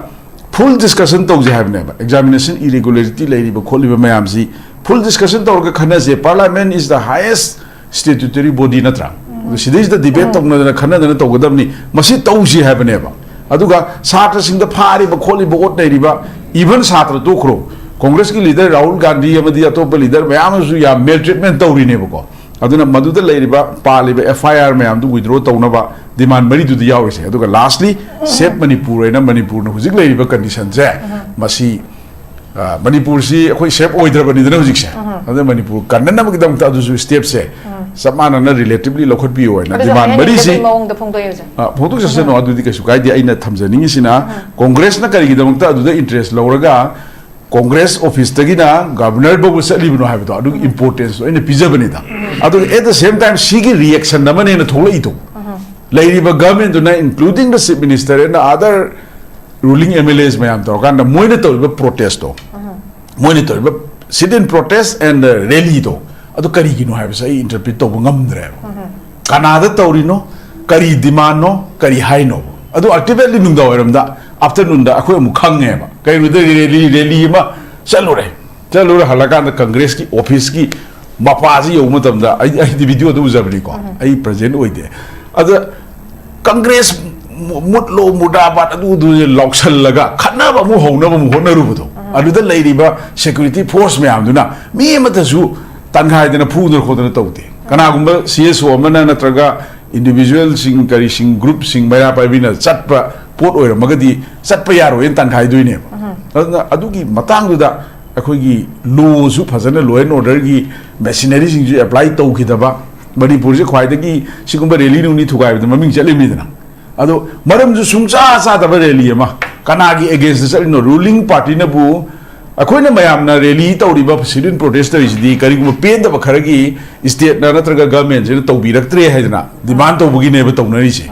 ꯐꯨꯜ ꯗꯤꯁꯀꯁꯟ ꯇꯧꯁꯦ ꯍꯥꯏꯕꯅꯦꯕ꯫ ꯑꯦꯛꯖꯥꯃꯤꯅꯦꯁꯟ ꯏꯔꯦꯒꯨꯂꯔꯤꯇꯤ ꯂꯩꯔꯤꯕ ꯈꯣꯠꯂꯤꯕ ꯃꯌꯥꯝꯁꯤ ꯐꯨꯜ ꯗꯤꯁꯀꯁꯟ ꯇꯧꯔꯒ ꯈꯟꯅꯁꯦ꯫ Parliament is the highest statutory body ꯅꯠꯇ꯭ꯔꯥ? ꯑꯗꯣ ꯁꯤꯗꯩꯁꯤꯗ ꯗꯤꯕꯦꯠ ꯇꯧꯅꯗꯅ ꯈꯟꯅꯗꯅ ꯇꯧꯒꯗꯕꯅꯤ꯫ ꯃꯁꯤ ꯇꯧꯁꯤ ꯍꯥꯏꯕꯅꯦꯕ꯫ ꯑꯗꯨꯒ ꯁꯥꯇ꯭ꯔꯁꯤꯡꯗ ꯐꯥꯔꯤꯕ ꯈꯣꯠꯂꯤꯕ ꯑꯣꯠꯅꯔꯤꯕ, ꯏꯚꯟ ꯁꯥꯇ꯭ꯔ ꯇꯣꯛꯈ꯭ꯔꯣ, ꯀꯣꯡꯒ꯭ꯔꯦꯁꯀꯤ ꯂꯤꯗꯔ ꯔꯥꯍꯨꯜ ꯒꯥꯟꯙꯤ ꯑꯃꯗꯤ ꯑꯇꯣꯞꯄ ꯂꯤꯗꯔ ꯃꯌꯥꯝ ꯑꯃꯁꯨ ꯌꯥꯝ ꯃꯦꯜ ꯇ꯭ꯔꯤꯠꯃꯦꯟ ꯇꯧꯔꯤꯅꯦꯕꯀꯣ꯫ ꯑꯗꯨꯅ ꯃꯗꯨꯗ ꯂꯩꯔꯤꯕ ꯄꯥꯜꯂꯤꯕ ꯑꯦꯐ ꯑꯥꯏ ꯑꯥꯔ ꯃꯌꯥꯝꯗꯨ ꯋꯤꯗ꯭ꯔꯣ ꯇꯧꯅꯕ ꯗꯤꯃꯥꯟ ꯃꯔꯤꯗꯨꯗꯤ ꯌꯥꯎꯔꯤꯁꯦ꯫ ꯑꯗꯨꯒ ꯂꯥꯁꯂꯤ, ꯁꯦꯐ ꯃꯅꯤꯄꯨꯔ ꯍꯥꯏꯅ ꯃꯅꯤꯄꯨꯔꯅ ꯍꯧꯖꯤꯛ ꯂꯩꯔꯤꯕ ꯀꯟꯗꯤꯁꯟꯁꯦ, ꯃꯁꯤ, ꯑ, ꯃꯅꯤꯄꯨꯔꯁꯤ ꯑꯩꯈꯣꯏ ꯁꯦꯐ ꯑꯣꯏꯗ꯭ꯔꯕꯅꯤꯗꯅ ꯍꯧꯖꯤꯛꯁꯦ꯫ ꯑꯗꯨꯅ ꯃꯅꯤꯄꯨꯔ ꯀꯟꯅꯅꯕꯒꯤꯗꯃꯛꯇ ꯑꯗꯨꯁꯨ ꯁ꯭ꯇꯦꯞꯁꯦ ꯆꯞ ꯃꯥꯟꯅꯅ ꯔꯤꯂꯦꯇꯤꯚꯂꯤ ꯂꯧꯈꯠꯄꯤꯌꯨ ꯍꯥꯏꯅ ꯑꯗꯨꯁꯨ ꯗꯤꯃꯥꯟ ꯍꯥꯏꯍꯟꯅꯤꯡꯗꯕꯒꯤ ꯃꯔꯤꯁꯤ ꯃꯑꯣꯡꯗ ꯐꯣꯡꯗꯣꯛꯏ ꯍꯧꯖꯤꯛ꯫ ꯑ, ꯐꯣꯡꯗꯣꯛꯆꯁꯅꯨ, ꯑꯗꯨꯗꯤ ꯀꯩꯁꯨ ꯀꯥꯏꯗꯦ꯫ ꯑꯩꯅ ꯊꯝꯖꯅꯤꯡꯉꯤꯁꯤꯅ, ꯀꯣꯡꯒ꯭ꯔꯦꯁꯅ ꯀꯔꯤꯒꯤꯗꯃꯛꯇ ꯑꯗꯨꯗ ꯏꯟꯇꯔꯦꯁ ꯂꯧꯔꯒ ꯀꯣꯡꯒ꯭ꯔꯦꯁ ꯑꯣꯐꯤꯁꯇꯒꯤꯅ ꯒꯚꯔꯅꯔ ꯐꯥꯎꯕ ꯆꯠꯂꯤꯕꯅꯣ ꯍꯥꯏꯕꯗꯣ, ꯑꯗꯨꯒꯤ ꯏꯝꯄꯣꯔꯇꯦꯟꯁꯇꯣ ꯑꯩꯅ ꯄꯤꯖꯕꯅꯤꯗ꯫ ꯑꯗꯨꯒ at the same time ꯁꯤꯒꯤ ꯔꯤꯌꯦꯛꯁꯟ ꯑꯃꯅꯦꯅ ꯊꯣꯛꯂꯛꯏꯗꯣ꯫ ꯂꯩꯔꯤꯕ ꯒꯚꯔꯟꯃꯦꯟꯗꯨꯅ, including the chief minister and other ruling M L As ꯃꯌꯥꯝ ꯇꯧꯔꯀꯥꯟꯗ ꯃꯣꯏꯅ ꯇꯧꯔꯤꯕ ꯄ꯭ꯔꯣꯇꯦꯁꯇꯣ, ꯃꯣꯏꯅ ꯇꯧꯔꯤꯕ sit in protest and rallyꯗꯣ, ꯑꯗꯨ ꯀꯔꯤꯒꯤꯅꯣ ꯍꯥꯏꯕꯁꯦ ꯑꯩ ꯏꯟꯇꯔꯄ꯭ꯔꯤꯠ ꯇꯧꯕ ꯉꯝꯗ꯭ꯔꯦꯕ꯫ ꯀꯅꯥꯗ ꯇꯧꯔꯤꯅꯣ, ꯀꯔꯤ ꯗꯤꯃꯥꯟꯅꯣ, ꯀꯔꯤ ꯍꯥꯏꯅꯣ? ꯑꯗꯨ ꯑꯜꯇꯤꯃꯦꯠꯂꯤ ꯅꯨꯡꯗꯥꯡ ꯋꯥꯏꯔꯝꯗ, ꯑꯥꯐꯇꯔꯅꯨꯟꯗ ꯑꯩꯈꯣꯏ ꯑꯃꯨꯛ ꯈꯪꯉꯦꯕ꯫ ꯀꯩꯅꯣꯗ ꯔꯦꯂꯤ, ꯔꯦꯂꯤ ꯑꯃ ꯆꯠꯂꯨꯔꯦ꯫ ꯆꯠꯂꯨꯔ ꯍꯜꯂꯀꯥꯟꯗ ꯀꯪꯒ꯭ꯔꯦꯁꯀꯤ ꯑꯣꯐꯤꯁꯀꯤ ꯃꯄꯥꯁꯤ ꯌꯧꯕ ꯃꯇꯝꯗ, ꯑꯩ, ꯑꯩꯗꯤ ꯚꯤꯗꯤꯑꯣꯗ ꯎꯖꯕꯅꯤꯀꯣ, ꯑꯩ ꯄ꯭ꯔꯖꯦꯟ ꯑꯣꯏꯗꯦ꯫ ꯑꯗ ꯀꯪꯒ꯭ꯔꯦꯁ ꯃꯨꯠꯂꯣ, ꯃꯨꯔꯗꯥꯕꯥꯗ, ꯑꯗꯨ ꯑꯗꯨ ꯂꯥꯎꯁꯜꯂꯒ ꯈꯠꯅꯕ ꯑꯃꯨꯛ ꯍꯧꯅꯕ ꯑꯃꯨꯛ ꯍꯣꯠꯅꯔꯨꯕꯗꯣ, ꯑꯗꯨꯗ ꯂꯩꯔꯤꯕ ꯁꯦꯀ꯭ꯌꯨꯔꯤꯇꯤ ꯐꯣꯔꯁ ꯃꯌꯥꯝꯗꯨꯅ ꯃꯤ ꯑꯃꯠꯇꯁꯨ ꯇꯟꯈꯥꯏꯗꯅ ꯐꯨꯗꯅ ꯈꯣꯠꯇꯅ ꯇꯧꯗꯦ꯫ ꯀꯅꯥꯒꯨꯝꯕ ꯁꯤ ꯑꯦꯁ ꯑꯣ ꯑꯃꯅ ꯅꯠꯇ꯭ꯔꯒ ꯏꯟꯗꯤꯚꯤꯖꯨꯋꯦꯜꯁꯤꯡ, ꯀꯔꯤꯁꯤꯡ, ꯒ꯭ꯔꯨꯞꯁꯤꯡ, ꯃꯩꯔꯥ ꯄꯥꯏꯕꯤꯅ ꯆꯠꯄ ꯄꯣꯠ ꯑꯣꯏꯔꯝꯃꯒꯗꯤ ꯆꯠꯄ ꯌꯥꯔꯣꯏꯅ ꯇꯟꯈꯥꯏꯗꯣꯏꯅꯦꯕ꯫ ꯑꯗꯨꯅ ꯑꯗꯨꯒꯤ ꯃꯇꯥꯡꯗꯨꯗ ꯑꯩꯈꯣꯏꯒꯤ ꯂꯣꯁꯨ ꯐꯖꯅ, ꯂꯣ ꯑꯦꯟ ꯑꯣꯔꯗꯔꯒꯤ ꯃꯦꯁꯤꯅꯔꯤꯁꯤꯡꯁꯨ ꯑꯦꯄ꯭ꯂꯥꯏ ꯇꯧꯈꯤꯗꯕ, ꯃꯅꯤꯄꯨꯔꯁꯦ ꯈ꯭ꯋꯥꯏꯗꯒꯤ ꯁꯤꯒꯨꯝꯕ ꯔꯦꯂꯤ ꯅꯨꯡꯂꯤ ꯊꯨꯒꯥꯏꯕꯗ ꯃꯃꯤꯡ ꯆꯠꯂꯤꯃꯤꯗꯅ꯫ ꯑꯗꯣ ꯃꯔꯝꯁꯨ ꯁꯨꯡꯆꯥ ꯆꯥꯗꯕ ꯔꯦꯂꯤ ꯑꯃ, ꯀꯅꯥꯒꯤ ꯑꯦꯒꯦꯟꯁꯇ ꯆꯠꯂꯤꯅꯣ? ꯔꯨꯂꯤꯡ ꯄꯥꯔꯇꯤꯅꯕꯨ, ꯑꯩꯈꯣꯏꯅ ꯃꯌꯥꯝꯅ ꯔꯦꯂꯤ ꯇꯧꯔꯤꯕ, ꯁꯤꯠ ꯏꯟ ꯄ꯭ꯔꯣꯇꯦꯁ ꯇꯧꯔꯤꯁꯤꯗꯤ ꯀꯔꯤꯒꯨꯝꯕ ꯄꯦꯟꯗꯕ ꯈꯔꯒꯤ ꯁ꯭ꯇꯦꯠꯅ ꯅꯠꯇ꯭ꯔꯒ ꯒꯚꯔꯟꯃꯦꯟꯁꯤꯅ ꯇꯧꯕꯤꯔꯛꯇ꯭ꯔꯦ ꯍꯥꯏꯗꯅ ꯗꯤꯃꯥꯟ ꯇꯧꯕꯒꯤꯅꯦꯕ ꯇꯧꯅꯔꯤꯁꯦ꯫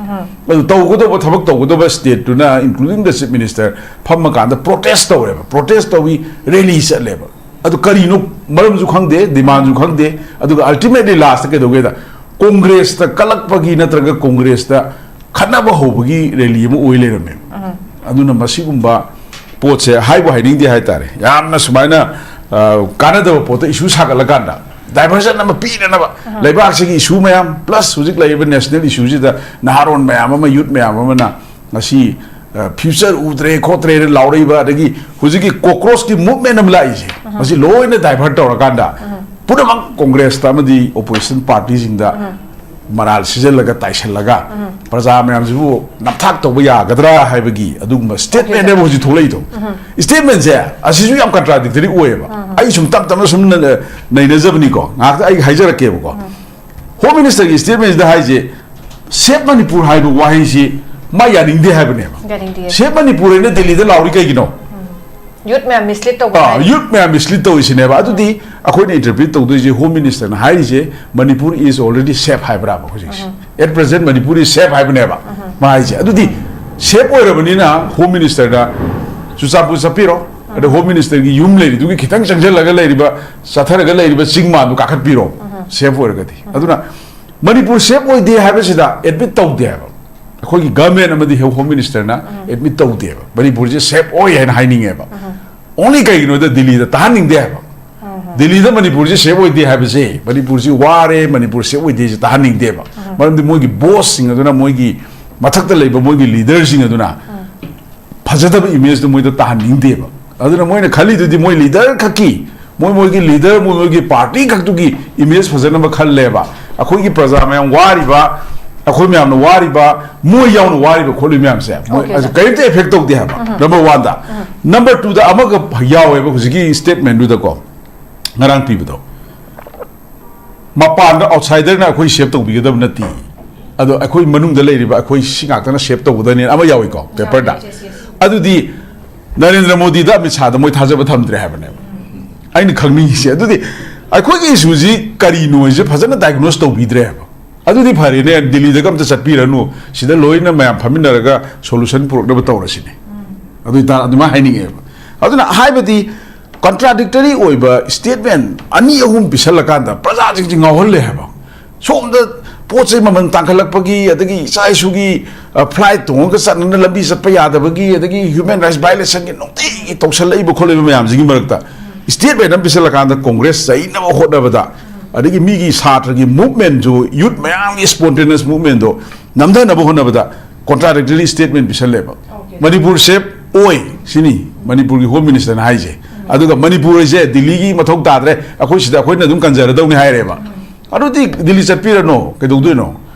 ꯑꯗꯨ ꯇꯧꯒꯗꯧꯕ, ꯊꯕꯛ ꯇꯧꯒꯗꯧꯕ ꯁ꯭ꯇꯦꯠꯇꯨꯅ, including the chief minister, ꯐꯝꯃꯀꯥꯟꯗ ꯄ꯭ꯔꯣꯇꯦꯁ ꯇꯧꯔꯦꯕ꯫ ꯄ꯭ꯔꯣꯇꯦꯁ ꯇꯧꯏ, ꯔꯦꯂꯤ ꯆꯠꯂꯦꯕ꯫ ꯑꯗꯨ ꯀꯔꯤꯅꯣ? ꯃꯔꯝꯁꯨ ꯈꯪꯗꯦ, ꯗꯤꯃꯥꯟꯁꯨ ꯈꯪꯗꯦ꯫ ꯑꯗꯨꯒ ꯑꯜꯇꯤꯃꯦꯠꯂꯤ ꯂꯥꯁꯇ ꯀꯩꯗꯧꯒꯦꯗ, ꯀꯣꯡꯒ꯭ꯔꯦꯁꯇ ꯀꯜꯂꯛꯄꯒꯤ ꯅꯠꯇ꯭ꯔꯒ ꯀꯣꯡꯒ꯭ꯔꯦꯁꯇ ꯈꯠꯅꯕ ꯍꯧꯕꯒꯤ ꯔꯦꯂꯤ ꯑꯃ ꯑꯣꯏ ꯂꯩꯔꯝꯃꯦꯕ꯫ ꯑꯗꯨꯅ ꯃꯁꯤꯒꯨꯝꯕ ꯄꯣꯠꯁꯦ ꯍꯥꯏꯕꯨ ꯍꯥꯏꯅꯤꯡꯗꯦ ꯍꯥꯏꯇꯥꯔꯦ꯫ ꯌꯥꯝꯅ ꯁꯨꯃꯥꯏꯅ, ꯑ, ꯀꯥꯟꯅꯗꯕ ꯄꯣꯠꯇ ꯏꯁꯨ ꯁꯥꯒꯠꯂꯀꯥꯟꯗ ꯗꯥꯏꯚꯔꯁꯟ ꯑꯃ ꯄꯤꯅꯅꯕ, ꯂꯩꯕꯥꯛꯁꯤꯒꯤ ꯏꯁꯨ ꯃꯌꯥꯝ, ꯄ꯭ꯂꯁ ꯍꯧꯖꯤꯛ ꯂꯩꯔꯤꯕ ꯅꯦꯁꯅꯦꯜ ꯏꯁꯨꯁꯤꯗ ꯅꯍꯥꯔꯣꯟ ꯃꯌꯥꯝ ꯑꯃ, ꯌꯨꯠ ꯃꯌꯥꯝ ꯑꯃꯅ ꯉꯁꯤ, ꯑ, ꯐ꯭ꯌꯨꯆꯔ ꯎꯗ꯭ꯔꯦ ꯈꯣꯠꯇ꯭ꯔꯦꯅ ꯂꯥꯎꯔꯛꯏꯕ, ꯑꯗꯒꯤ ꯍꯧꯖꯤꯛꯀꯤ ꯀꯣꯀ꯭ꯔꯣꯁꯀꯤ ꯃꯨꯚꯃꯦꯟ ꯑꯃ ꯂꯥꯛꯏꯁꯦ, ꯃꯁꯤ ꯂꯣꯏꯅ ꯗꯥꯏꯚꯔꯠ ꯇꯧꯔꯀꯥꯟꯗ ꯄꯨꯝꯅꯃꯛ ꯀꯣꯡꯒ꯭ꯔꯦꯁꯇ ꯑꯃꯗꯤ ꯑꯣꯄꯣꯖꯤꯁꯟ ꯄꯥꯔꯇꯤꯁꯤꯡꯗ ꯃꯔꯥꯜ ꯁꯤꯖꯤꯜꯂꯒ, ꯇꯥꯏꯁꯜꯂꯒ, ꯄ꯭ꯔꯖꯥ ꯃꯌꯥꯝꯁꯤꯕꯨ ꯅꯝꯊꯥꯛ ꯇꯧꯕ ꯌꯥꯒꯗ꯭ꯔꯥ ꯍꯥꯏꯕꯒꯤ ꯑꯗꯨꯒꯨꯝꯕ ꯁ꯭ꯇꯦꯠꯃꯦꯟꯅꯦꯕ ꯍꯧꯖꯤꯛ ꯊꯣꯛꯂꯛꯏꯗꯣ꯫ ꯁ꯭ꯇꯦꯠꯃꯦꯟꯁꯦ ꯑꯁꯤꯁꯨ ꯌꯥꯝ ꯀꯟꯇ꯭ꯔꯥꯗꯤꯛꯇꯔꯤ ꯑꯣꯏꯌꯦꯕ꯫ ꯑꯩ ꯁꯨꯝ ꯇꯞ ꯇꯞꯅ ꯁꯨꯝ ꯅ-, ꯅꯩꯅꯖꯕꯅꯤꯀꯣ, ꯉꯥꯏꯍꯥꯛꯇ ꯑꯩ ꯍꯥꯏꯖꯔꯛꯀꯦꯕꯀꯣ꯫ ꯍꯣꯝ ꯃꯤꯅꯤꯁꯇꯔꯒꯤ ꯁ꯭ꯇꯦꯠꯃꯦꯟꯁꯤꯗ ꯍꯥꯏꯁꯦ, "ꯁꯦꯞ ꯃꯅꯤꯄꯨꯔ" ꯍꯥꯏꯕ ꯋꯥꯍꯩꯁꯤ ꯃꯥ ꯌꯥꯅꯤꯡꯗꯦ ꯍꯥꯏꯕꯅꯦꯕ꯫ ꯌꯥꯅꯤꯡꯗꯦ꯫ "ꯁꯦꯞ ꯃꯅꯤꯄꯨꯔ" ꯍꯥꯏꯅ ꯗꯤꯜꯂꯤꯗ ꯂꯥꯎꯔꯤ ꯀꯩꯒꯤꯅꯣ? ꯌꯨꯠ ꯃꯌꯥꯝ ꯃꯤꯁꯂꯤꯠ ꯇꯧꯕ ꯑꯥ, ꯍꯥꯏꯔꯤ꯫ ꯌꯨꯠ ꯃꯌꯥꯝ ꯃꯤꯁꯂꯤꯠ ꯇꯧꯔꯤꯁꯤꯅꯦꯕ꯫ ꯑꯗꯨꯗꯤ ꯑꯩꯈꯣꯏꯅ ꯏꯟꯇꯔꯄ꯭ꯔꯤꯠ ꯇꯧꯗꯣꯏꯁꯦ, ꯍꯣꯝ ꯃꯤꯅꯤꯁꯇꯔꯅ ꯍꯥꯏꯔꯤꯁꯦ, "ꯃꯅꯤꯄꯨꯔ is already safe" ꯍꯥꯏꯕ꯭ꯔꯥꯕ ꯍꯧꯖꯤꯛꯁꯦ? "At present Manipur is safe" ꯍꯥꯏꯕꯅꯦꯕ ꯃꯥ ꯍꯥꯏꯁꯦ꯫ ꯑꯗꯨꯗꯤ ꯁꯦꯞ ꯑꯣꯏꯔꯕꯅꯤꯅ ꯍꯣꯝ ꯃꯤꯅꯤꯁꯇꯔꯗ ꯆꯨꯔꯆꯥꯟꯄꯨꯔ ꯆꯠꯄꯤꯔꯣ, ꯑꯗ ꯍꯣꯝ ꯃꯤꯅꯤꯁꯇꯔꯒꯤ ꯌꯨꯝ ꯂꯩꯔꯤꯗꯨꯒꯤ ꯈꯤꯇꯪ ꯆꯪꯁꯤꯜꯂꯒ ꯂꯩꯔꯤꯕ, ꯆꯠꯊꯔꯒ ꯂꯩꯔꯤꯕ ꯆꯤꯡ ꯃꯥꯟꯗꯨ ꯀꯥꯈꯠꯄꯤꯔꯣ, ꯁꯦꯞ ꯑꯣꯏꯔꯒꯗꯤ꯫ ꯑꯗꯨꯅ ꯃꯅꯤꯄꯨꯔ ꯁꯦꯞ ꯑꯣꯏꯗꯦ ꯍꯥꯏꯕꯁꯤꯗ ꯑꯦꯗꯃꯤꯠ ꯇꯧꯗꯦ ꯍꯥꯏꯕ꯫ ꯑꯩꯈꯣꯏꯒꯤ ꯒꯚꯔꯟꯃꯦꯟ ꯑꯃꯗꯤ ꯍꯣꯝ ꯃꯤꯅꯤꯁꯇꯔꯅ ꯑꯦꯗꯃꯤꯠ ꯇꯧꯗꯦꯕ꯫ ꯃꯅꯤꯄꯨꯔꯁꯦ ꯁꯦꯞ ꯑꯣꯏ ꯍꯥꯏꯅ ꯍꯥꯏꯅꯤꯡꯉꯦꯕ꯫ ꯑꯣꯡꯂꯤ ꯀꯩꯒꯤꯅꯣꯗ ꯗꯤꯜꯂꯤꯗ ꯇꯥꯍꯟꯅꯤꯡꯗꯦ ꯍꯥꯏꯕ꯫ ꯗꯤꯜꯂꯤꯗ ꯃꯅꯤꯄꯨꯔꯁꯦ ꯁꯦꯞ ꯑꯣꯏꯗꯦ ꯍꯥꯏꯕꯁꯦ, ꯃꯅꯤꯄꯨꯔꯁꯤ ꯋꯥꯔꯦ, ꯃꯅꯤꯄꯨꯔ ꯁꯦꯞ ꯑꯣꯏꯗꯦꯁꯦ ꯇꯥꯍꯟꯅꯤꯡꯗꯦꯕ꯫ ꯃꯔꯝꯗꯤ ꯃꯣꯏꯒꯤ ꯕꯣꯁꯁꯤꯡ ꯑꯗꯨꯅ ꯃꯣꯏꯒꯤ ꯃꯊꯛꯇ ꯂꯩꯕ ꯃꯣꯏꯒꯤ ꯂꯤꯗꯔꯁꯤꯡ ꯑꯗꯨꯅ ꯐꯖꯗꯕ ꯏꯃꯦꯖꯇꯨ ꯃꯣꯏꯗ ꯇꯥꯍꯟꯅꯤꯡꯗꯦꯕ꯫ ꯑꯗꯨꯅ ꯃꯣꯏꯅ ꯈꯜꯂꯤꯗꯨꯗꯤ ꯃꯣꯏ ꯂꯤꯗꯔ ꯈꯛꯀꯤ, ꯃꯣꯏ ꯃꯣꯏꯒꯤ ꯂꯤꯗꯔ, ꯃꯣꯏ ꯃꯣꯏꯒꯤ ꯄꯥꯔꯇꯤ ꯈꯛꯇꯨꯒꯤ ꯏꯃꯦꯖ ꯐꯖꯅꯕ ꯈꯜꯂꯦꯕ꯫ ꯑꯩꯈꯣꯏꯒꯤ ꯄ꯭ꯔꯖꯥ ꯃꯌꯥꯝ ꯋꯥꯔꯤꯕ, ꯑꯩꯈꯣꯏ ꯃꯌꯥꯝꯅ ꯋꯥꯔꯤꯕ, ꯃꯣꯏ ꯌꯥꯎꯅ ꯋꯥꯔꯤꯕ ꯈꯣꯠꯂꯤ ꯃꯌꯥꯝꯁꯦ ꯃꯣꯏ Okay, sir. ꯀꯔꯤꯝꯇ effect ꯇꯧꯗꯦ ꯍꯥꯏꯕ꯫ Number one ꯗ꯫ Number two ꯗ ꯑꯃꯒ ꯌꯥꯎꯋꯦꯕ ꯍꯧꯖꯤꯛꯀꯤ statement ꯗꯨꯗꯀꯣ, ꯉꯔꯥꯡ ꯄꯤꯕꯗꯣ꯫ ꯃꯄꯥꯟꯗ outsider ꯅ ꯑꯩꯈꯣꯏ save ꯇꯧꯕꯤꯒꯗꯕ ꯅꯠꯇꯦ, ꯑꯗꯣ ꯑꯩꯈꯣꯏ ꯃꯅꯨꯡꯗ ꯂꯩꯔꯤꯕ ꯑꯩꯈꯣꯏ ꯁꯤ ꯉꯥꯛꯇꯅ save ꯇꯧꯒꯗꯕꯅꯤ ꯑꯃ ꯌꯥꯎꯏꯀꯣ, paper ꯗ꯫ Yes, yes, yes. ꯑꯗꯨꯗꯤ ꯅꯔꯦꯟꯗ꯭ꯔ ꯃꯣꯗꯤꯗ, ꯑꯃꯤꯠ ꯁꯥꯍꯗ ꯃꯣꯏ ꯊꯥꯖꯕ ꯊꯝꯗ꯭ꯔꯦ ꯍꯥꯏꯕꯅꯦꯕ꯫ ꯑꯩꯅ ꯈꯪꯅꯤꯡꯉꯤꯁꯦ ꯑꯗꯨꯗꯤ ꯑꯩꯈꯣꯏꯒꯤ issue ꯁꯤ ꯀꯔꯤꯅꯣ ꯍꯥꯏꯁꯦ ꯐꯖꯅ diagnose ꯇꯧꯕꯤꯗ꯭ꯔꯦ ꯍꯥꯏꯕ꯫ ꯑꯗꯨꯗꯤ ꯐꯔꯦꯅꯦ, ꯗꯤꯜꯂꯤꯗꯒ ꯑꯝꯇ ꯆꯠꯄꯤꯔꯅꯨ, ꯁꯤꯗ ꯂꯣꯏꯅ ꯃꯌꯥꯝ ꯐꯝꯃꯤꯟꯅꯔꯒ solution ꯄꯨꯔꯛꯅꯕ ꯇꯧꯔꯁꯤꯅꯦ꯫ ꯑꯗꯨ ꯑꯣꯏꯇꯥꯔ-, ꯑꯗꯨꯃꯥꯏꯅ ꯍꯥꯏꯅꯤꯡꯉꯦꯕ꯫ ꯑꯗꯨꯅ ꯍꯥꯏꯕꯗꯤ contradictory ꯑꯣꯏꯕ statement ꯑꯅꯤ ꯑꯍꯨꯝ ꯄꯤꯁꯜꯂꯀꯥꯟꯗ ꯄ꯭ꯔꯖꯥꯁꯤꯡꯁꯤ ꯉꯥꯎꯍꯜꯂꯦ ꯍꯥꯏꯕ꯫ ꯁꯣꯝꯗ ꯄꯣꯠ ꯆꯩ ꯃꯃꯜ ꯇꯥꯡꯈꯠꯂꯛꯄꯒꯤ, ꯑꯗꯒꯤ ꯏꯆꯥ ꯏꯁꯨꯒꯤ, ꯑ, flight ꯇꯣꯡꯉꯒ ꯆꯠꯅꯅ ꯂꯝꯕꯤ ꯆꯠꯄ ꯌꯥꯗꯕꯒꯤ, ꯑꯗꯒꯤ human rights violation ꯒꯤ ꯅꯨꯡꯇꯤꯒꯤ ꯇꯧꯁꯜꯂꯛꯏꯕ ꯈꯣꯠꯂꯛꯏꯕ ꯃꯌꯥꯝꯁꯤꯒꯤ ꯃꯔꯛꯇ statement ꯑꯃ ꯄꯤꯁꯜꯂꯀꯥꯟꯗ ꯀꯣꯡꯒ꯭ꯔꯦꯁ ꯆꯩꯅꯕ ꯍꯣꯠꯅꯕꯗ, ꯑꯗꯒꯤ ꯃꯤꯒꯤ ꯁꯥꯇ꯭ꯔꯒꯤ movement ꯁꯨ, youth ꯃꯌꯥꯝꯒꯤ spontaneous movement ꯗꯣ ꯅꯝꯊꯅꯕ ꯍꯣꯠꯅꯕꯗ contradictory statement ꯄꯤꯁꯜꯂꯦꯕ꯫ Okay. Manipur safe ꯑꯣꯏ ꯁꯤꯅꯤ ꯃꯅꯤꯄꯨꯔꯒꯤ Home Minister ꯅ ꯍꯥꯏꯁꯦ꯫ ꯑꯗꯨꯒ ꯃꯅꯤꯄꯨꯔ ꯍꯥꯏꯁꯦ ꯗꯤꯜꯂꯤꯒꯤ ꯃꯊꯧ ꯇꯥꯗ꯭ꯔꯦ, ꯑꯩꯈꯣꯏ ꯁꯤꯗ ꯑꯩꯈꯣꯏꯅ ꯑꯗꯨꯝ ꯀꯟꯖꯔꯗꯧꯅꯤ ꯍꯥꯏꯔꯦꯕ꯫ ꯑꯗꯨꯗꯤ ꯗꯤꯜꯂꯤ ꯆꯠꯄꯤꯔꯅꯣ, ꯀꯩꯗꯧꯗꯣꯏꯅꯣ?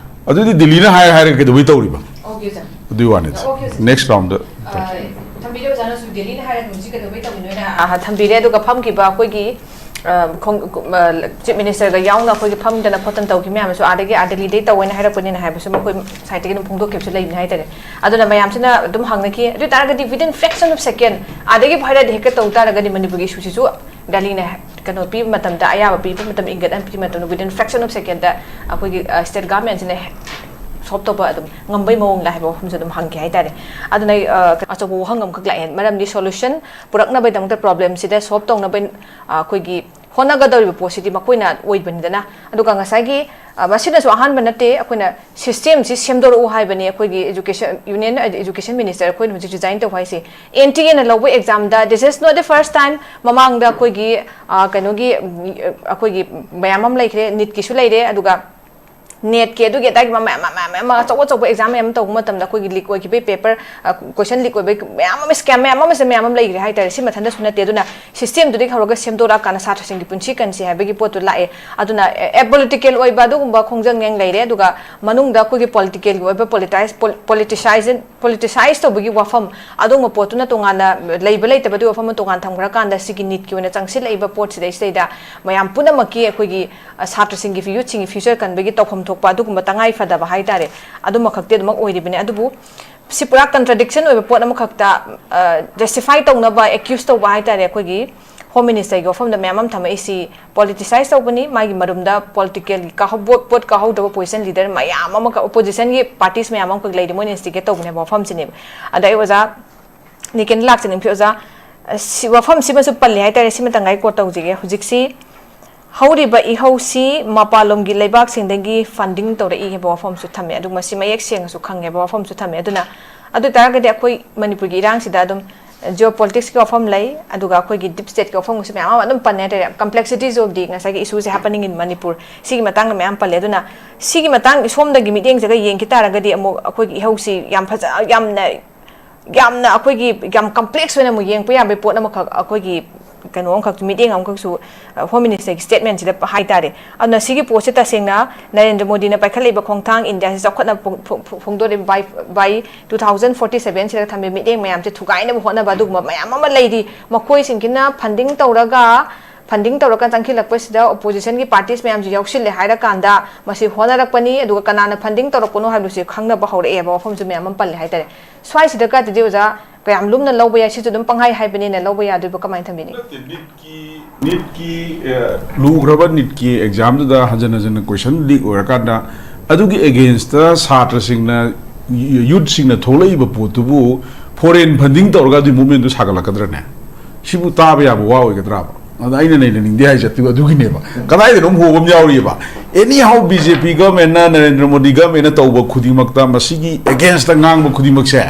ꯑꯗꯨꯗꯤ ꯗꯤꯜꯂꯤꯅ ꯍꯥꯏ ꯍꯥꯏꯔꯒ ꯀꯩꯗꯧꯕꯩ ꯇꯧꯔꯤꯕ? Okay, sir. ꯑꯗꯨꯒꯤ ꯋꯥꯅꯤꯗ꯫ Okay, sir. Next round ꯗ꯫ ꯑ, ꯊꯝꯕꯤꯔꯦ ꯑꯣꯖꯥꯅꯁꯨ ꯗꯤꯜꯂꯤꯅ ꯍꯥꯏꯔꯒ ꯍꯧꯖꯤꯛ ꯀꯩꯗꯧꯕꯩ ꯇꯧꯔꯤꯅꯣꯅ, ꯑ, ꯊꯝꯕꯤꯔꯦ꯫ ꯑꯗꯨꯒ ꯐꯝꯈꯤꯕ ꯑꯩꯈꯣꯏꯒꯤ, ꯑ, ꯈꯣꯡ-, ꯑ, Chief Minister ꯒ ꯌꯥꯎꯅ ꯑꯩꯈꯣꯏꯒꯤ ꯐꯝꯗꯅ ꯈꯣꯠꯇꯅ ꯇꯧꯈꯤꯕ ꯃꯌꯥꯝ ꯑꯃꯁꯨ ꯑꯥꯗꯒꯤ, ꯑꯥ, ꯗꯤꯜꯂꯤꯗꯩ ꯇꯧꯋꯦꯅ ꯍꯥꯏꯔꯛꯄꯅꯤꯅ ꯍꯥꯏꯕꯁꯨ ꯃꯈꯣꯏ side ꯇꯒꯤ ꯑꯗꯨꯝ ꯐꯣꯡꯗꯣꯛꯈꯤꯕꯁꯨ ꯂꯩꯕꯅꯤ ꯍꯥꯏꯇꯥꯔꯦ꯫ ꯑꯗꯨꯅ ꯃꯌꯥꯝꯁꯤꯅ ꯑꯗꯨꯝ ꯍꯪꯅꯈꯤ꯫ ꯑꯗꯨ ꯑꯣꯏ ꯇꯥꯔꯒꯗꯤ within fraction of second, ꯑꯥꯗꯒꯤ ꯍꯥꯏꯔꯗꯤ ꯍꯦꯛꯇ ꯇꯧ ꯇꯥꯔꯒꯗꯤ ꯃꯅꯤꯄꯨꯔꯒꯤ issue ꯁꯤꯁꯨ ꯗꯤꯜꯂꯤꯅ ꯀꯩꯅꯣ ꯄꯤꯕ ꯃꯇꯝꯗ, ꯑꯌꯥꯕ ꯄꯤꯕ ꯃꯇꯝ, ꯏꯪꯒꯠ ꯑꯃ ꯄꯤꯕ ꯃꯇꯝꯗ, within fraction of second ꯗ ꯑꯩꯈꯣꯏꯒꯤ, ꯑ, state government ꯁꯤꯅ ꯍꯦ-, solve ꯇꯧꯕ ꯑꯗꯨꯝ ꯉꯝꯕꯩ ꯃꯑꯣꯡꯗ ꯍꯥꯏꯕ ꯋꯥꯐꯝꯁꯨ ꯑꯗꯨꯝ ꯍꯪꯒꯦ ꯍꯥꯏꯇꯥꯔꯦ꯫ ꯑꯗꯨꯅ ꯑꯩ, ꯑ, ꯑꯆꯧꯕ ꯋꯥꯍꯪ ꯑꯃꯈꯛ ꯂꯥꯛꯑꯦ, ꯃꯔꯝꯗꯤ solution ꯄꯨꯔꯛꯅꯕꯒꯤꯗꯃꯛꯇ, problem ꯁꯤꯗ solve ꯇꯧꯅꯕ, ꯑ, ꯑꯩꯈꯣꯏꯒꯤ ꯍꯣꯠꯅꯒꯗꯧꯔꯤꯕ ꯄꯣꯠꯁꯤꯗꯤ ꯃꯈꯣꯏꯅ ꯑꯣꯏꯕꯅꯤꯗꯅ꯫ ꯑꯗꯨꯒ ꯉꯁꯥꯏꯒꯤ, ꯑ, ꯃꯁꯤꯅꯁꯨ ꯑꯍꯥꯟꯕ ꯅꯠꯇꯦ, ꯑꯩꯈꯣꯏꯅ system ꯁꯤ ꯁꯦꯝꯗꯣꯔꯛꯎ ꯍꯥꯏꯕꯅꯤ꯫ ꯑꯩꯈꯣꯏꯒꯤ education, union education minister ꯑꯩꯈꯣꯏꯅ ꯍꯧꯖꯤꯛ resign ꯇꯧꯕ ꯍꯥꯏꯁꯦ, N T A ꯅ ꯂꯧꯕ exam the, this is not the first time꯫ ꯃꯃꯥꯡꯗ ꯑꯩꯈꯣꯏꯒꯤ, ꯑ, ꯀꯩꯅꯣꯒꯤ, ꯎꯝ, ꯑꯩꯈꯣꯏꯒꯤ ꯃꯌꯥꯝ ꯑꯃ ꯂꯩꯈ꯭ꯔꯦ, NEET ꯀꯤꯁꯨ ꯂꯩꯔꯦ, ꯑꯗꯨꯒ ꯅꯦꯠꯀꯤ ꯑꯗꯨꯒꯤ ꯑꯗꯥꯒꯤ ꯃꯌꯥꯝ ꯃꯌꯥꯝ ꯃꯌꯥꯝ ꯃꯌꯥꯝ ꯑꯆꯧ ꯑꯆꯧꯕ ꯑꯦꯛꯖꯥꯝ ꯃꯌꯥꯝ ꯑꯃ ꯇꯧꯕ ꯃꯇꯝꯗ ꯑꯩꯈꯣꯏꯒꯤ ꯂꯤꯛ ꯑꯣꯏꯈꯤꯕꯒꯤ ꯄꯦꯄꯔ, ꯀꯣꯏꯁꯟ ꯂꯤꯛ ꯑꯣꯏꯕꯒꯤ ꯃꯌꯥꯝ ꯑꯃ, ꯁ꯭ꯀꯦꯝ ꯃꯌꯥꯝ ꯑꯃꯁꯦ ꯃꯌꯥꯝ ꯑꯃ ꯂꯩꯈ꯭ꯔꯦ ꯍꯥꯏꯇꯥꯔꯦ꯫ ꯁꯤ ꯃꯊꯟꯇꯁꯨ ꯅꯠꯇꯦ꯫ ꯑꯗꯨꯅ ꯁꯤꯁꯇꯦꯝꯗꯨꯗꯒꯤ ꯍꯧꯔꯒ ꯁꯦꯝꯗꯣꯔꯛꯑꯀꯥꯟꯗ ꯁꯥꯇ꯭ꯔꯁꯤꯡꯒꯤ ꯄꯨꯟꯁꯤ ꯀꯟꯁꯤ ꯍꯥꯏꯕꯒꯤ ꯄꯣꯠꯇꯨ ꯂꯥꯛꯑꯦ꯫ ꯑꯗꯨꯅ ꯑꯦ, ꯄꯣꯂꯤꯇꯤꯀꯦꯜ ꯑꯣꯏꯕ ꯑꯗꯨꯒꯨꯝꯕ ꯈꯣꯡꯖꯪ ꯌꯦꯡ ꯂꯩꯔꯦ꯫ ꯑꯗꯨꯒ ꯃꯅꯨꯡꯗ ꯑꯩꯈꯣꯏꯒꯤ ꯄꯣꯂꯤꯇꯤꯀꯦꯜꯒꯤ ꯑꯣꯏꯕ ꯄꯣꯂꯤꯇꯥꯏꯁ ꯄꯣꯂꯤꯇꯤꯁꯥꯏꯖ ꯄꯣꯂꯤꯇꯤꯁꯥꯏꯖ ꯇꯧꯕꯒꯤ ꯋꯥꯐꯝ, ꯑꯗꯨꯒꯨꯝꯕ ꯄꯣꯠꯇꯨꯅ ꯇꯣꯉꯥꯟꯅ ꯂꯩꯕ ꯂꯩꯇꯕꯗꯨꯒꯤ ꯋꯥꯐꯝ ꯑꯃ ꯇꯣꯉꯥꯟ ꯊꯝꯈ꯭ꯔꯀꯥꯟꯗ, ꯁꯤꯒꯤ ꯅꯤꯠꯀꯤ ꯑꯣꯏꯅ ꯆꯪꯁꯤꯜꯂꯛꯏꯕ ꯄꯣꯠꯁꯤꯗꯩꯁꯤꯗꯩꯗ ꯃꯌꯥꯝ ꯄꯨꯝꯅꯃꯛꯀꯤ ꯑꯩꯈꯣꯏꯒꯤ, ꯑ, ꯁꯥꯇ꯭ꯔꯁꯤꯡꯒꯤ, ꯌꯨꯠꯁꯤꯡꯒꯤ ꯐ꯭ꯌꯨꯆꯔ ꯀꯟꯕꯒꯤ ꯇꯧꯐꯝ ꯊꯣꯛꯄ ꯑꯗꯨꯒꯨꯝꯕ ꯇꯉꯥꯏ ꯐꯗꯕ ꯍꯥꯏꯇꯥꯔꯦ, ꯑꯗꯨꯃꯈꯛꯇꯤ ꯑꯗꯨꯃꯛ ꯑꯣꯏꯔꯤꯕꯅꯤ꯫ ꯑꯗꯨꯕꯨ ꯁꯤ ꯄꯨꯔꯥ ꯀꯟꯇ꯭ꯔꯗꯤꯛꯁꯟ ꯑꯣꯏꯕ ꯄꯣꯠ ꯑꯃꯈꯛꯇ, ꯑ, ꯖꯁꯇꯤꯐꯥꯏ ꯇꯧꯅꯕ, ꯑꯦꯀ꯭ꯌꯨꯁ ꯇꯧꯕ ꯍꯥꯏꯇꯥꯔꯦ, ꯑꯩꯈꯣꯏꯒꯤ ꯍꯣꯝ ꯃꯤꯅꯤꯁꯇꯔꯒꯤ ꯋꯥꯐꯝꯗ ꯃꯌꯥꯝ ꯑꯃ ꯊꯝꯃꯛꯏꯁꯤ ꯄꯣꯂꯤꯇꯤꯁꯥꯏꯁ ꯇꯧꯕꯅꯤ꯫ ꯃꯥꯒꯤ ꯃꯔꯨꯝꯗ ꯄꯣꯂꯤꯇꯤꯀꯦꯜꯒꯤ ꯀꯥꯍꯧ-, ꯚꯣꯠ, ꯚꯣꯠ ꯀꯥꯍꯧꯗꯕ ꯑꯣꯄꯣꯖꯤꯁꯟ ꯂꯤꯗꯔ ꯃꯌꯥꯝ ꯑꯃꯈꯛ, ꯑꯣꯄꯣꯖꯤꯁꯟꯒꯤ ꯄꯥꯔꯇꯤꯁ ꯃꯌꯥꯝ ꯑꯃꯈꯛ ꯂꯩꯔꯤ, ꯃꯣꯏꯅ ꯏꯟꯁꯇꯤꯒꯦꯠ ꯇꯧꯕꯅꯦꯕ ꯋꯥꯐꯝꯁꯤꯅꯦꯕ꯫ ꯑꯗ ꯑꯩ ꯑꯣꯖꯥ ꯅꯤꯀꯦꯟ ꯂꯥꯛꯆꯅꯤꯡꯕꯁꯤ, ꯑꯣꯖꯥ, ꯁꯤ ꯋꯥꯐꯝꯁꯤꯃꯁꯨ ꯄꯜꯂꯤ ꯍꯥꯏꯇꯥꯔꯦ, ꯁꯤꯃ ꯇꯪꯈꯥꯏ ꯀꯣꯠ ꯇꯧꯖꯒꯦ꯫ ꯍꯧꯖꯤꯛꯁꯤ ꯍꯧꯔꯤꯕ ꯏꯍꯧꯁꯤ ꯃꯄꯥꯟꯂꯣꯝꯒꯤ ꯂꯩꯕꯥꯛꯁꯤꯡꯗꯒꯤ ꯐꯟꯗꯤꯡ ꯇꯧꯔꯛꯏ ꯍꯥꯏꯕ ꯋꯥꯐꯝꯁꯨ ꯊꯝꯃꯦ, ꯑꯗꯨꯒ ꯃꯁꯤ ꯃꯌꯦꯛ ꯁꯦꯡꯅꯁꯨ ꯈꯪꯉꯦꯕ ꯋꯥꯐꯝꯁꯨ ꯊꯝꯃꯦ꯫ ꯑꯗꯨꯅ ꯑꯗꯨ ꯑꯣꯏ ꯇꯥꯔꯒꯗꯤ ꯑꯩꯈꯣꯏ ꯃꯅꯤꯄꯨꯔꯒꯤ ꯏꯔꯥꯡꯁꯤꯗ ꯑꯗꯨꯝ ꯖꯤꯑꯣ ꯄꯣꯂꯤꯇꯤꯛꯁꯀꯤ ꯋꯥꯐꯝ ꯂꯩ, ꯑꯗꯨꯒ ꯑꯩꯈꯣꯏꯒꯤ ꯗꯤꯞ ꯁ꯭ꯇꯦꯠꯀꯤ ꯋꯥꯐꯝꯒꯁꯨ ꯃꯌꯥꯝ ꯑꯃ ꯑꯗꯨꯝ ꯄꯟꯅꯩ ꯍꯥꯏꯇꯥꯔꯦ꯫ Complexities of the ꯉꯁꯥꯏꯒꯤ issues happening in Manipur, ꯁꯤꯒꯤ ꯃꯇꯥꯡꯗ ꯃꯌꯥꯝ ꯄꯜꯂꯦ꯫ ꯑꯗꯨꯅ ꯁꯤꯒꯤ ꯃꯇꯥꯡ ꯁꯣꯝꯗꯒꯤ ꯃꯤꯠꯌꯦꯡꯁꯤꯒ ꯌꯦꯡꯈꯤ ꯇꯥꯔꯒꯗꯤ ꯑꯃꯨꯛ ꯑꯩꯈꯣꯏꯒꯤ ꯏꯍꯧꯁꯤ ꯌꯥꯝ ꯐꯖ-, ꯌꯥꯝꯅ, ꯌꯥꯝꯅ ꯑꯩꯈꯣꯏꯒꯤ ꯌꯥꯝ ꯀꯝꯄ꯭ꯂꯦꯛꯁ ꯑꯣꯏꯅ ꯑꯃꯨꯛ ꯌꯦꯡꯉꯛꯄ ꯌꯥꯕꯒꯤ ꯄꯣꯠ ꯑꯃꯈꯛ, ꯑꯩꯈꯣꯏꯒꯤ ꯀꯩꯅꯣ ꯑꯃꯈꯛ, ꯃꯤꯠꯌꯦꯡ ꯑꯃꯈꯛꯁꯨ, ꯑ, ꯍꯣꯝ ꯃꯤꯅꯤꯁꯇꯔꯒꯤ ꯁ꯭ꯇꯦꯠꯃꯦꯟꯁꯤꯗ ꯍꯥꯏꯇꯥꯔꯦ꯫ ꯑꯗꯨꯅ ꯁꯤꯒꯤ ꯄꯣꯠꯁꯦ ꯇꯁꯦꯡꯅ ꯅꯔꯦꯟꯗ꯭ꯔ ꯃꯣꯗꯤꯅ ꯄꯥꯏꯈꯠꯂꯛꯏꯕ ꯈꯣꯡꯊꯥꯡ, ꯏꯟꯗꯤꯌꯥꯁꯤ ꯆꯥꯎꯈꯠꯅ ꯐꯣꯡ-, ꯐꯣꯡ-, ꯐꯣꯡꯗꯣꯔꯛꯏꯕ by, by two thousand forty seven ꯁꯤꯗ ꯊꯝꯕ ꯃꯤꯠꯌꯦꯡ ꯃꯌꯥꯝꯁꯦ ꯊꯨꯒꯥꯏꯅꯕ ꯍꯣꯠꯅꯕ ꯑꯗꯨꯒꯨꯝꯕ ꯃꯌꯥꯝ ꯑꯃ ꯂꯩꯔꯤ꯫ ꯃꯈꯣꯏꯁꯤꯡꯁꯤꯅ ꯐꯟꯗꯤꯡ ꯇꯧꯔꯒ, ꯐꯟꯗꯤꯡ ꯇꯧꯔꯒ ꯆꯪꯈꯠꯂꯛꯄꯁꯤꯗ ꯑꯣꯄꯣꯖꯤꯁꯟꯒꯤ ꯄꯥꯔꯇꯤꯁ ꯃꯌꯥꯝꯁꯤ ꯌꯥꯎꯁꯤꯜꯂꯦ ꯍꯥꯏꯔꯀꯥꯟꯗ ꯃꯁꯤ ꯍꯣꯠꯅꯔꯛꯄꯅꯤ, ꯑꯗꯨꯒ ꯀꯅꯥꯅ ꯐꯟꯗꯤꯡ ꯇꯧꯔꯛꯄꯅꯣ ꯍꯥꯏꯕꯁꯤ ꯈꯪꯅꯕ ꯍꯧꯔꯛꯑꯦꯕ ꯋꯥꯐꯝꯁꯨ ꯃꯌꯥꯝ ꯑꯃ ꯄꯜꯂꯦ ꯍꯥꯏꯇꯥꯔꯦ꯫ ꯁ꯭ꯋꯥꯏꯁꯤꯗ ꯀꯥꯇꯗꯤ ꯑꯣꯖꯥ ꯀꯌꯥꯝ ꯂꯨꯝꯅ ꯂꯧꯕ ꯌꯥꯏ, ꯁꯤꯁꯨ ꯑꯗꯨꯝ ꯄꯪꯍꯥꯏ ꯍꯥꯏꯕꯅꯤꯅ ꯂꯧꯕ ꯌꯥꯗꯣꯏꯕ, ꯀꯃꯥꯏꯅ ꯊꯝꯕꯤꯅꯤ? ꯅꯠꯇꯦ, ꯅꯤꯠꯀꯤ, ꯅꯤꯠꯀꯤ, ꯑꯦ, ꯂꯨꯈ꯭ꯔꯕ ꯅꯤꯠꯀꯤ ꯑꯦꯛꯖꯥꯝꯗꯨꯗ ꯍꯟꯖꯟ ꯍꯟꯖꯟꯅ ꯀꯣꯏꯁꯟ ꯂꯤꯛ ꯑꯣꯏꯔꯀꯥꯟꯗ ꯑꯗꯨꯒꯤ ꯑꯦꯒꯦꯟꯁꯇ ꯁꯥꯇ꯭ꯔꯁꯤꯡꯅ, ꯌꯨ-, ꯌꯨꯠꯁꯤꯡꯅ ꯊꯣꯛꯂꯛꯏꯕ ꯄꯣꯠꯇꯨꯕꯨ ꯐꯣꯔꯦꯟ ꯐꯟꯗꯤꯡ ꯇꯧꯔꯒ ꯑꯗꯨꯒꯤ ꯃꯨꯞꯃꯦꯟꯗꯨ ꯁꯥꯒꯠꯂꯛꯀꯗ꯭ꯔꯅꯦ? ꯁꯤꯕꯨ ꯇꯥꯕ ꯌꯥꯕ ꯋꯥ ꯑꯣꯏꯒꯗ꯭ꯔꯥꯕ? ꯑꯗ ꯑꯩꯅ ꯅꯩꯅꯅꯤꯡꯗꯦ ꯍꯥꯏꯁꯦ ꯑꯗꯨ-, ꯑꯗꯨꯒꯤꯅꯦꯕ꯫ ꯀꯗꯥꯏꯗꯅꯣꯝ ꯍꯣꯕ ꯑꯃ ꯌꯥꯎꯔꯤꯑꯕ꯫ Anyhow, ꯕꯤ ꯖꯦ ꯄꯤ ꯒꯚꯔꯟꯃꯦꯟꯠꯅ, ꯅꯔꯦꯟꯗ꯭ꯔ ꯃꯣꯗꯤ ꯒꯚꯔꯟꯃꯦꯟꯠꯅ ꯇꯧꯕ ꯈꯨꯗꯤꯡꯃꯛꯇ, ꯃꯁꯤꯒꯤ ꯑꯦꯒꯦꯟꯁꯇ ꯉꯥꯡꯕ ꯈꯨꯗꯤꯡꯃꯛꯁꯦ,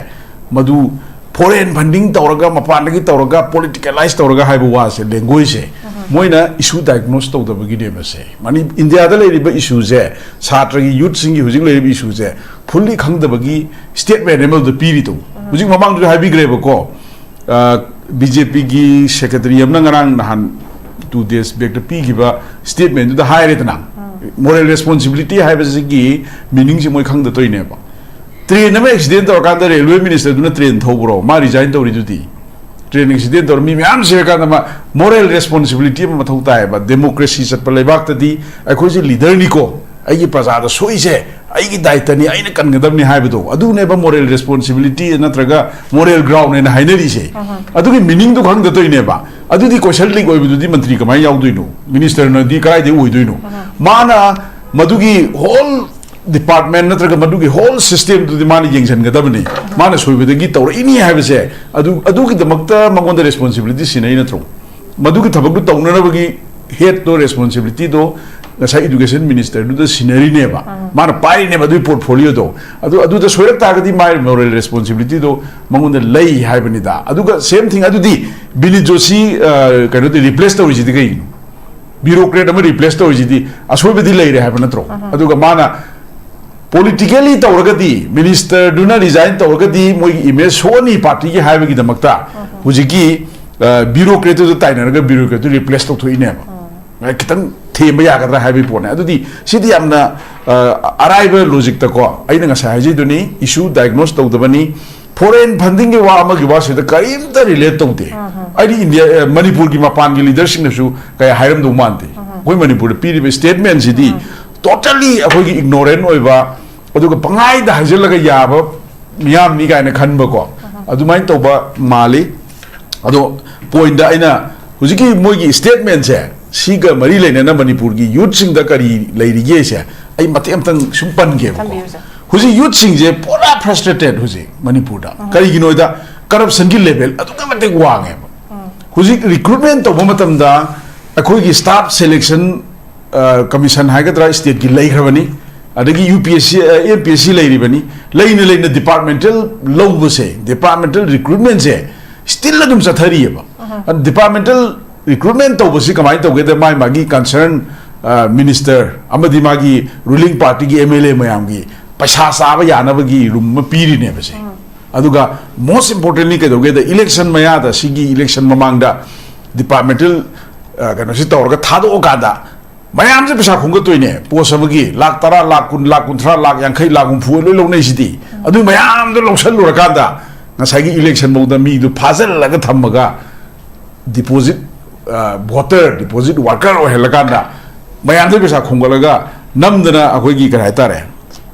ꯃꯗꯨ ꯐꯣꯔꯦꯟ ꯐꯟꯗꯤꯡ ꯇꯧꯔꯒ, ꯃꯄꯥꯟꯗꯒꯤ ꯇꯧꯔꯒ, ꯄꯣꯂꯤꯇꯤꯀꯦꯂꯥꯏꯁ ꯇꯧꯔꯒ ꯍꯥꯏꯕ ꯋꯥꯁꯦ, ꯂꯦꯡꯒ꯭ꯋꯦꯖꯁꯦ, ꯃꯣꯏꯅ issue diagnose ꯇꯧꯗꯕꯒꯤꯅꯦꯕ ꯁꯦ꯫ ꯃꯅꯤ-, ꯏꯟꯗꯤꯌꯥꯗ ꯂꯩꯔꯤꯕ issueꯁꯦ, ꯁꯥꯇ꯭ꯔꯒꯤ, youthꯁꯤꯡꯒꯤ ꯍꯧꯖꯤꯛ ꯂꯩꯔꯤꯕ issueꯁꯦ fully ꯈꯪꯗꯕꯒꯤ statement ꯑꯃꯗ ꯄꯤꯔꯤꯗꯣ꯫ ꯍꯧꯖꯤꯛ ꯃꯃꯥꯡꯗꯁꯨ ꯍꯥꯏꯕꯤꯈ꯭ꯔꯦꯕꯀꯣ, ꯕꯤ ꯖꯦ ꯄꯤꯒꯤ secretary ꯑꯃꯅ ꯉꯔꯥꯡ ꯅꯍꯥꯟ two days backꯇ ꯄꯤꯈꯤꯕ statementꯗꯨꯗ ꯍꯥꯏꯔꯦꯗꯅ, moral responsibility ꯍꯥꯏꯕꯁꯤꯒꯤ meaningꯁꯦ ꯃꯣꯏ ꯈꯪꯗ ꯇꯧꯔꯤꯅꯦꯕ꯫ Train ꯑꯃ accident ꯇꯧꯔꯀꯥꯟꯗ railway ministerꯗꯨꯅ train ꯊꯧꯕ꯭ꯔꯣ? ꯃꯥ resign ꯇꯧꯔꯤꯗꯨꯗꯤ꯫ Train accident ꯇꯧꯔ ꯃꯤ ꯃꯌꯥꯝ ꯁꯤꯔꯀꯥꯟꯗ ꯃꯥ moral responsibility ꯑꯃ ꯃꯊꯧ ꯇꯥꯏꯌꯦꯕ꯫ Democracy ꯆꯠꯄ ꯂꯩꯕꯥꯛꯇꯗꯤ ꯑꯩꯈꯣꯏꯁꯦ leaderꯅꯤꯀꯣ, ꯑꯩꯒꯤ ꯄ꯭ꯔꯖꯥꯗ ꯁꯣꯛꯏꯁꯦ ꯑꯩꯒꯤ ꯗꯥꯏꯇꯅꯤ, ꯑꯩꯅ ꯀꯟꯒꯗꯕꯅꯤ ꯍꯥꯏꯕꯗꯣ, ꯑꯗꯨꯅꯦꯕ moral responsibility ꯅꯠꯇ꯭ꯔꯒ moral ground ꯍꯥꯏꯅ ꯍꯥꯏꯅꯔꯤꯁꯦ꯫ ꯑꯗꯨꯒꯤ meaningꯗꯨ ꯈꯪꯗ ꯇꯧꯔꯤꯅꯦꯕ꯫ ꯑꯗꯨꯗꯤ question leak ꯑꯣꯏꯕꯗꯨꯗꯤ ꯃꯟꯇ꯭ꯔꯤ ꯀꯃꯥꯏꯅ ꯌꯥꯎꯗꯣꯏꯅꯣ? Ministerꯅꯗꯤ ꯀꯗꯥꯏꯗꯒꯤ ꯑꯣꯏꯗꯣꯏꯅꯣ? ꯃꯥꯅ ꯃꯗꯨꯒꯤ whole department ꯅꯠꯇ꯭ꯔꯒ ꯃꯗꯨꯒꯤ whole systemꯗꯨꯗꯤ ꯃꯥꯅ ꯌꯦꯡꯁꯤꯟꯒꯗꯕꯅꯤ꯫ ꯃꯥꯅ ꯁꯣꯏꯕꯗꯒꯤ ꯇꯧꯔꯛꯏꯅꯤ ꯍꯥꯏꯕꯁꯦ, ꯑꯗꯨ, ꯑꯗꯨꯒꯤꯗꯃꯛꯇ ꯃꯉꯣꯟꯗ responsibility ꯁꯤꯟꯅꯩ ꯅꯠꯇ꯭ꯔꯣ? ꯃꯗꯨꯒꯤ ꯊꯕꯛꯇꯨ ꯇꯧꯅꯅꯕꯒꯤ headꯇꯣ, responsibilityꯗꯣ ꯉꯁꯥꯏ education ministerꯗꯨꯗ ꯁꯤꯟꯅꯔꯤꯅꯦꯕ꯫ ꯃꯥꯅ ꯄꯥꯏꯔꯤꯅꯦꯕ ꯑꯗꯨꯒꯤ portfolioꯗꯣ꯫ ꯑꯗꯨ, ꯑꯗꯨꯗ ꯁꯣꯏꯔꯛ ꯇꯥꯔꯒꯗꯤ ꯃꯥꯒꯤ moral responsibilityꯗꯣ ꯃꯉꯣꯟꯗ ꯂꯩ ꯍꯥꯏꯕꯅꯤꯗ꯫ ꯑꯗꯨꯒ same thing, ꯑꯗꯨꯗꯤ ꯕꯤꯅꯤꯠ ꯖꯣꯁꯤ, ꯑ, ꯀꯩꯅꯣꯗꯤ replace ꯇꯧꯔꯤꯁꯤꯗꯤ ꯀꯩꯒꯤꯅꯣ? Bureaucrat ꯑꯃ replace ꯇꯧꯔꯤꯁꯤꯗꯤ ꯑꯁꯣꯏꯕꯗꯤ ꯂꯩꯔꯦ ꯍꯥꯏꯕ ꯅꯠꯇ꯭ꯔꯣ? ꯑꯗꯨꯒ ꯃꯥꯅ politically ꯇꯧꯔꯒꯗꯤ, ministerꯗꯨꯅ resign ꯇꯧꯔꯒꯗꯤ ꯃꯣꯏꯒꯤ image ꯁꯣꯛꯑꯅꯤ partyꯒꯤ ꯍꯥꯏꯕꯒꯤꯗꯃꯛꯇ ꯍꯧꯖꯤꯛꯀꯤ, ꯑ, bureaucratꯇꯨꯗ ꯇꯥꯏꯅꯔꯒ bureaucratꯇꯨ replace ꯇꯧꯊꯣꯛꯏꯅꯦꯕ꯫ ꯈꯤꯇꯪ ꯊꯦꯝꯕ ꯌꯥꯒꯗ꯭ꯔꯥ ꯍꯥꯏꯕꯒꯤ ꯄꯣꯠꯅꯦ꯫ ꯑꯗꯨꯗꯤ ꯁꯤꯗꯤ ꯌꯥꯝꯅ, ꯑ, ꯑꯔꯥꯏꯕ logicꯇꯀꯣ, ꯑꯩꯅ ꯉꯁꯥꯏ ꯍꯥꯏꯖꯩꯗꯨꯅꯤ, issue diagnose ꯇꯧꯗꯕꯅꯤ, foreign fundingꯒꯤ ꯋꯥ ꯑꯃꯒꯤ ꯋꯥꯁꯤꯗ ꯀꯔꯤꯝꯇ relate ꯇꯧꯗꯦ꯫ ꯑꯩꯗꯤ ꯏꯟꯗꯤꯌꯥ, ꯑ, ꯃꯅꯤꯄꯨꯔꯒꯤ ꯃꯄꯥꯟꯒꯤ leaderꯁꯤꯡꯅꯁꯨ ꯀꯌꯥ ꯍꯥꯏꯔꯝꯗꯧ ꯃꯥꯟꯗꯦ꯫ ꯑꯩꯈꯣꯏ ꯃꯅꯤꯄꯨꯔꯗ ꯄꯤꯔꯤꯕ statementꯁꯤꯗꯤ totally ꯑꯩꯈꯣꯏꯒꯤ ignorant ꯑꯣꯏꯕ, ꯑꯗꯨꯒ ꯄꯪꯍꯥꯏꯗ ꯍꯥꯏꯖꯤꯜꯂꯒ ꯌꯥꯕ ꯃꯤꯌꯥꯝꯅꯤ ꯀꯥꯏꯅ ꯈꯟꯕꯀꯣ, ꯑꯗꯨꯃꯥꯏꯅ ꯇꯧꯕ ꯃꯥꯜꯂꯤ꯫ ꯑꯗꯣ pointꯇ ꯑꯩꯅ ꯍꯧꯖꯤꯛꯀꯤ ꯃꯣꯏꯒꯤ statementꯁꯦ, ꯁꯤꯒ ꯃꯔꯤ ꯂꯩꯅꯅ ꯃꯅꯤꯄꯨꯔꯒꯤ youthꯁꯤꯡꯗ ꯀꯔꯤ ꯂꯩꯔꯤꯒꯦꯁꯦ ꯑꯩ ꯃꯇꯦꯛ ꯑꯃꯇꯪ ꯁꯨꯝ ꯄꯟꯒꯦꯕꯀꯣ꯫ ꯊꯝꯕꯤꯌꯨ, sir꯫ ꯍꯧꯖꯤꯛ youthꯁꯤꯡꯁꯦ ꯄꯨꯔꯥ frustrated ꯍꯧꯖꯤꯛ ꯃꯅꯤꯄꯨꯔꯗ꯫ ꯀꯔꯤꯒꯤꯅꯣ ꯍꯥꯏꯗ, corruptionꯒꯤ level ꯑꯗꯨꯛꯀꯤ ꯃꯇꯤꯛ ꯋꯥꯡꯉꯦꯕ꯫ ꯍꯧꯖꯤꯛ recruitment ꯇꯧꯕ ꯃꯇꯝꯗ ꯑꯩꯈꯣꯏꯒꯤ staff selection, ꯑ, commission ꯍꯥꯏꯒꯗ꯭ꯔꯥ, stateꯀꯤ ꯂꯩꯈ꯭ꯔꯕꯅꯤ, ꯑꯗꯒꯤ U P S C, ꯑ, M P S C ꯂꯩꯔꯤꯕꯅꯤ, ꯂꯩꯅ ꯂꯩꯅ departmental ꯂꯧꯕꯁꯦ, departmental recruitmentꯁꯦ still ꯑꯗꯨꯝ ꯆꯠꯊꯔꯤꯑꯕ꯫ ꯑꯗꯨ departmental ꯔꯤꯀ꯭ꯔꯨꯠꯃꯦꯟ ꯇꯧꯕꯁꯤ ꯀꯃꯥꯏꯅ ꯇꯧꯒꯦꯗ, ꯃꯥꯒꯤ ꯃꯥꯒꯤ ꯀꯟꯁꯔꯟ ꯃꯤꯅꯤꯁꯇꯔ ꯑꯃꯗꯤ ꯃꯥꯒꯤ ꯔꯨꯂꯤꯡ ꯄꯥꯔꯇꯤꯒꯤ ꯑꯦꯝ ꯑꯦꯜ ꯑꯦ ꯃꯌꯥꯝꯒꯤ ꯄꯩꯁꯥ ꯆꯥꯕ ꯌꯥꯅꯕꯒꯤ ꯔꯨꯝ ꯑꯃ ꯄꯤꯔꯤꯅꯦꯕꯁꯦ꯫ ꯑꯗꯨꯒ most importantly ꯀꯩꯗꯧꯒꯦꯗ, ꯏꯂꯦꯛꯁꯟ ꯃꯌꯥꯗ, ꯁꯤꯒꯤ ꯏꯂꯦꯛꯁꯟ ꯃꯃꯥꯡꯗ ꯗꯤꯄꯥꯔꯠꯃꯦꯟꯇꯦꯜ ꯀꯩꯅꯣꯁꯤ ꯇꯧꯔꯒ ꯊꯥꯗꯣꯛꯑꯀꯥꯟꯗ ꯃꯌꯥꯝꯁꯦ ꯄꯩꯁꯥ ꯈꯣꯝꯒꯠꯇꯣꯏꯅꯦ꯫ ꯄꯣꯁ ꯑꯃꯒꯤ ꯂꯥꯛ ꯇꯔꯥ, ꯂꯥꯛ ꯀꯨꯟ, ꯂꯥꯛ ꯀꯨꯟꯊ꯭ꯔꯥ, ꯂꯥꯛ ꯌꯥꯡꯈꯩ, ꯂꯥꯛ ꯍꯨꯝꯐꯨ ꯂꯣꯏ ꯂꯧꯅꯩꯁꯤꯗꯤ꯫ ꯑꯗꯨ ꯃꯌꯥꯝꯗꯣ ꯂꯧꯁꯜꯂꯨꯔꯀꯥꯟꯗ ꯉꯁꯥꯏꯒꯤ ꯏꯂꯦꯛꯁꯟ ꯐꯥꯎꯗ ꯃꯤꯗꯨ ꯐꯥꯖꯤꯜꯂꯒ ꯊꯝꯃꯒ ꯗꯤꯄꯣꯖꯤꯠ ꯚꯣꯇꯔ, ꯗꯤꯄꯣꯖꯤꯠ ꯋꯥꯔꯀꯔ ꯑꯣꯏꯍꯜꯂꯀꯥꯟꯗ ꯃꯌꯥꯝꯗꯩ ꯄꯩꯁꯥ ꯈꯣꯝꯒꯠꯂꯒ ꯅꯝꯗꯅ ꯑꯩꯈꯣꯏꯒꯤ ꯀꯔꯤ ꯍꯥꯏꯇꯥꯔꯦ,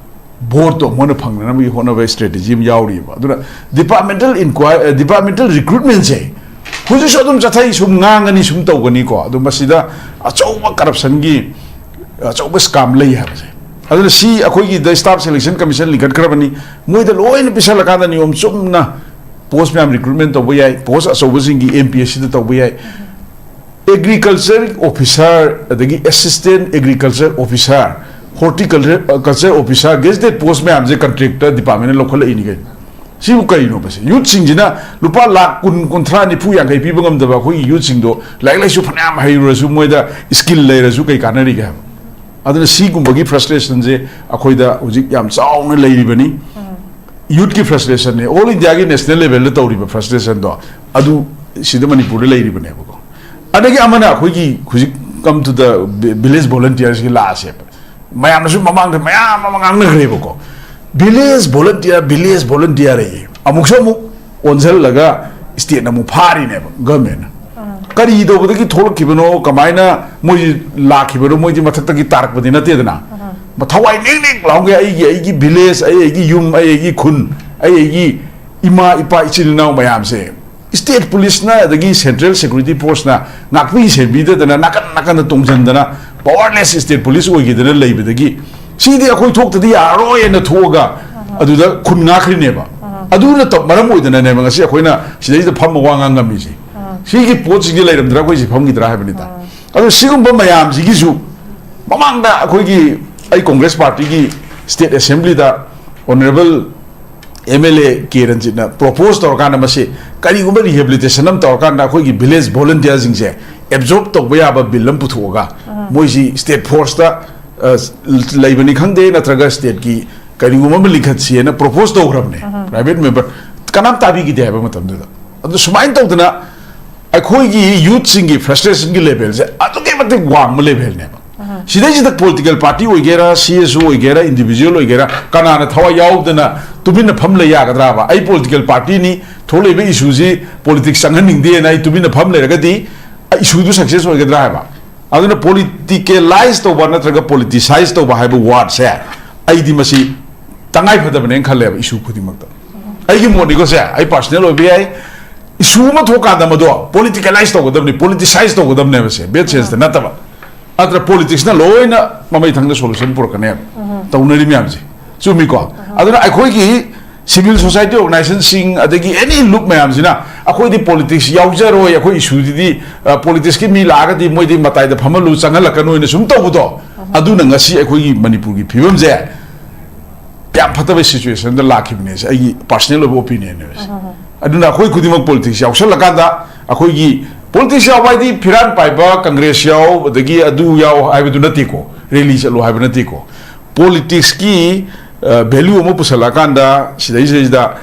ꯚꯣꯠꯇꯣ ꯃꯣꯏꯅ ꯐꯪꯅꯅꯕꯒꯤ ꯍꯣꯠꯅꯕ ꯁ꯭ꯇ꯭ꯔꯦꯇꯦꯖꯤ ꯑꯃ ꯌꯥꯎꯔꯤꯕ꯫ ꯑꯗꯨꯅ ꯗꯤꯄꯥꯔꯠꯃꯦꯟꯇꯦꯜ ꯏꯟꯀ꯭ꯋꯥꯏ ꯗꯤꯄꯥꯔꯠꯃꯦꯟꯇꯦꯜ ꯔꯤꯀ꯭ꯔꯨꯠꯃꯦꯟꯁꯦ ꯍꯧꯖꯤꯛꯁꯨ ꯑꯗꯨꯝ ꯆꯠꯊꯩ, ꯁꯨꯝ ꯉꯥꯡꯒꯅꯤ, ꯁꯨꯝ ꯇꯧꯒꯅꯤꯀꯣ꯫ ꯑꯗꯣ ꯃꯁꯤꯗ ꯑꯆꯧꯕ ꯀꯔꯞꯁꯟꯒꯤ ꯑꯆꯧꯕ ꯁ꯭ꯀꯥꯝ ꯂꯩ ꯍꯥꯏꯕꯁꯦ꯫ ꯑꯗꯨꯅ ꯁꯤ ꯑꯩꯈꯣꯏꯒꯤꯗ ꯁ꯭ꯇꯥꯐ ꯁꯦꯂꯦꯛꯁꯟ ꯀꯃꯤꯁꯟ ꯂꯤꯡꯈꯠꯈ꯭ꯔꯕꯅꯤ꯫ ꯃꯣꯏꯗ ꯂꯣꯏꯅ ꯄꯤꯁꯜꯂꯀꯥꯟꯗ ꯅꯤꯌꯣꯝ ꯆꯨꯝꯅ ꯄꯣꯁ ꯃꯌꯥꯝ ꯔꯤꯀ꯭ꯔꯨꯠꯃꯦꯟ ꯇꯧꯕ ꯌꯥꯏ, ꯄꯣꯁ ꯑꯆꯧꯕꯁꯤꯡꯒꯤ ꯑꯦꯝ ꯄꯤ ꯑꯦꯁ ꯁꯤꯗ ꯇꯧꯕ ꯌꯥꯏ꯫ ꯑꯦꯒ꯭ꯔꯤꯀꯜꯆꯔ ꯑꯣꯐꯤꯁꯥꯔ, ꯑꯗꯒꯤ assistant agriculture officer, horticulture culture officer, gazetted post ꯃꯌꯥꯝꯁꯦ ꯀꯟꯇ꯭ꯔꯦꯛꯇ ꯗꯤꯄꯥꯔꯠꯃꯦꯟꯅ ꯂꯧꯈꯠꯂꯛꯏꯅꯤ ꯀꯩꯅꯣ꯫ ꯁꯤꯕꯨ ꯀꯩꯅꯣꯕ ꯁꯤ? ꯌꯨꯠꯁꯤꯡꯁꯤꯅ ꯂꯨꯄꯥ ꯂꯥꯛ ꯀꯨꯟ, ꯀꯨꯟꯊ꯭ꯔꯥ, ꯅꯤꯐꯨ, ꯌꯥꯡꯈꯩ ꯄꯤꯕ ꯉꯝꯗꯕ ꯑꯩꯈꯣꯏꯒꯤ ꯌꯨꯠꯁꯤꯡꯗꯣ ꯂꯥꯏꯔꯤꯛ ꯂꯥꯏꯁꯨ ꯐꯅꯌꯥꯝ ꯍꯩꯔꯨꯔꯁꯨ ꯃꯣꯏꯗ ꯁ꯭ꯀꯤꯜ ꯂꯩꯔꯁꯨ ꯀꯩ ꯀꯥꯟꯅꯔꯤꯒꯦ ꯍꯥꯏꯕ? ꯑꯗꯨꯅ ꯁꯤꯒꯨꯝꯕꯒꯤ ꯐ꯭ꯔꯁꯇ꯭ꯔꯦꯁꯟꯁꯦ ꯑꯩꯈꯣꯏꯗ ꯍꯧꯖꯤꯛ ꯌꯥꯝ ꯆꯥꯎꯅ ꯂꯩꯔꯤꯕꯅꯤ꯫ ꯌꯨꯠꯀꯤ ꯐ꯭ꯔꯁꯇ꯭ꯔꯦꯁꯟꯅꯦ, ꯑꯣꯜ ꯏꯟꯗꯤꯌꯥꯒꯤ ꯅꯦꯁꯅꯦꯜ ꯂꯦꯚꯦꯜꯗ ꯇꯧꯔꯤꯕ ꯐ꯭ꯔꯁꯇ꯭ꯔꯦꯁꯟꯗꯣ ꯑꯗꯨ ꯁꯤꯗ ꯃꯅꯤꯄꯨꯔꯗ ꯂꯩꯔꯤꯕꯅꯦꯕꯀꯣ꯫ ꯑꯗꯒꯤ ꯑꯃꯅ ꯑꯩꯈꯣꯏꯒꯤ ꯍꯧꯖꯤꯛ come to the village volunteersꯀꯤ ꯂꯥꯛꯑꯁꯦꯕ꯫ ꯃꯌꯥꯝꯅꯁꯨ ꯃꯃꯥꯡꯗ ꯃꯌꯥꯝ ꯑꯃ ꯉꯥꯡꯅꯈ꯭ꯔꯦꯕꯀꯣ, ꯚꯤꯂꯦꯖ ꯚꯣꯂꯟꯇꯤꯌꯔ, ꯚꯤꯂꯦꯖ ꯚꯣꯂꯟꯇꯤꯌꯔ ꯑꯌꯦ꯫ ꯑꯃꯨꯛꯁꯨ ꯑꯃꯨꯛ ꯑꯣꯟꯁꯤꯜꯂꯒ ꯁ꯭ꯇꯦꯠꯅ ꯑꯃꯨꯛ ꯐꯥꯔꯤꯅꯦꯕ ꯒꯚꯔꯟꯃꯦꯟꯠꯅ꯫ ꯀꯔꯤ ꯇꯧꯕꯗꯒꯤ ꯊꯣꯛꯂꯛꯈꯤꯕꯅꯣ, ꯀꯃꯥꯏꯅ ꯃꯣꯏꯁꯤ ꯂꯥꯛꯈꯤꯕꯅꯣ? ꯃꯣꯏꯗꯤ ꯃꯊꯛꯇꯒꯤ ꯇꯥꯔꯛꯄꯗꯤ ꯅꯠꯇꯦꯗꯅ꯫ ꯊꯋꯥꯏ ꯅꯤꯛ ꯅꯤꯛ ꯂꯥꯎꯒꯦ, ꯑꯩꯒꯤ, ꯑꯩꯒꯤ ꯚꯤꯂꯦꯖ, ꯑꯩ ꯑꯩꯒꯤ ꯌꯨꯝ, ꯑꯩ ꯑꯩꯒꯤ ꯈꯨꯟ, ꯑꯩ ꯑꯩꯒꯤ ꯏꯃꯥ ꯏꯄꯥ ꯏꯆꯤꯜ ꯏꯅꯥꯎ ꯃꯌꯥꯝꯁꯦ ꯁ꯭ꯇꯦꯠ ꯄꯨꯂꯤꯁꯅ ꯑꯗꯒꯤ ꯁꯦꯟꯇ꯭ꯔꯦꯜ ꯁꯦꯀ꯭ꯌꯨꯔꯤꯇꯤ ꯐꯣꯔꯁꯅ ꯉꯥꯛꯄꯤ ꯁꯦꯟꯕꯤꯗꯗꯅ ꯅꯥꯀꯟ ꯅꯥꯀꯟꯗ ꯇꯣꯡꯁꯤꯟꯗꯅ ꯄꯋꯥꯔꯂꯦꯁ ꯁ꯭ꯇꯦꯠ ꯄꯨꯂꯤꯁ ꯑꯣꯏꯈꯤꯗꯅ ꯂꯩꯕꯗꯒꯤ ꯁꯤꯗꯤ ꯑꯩꯈꯣꯏ ꯊꯣꯛꯇꯗꯤ ꯌꯥꯔꯔꯣꯏꯅ ꯊꯣꯛꯑꯒ ꯑꯗꯨꯗ ꯈꯨꯟ ꯉꯥꯛꯈ꯭ꯔꯤꯅꯦꯕ꯫ ꯑꯗꯨꯅ ꯇꯧ-, ꯃꯔꯝ ꯑꯣꯏꯗꯅꯅꯦꯕ ꯉꯁꯤ ꯑꯩꯈꯣꯏꯅ ꯁꯤꯗꯩꯁꯤꯗ ꯐꯝꯃ ꯋꯥ ꯉꯥꯡ ꯉꯝꯃꯤꯁꯦ꯫ ꯁꯤꯒꯤ ꯄꯣꯠꯁꯤꯡꯁꯤ ꯂꯩꯔꯝꯗ꯭ꯔꯥ ꯑꯩꯈꯣꯏ ꯁꯤ ꯐꯝꯈꯤꯗ꯭ꯔꯥ ꯍꯥꯏꯕꯅꯤꯗ꯫ ꯑꯗꯣ ꯁꯤꯒꯨꯝꯕ ꯃꯌꯥꯝꯁꯤꯒꯤꯁꯨ ꯃꯃꯥꯡꯗ ꯑꯩꯈꯣꯏꯒꯤ, ꯑꯩ ꯀꯣꯡꯒ꯭ꯔꯦꯁ ꯄꯥꯔꯇꯤꯒꯤ ꯁ꯭ꯇꯦꯠ ꯑꯦꯁꯦꯝꯕ꯭ꯂꯤꯗ honourable M L A K ꯔꯟꯖꯤꯠꯅ ꯄ꯭ꯔꯣꯄꯣꯁ ꯇꯧꯔꯀꯥꯟꯗ, ꯃꯁꯤ ꯀꯔꯤꯒꯨꯝꯕ ꯔꯤꯍꯦꯕꯤꯂꯤꯇꯦꯁꯟ ꯑꯃ ꯇꯧꯔꯀꯥꯟꯗ ꯑꯩꯈꯣꯏꯒꯤ ꯚꯤꯂꯦꯖ ꯚꯣꯂꯟꯇꯤꯌꯔꯁꯤꯡꯁꯦ ꯑꯦꯕꯖꯣꯔꯕ ꯇꯧꯕ ꯌꯥꯕ ꯕꯤꯜ ꯑꯃ ꯄꯨꯊꯣꯛꯑꯒ, ꯃꯣꯏꯁꯤ ꯁ꯭ꯇꯦꯠ ꯐꯣꯔꯁꯇ, ꯑ, ꯂꯩꯕꯅꯤ ꯈꯪꯗꯦ, ꯅꯠꯇ꯭ꯔꯒ ꯁ꯭ꯇꯦꯠꯀꯤ ꯀꯔꯤꯒꯨꯝꯕ ꯑꯃ ꯂꯤꯡꯈꯠꯁꯤꯑꯅ ꯄ꯭ꯔꯣꯄꯣꯁ ꯇꯧꯈ꯭ꯔꯕꯅꯦ ꯄ꯭ꯔꯥꯏꯚꯦꯠ ꯃꯦꯝꯕꯔ꯫ ꯀꯅꯥꯝ ꯇꯥꯕꯤꯈꯤꯗꯦ ꯍꯥꯏꯕ ꯃꯇꯝꯗꯨꯗ꯫ ꯑꯗꯨ ꯁꯨꯃꯥꯏꯅ ꯇꯧꯗꯅ ꯑꯩꯈꯣꯏꯒꯤ ꯌꯨꯠꯁꯤꯡꯒꯤ ꯐ꯭ꯔꯁꯇ꯭ꯔꯦꯁꯟꯒꯤ ꯂꯦꯚꯦꯜꯁꯦ ꯑꯗꯨꯛꯀꯤ ꯃꯇꯤꯛ ꯋꯥꯡꯕ ꯂꯦꯚꯦꯜꯅꯦꯕ꯫ ꯁꯤꯗꯩꯁꯤꯗ ꯄꯣꯂꯤꯇꯤꯀꯦꯜ ꯄꯥꯔꯇꯤ ꯑꯣꯏꯒꯦꯔꯥ, ꯁꯤ ꯑꯦꯁ ꯑꯣ ꯑꯣꯏꯒꯦꯔꯥ, ꯏꯟꯗꯤꯚꯤꯖꯨꯋꯦꯜ ꯑꯣꯏꯒꯦꯔꯥ, ꯀꯅꯥꯅ ꯊꯋꯥꯏ ꯌꯥꯎꯗꯅ ꯇꯨꯃꯤꯟꯅ ꯐꯝ ꯂꯩ ꯌꯥꯒꯗ꯭ꯔꯥꯕ? ꯑꯩ ꯄꯣꯂꯤꯇꯤꯀꯦꯜ ꯄꯥꯔꯇꯤꯅꯤ, ꯊꯣꯛꯂꯛꯏꯕ ꯏꯁꯨꯁꯤ ꯄꯣꯂꯤꯇꯤꯛꯁ ꯆꯪꯍꯟꯅꯤꯡꯗꯦꯅ ꯑꯩ ꯇꯨꯃꯤꯟꯅ ꯐꯝ ꯂꯩꯔꯒꯗꯤ ꯏꯁꯨꯗꯨ ꯁꯛꯁꯦꯁ ꯑꯣꯏꯒꯗ꯭ꯔꯥ ꯍꯥꯏꯕ? ꯑꯗꯨꯅ ꯄꯣꯂꯤꯇꯤꯀꯦꯂꯥꯏꯁ ꯇꯧꯕ ꯅꯠꯇ꯭ꯔꯒ ꯄꯣꯂꯤꯇꯤꯁꯥꯏꯁ ꯇꯧꯕ ꯍꯥꯏꯕ ꯋꯥꯔꯗꯁꯦ ꯑꯩꯗꯤ ꯃꯁꯤ ꯇꯉꯥꯏ ꯐꯗꯕꯅꯦꯅ ꯈꯜꯂꯦꯕ ꯏꯁꯨ ꯈꯨꯗꯤꯡꯃꯛꯇ꯫ ꯑꯩꯒꯤ ꯃꯣꯠꯅꯤꯀꯣ ꯁꯦ, ꯑꯩ ꯄꯥꯔꯁꯅꯦꯜ ꯑꯣꯏꯕ ꯌꯥꯏ꯫ ꯏꯁꯨ ꯑꯃ ꯊꯣꯛꯀꯥꯟꯗ ꯃꯗꯣ ꯄꯣꯂꯤꯇꯤꯀꯦꯂꯥꯏꯁ ꯇꯧꯒꯗꯕꯅꯤ, ꯄꯣꯂꯤꯇꯤꯁꯥꯏꯁ ꯇꯧꯒꯗꯕꯅꯦꯕ ꯁꯦ, ꯕꯦꯗ ꯁꯦꯟꯁꯇ ꯅꯠꯇꯕ꯫ ꯑꯗꯨꯅ ꯄꯣꯂꯤꯇꯤꯛꯁꯅ ꯂꯣꯏꯅ ꯃꯃꯩ ꯊꯪꯗ ꯁꯣꯂꯨꯁꯟ ꯄꯨꯔꯛꯀꯅꯦꯕ ꯇꯧꯅꯔꯤ ꯃꯌꯥꯝꯁꯦ꯫ ꯆꯨꯝꯃꯤꯀꯣ? ꯑꯗꯨꯅ ꯑꯩꯈꯣꯏꯒꯤ ꯁꯤꯚꯤꯜ ꯁꯣꯁꯥꯏꯇꯤ ꯑꯣꯔꯒꯅꯥꯏꯖꯦꯁꯟꯁꯤꯡ, ꯑꯗꯒꯤ ꯑꯦꯅꯤ ꯂꯨꯞ ꯃꯌꯥꯝꯁꯤꯅ ꯑꯩꯈꯣꯏꯗꯤ ꯄꯣꯂꯤꯇꯤꯛꯁ ꯌꯥꯎꯖꯔꯣꯏ, ꯑꯩꯈꯣꯏ ꯏꯁꯨꯗꯨꯗꯤ, ꯑ, ꯄꯣꯂꯤꯇꯤꯛꯁꯀꯤ ꯃꯤ ꯂꯥꯛꯑꯒꯗꯤ ꯃꯣꯏꯗꯤ ꯃꯇꯥꯏꯗ ꯐꯝꯍꯜꯂꯨ, ꯆꯪꯍꯜꯂꯛꯀꯅꯣꯅ ꯁꯨꯝ ꯇꯧꯕꯗꯣ, ꯑꯗꯨꯅ ꯉꯁꯤ ꯑꯩꯈꯣꯏꯒꯤ ꯃꯅꯤꯄꯨꯔꯒꯤ ꯐꯤꯕꯝꯁꯦ ꯌꯥꯝ ꯐꯠꯇꯕ ꯁꯤꯆꯨꯋꯦꯁꯟꯗ ꯂꯥꯛꯈꯤꯕꯅꯦ꯫ ꯁꯤ ꯑꯩꯒꯤ ꯄꯥꯔꯁꯅꯦꯜ ꯑꯣꯏꯕ ꯑꯣꯄꯤꯅꯤꯌꯟꯅꯦꯕ ꯁꯤ꯫ ꯑꯗꯨꯅ ꯑꯩꯈꯣꯏ ꯈꯨꯗꯤꯡꯃꯛ ꯄꯣꯂꯤꯇꯤꯛꯁ ꯌꯥꯎꯁꯜꯂꯀꯥꯟꯗ ꯑꯩꯈꯣꯏꯒꯤ ꯄꯣꯂꯤꯇꯤꯛꯁ ꯌꯥꯎꯕ ꯍꯥꯏꯗꯤ ꯐꯤꯔꯥꯟ ꯄꯥꯏꯕ ꯀꯪꯒ꯭ꯔꯦꯁ ꯌꯥꯎ, ꯑꯗꯒꯤ ꯑꯗꯨ ꯌꯥꯎ ꯍꯥꯏꯕꯗꯨ ꯅꯠꯇꯦꯀꯣ, ꯔꯦꯂꯤ ꯆꯠꯂꯨ ꯍꯥꯏꯕ ꯅꯠꯇꯦꯀꯣ꯫ ꯄꯣꯂꯤꯇꯤꯛꯁꯀꯤ, ꯑ, ꯚꯦꯂ꯭ꯌꯨ ꯑꯃ ꯄꯨꯁꯜꯂꯛꯑꯀꯥꯟꯗ ꯁꯤꯗꯩꯁꯤꯗꯩꯁꯤꯗ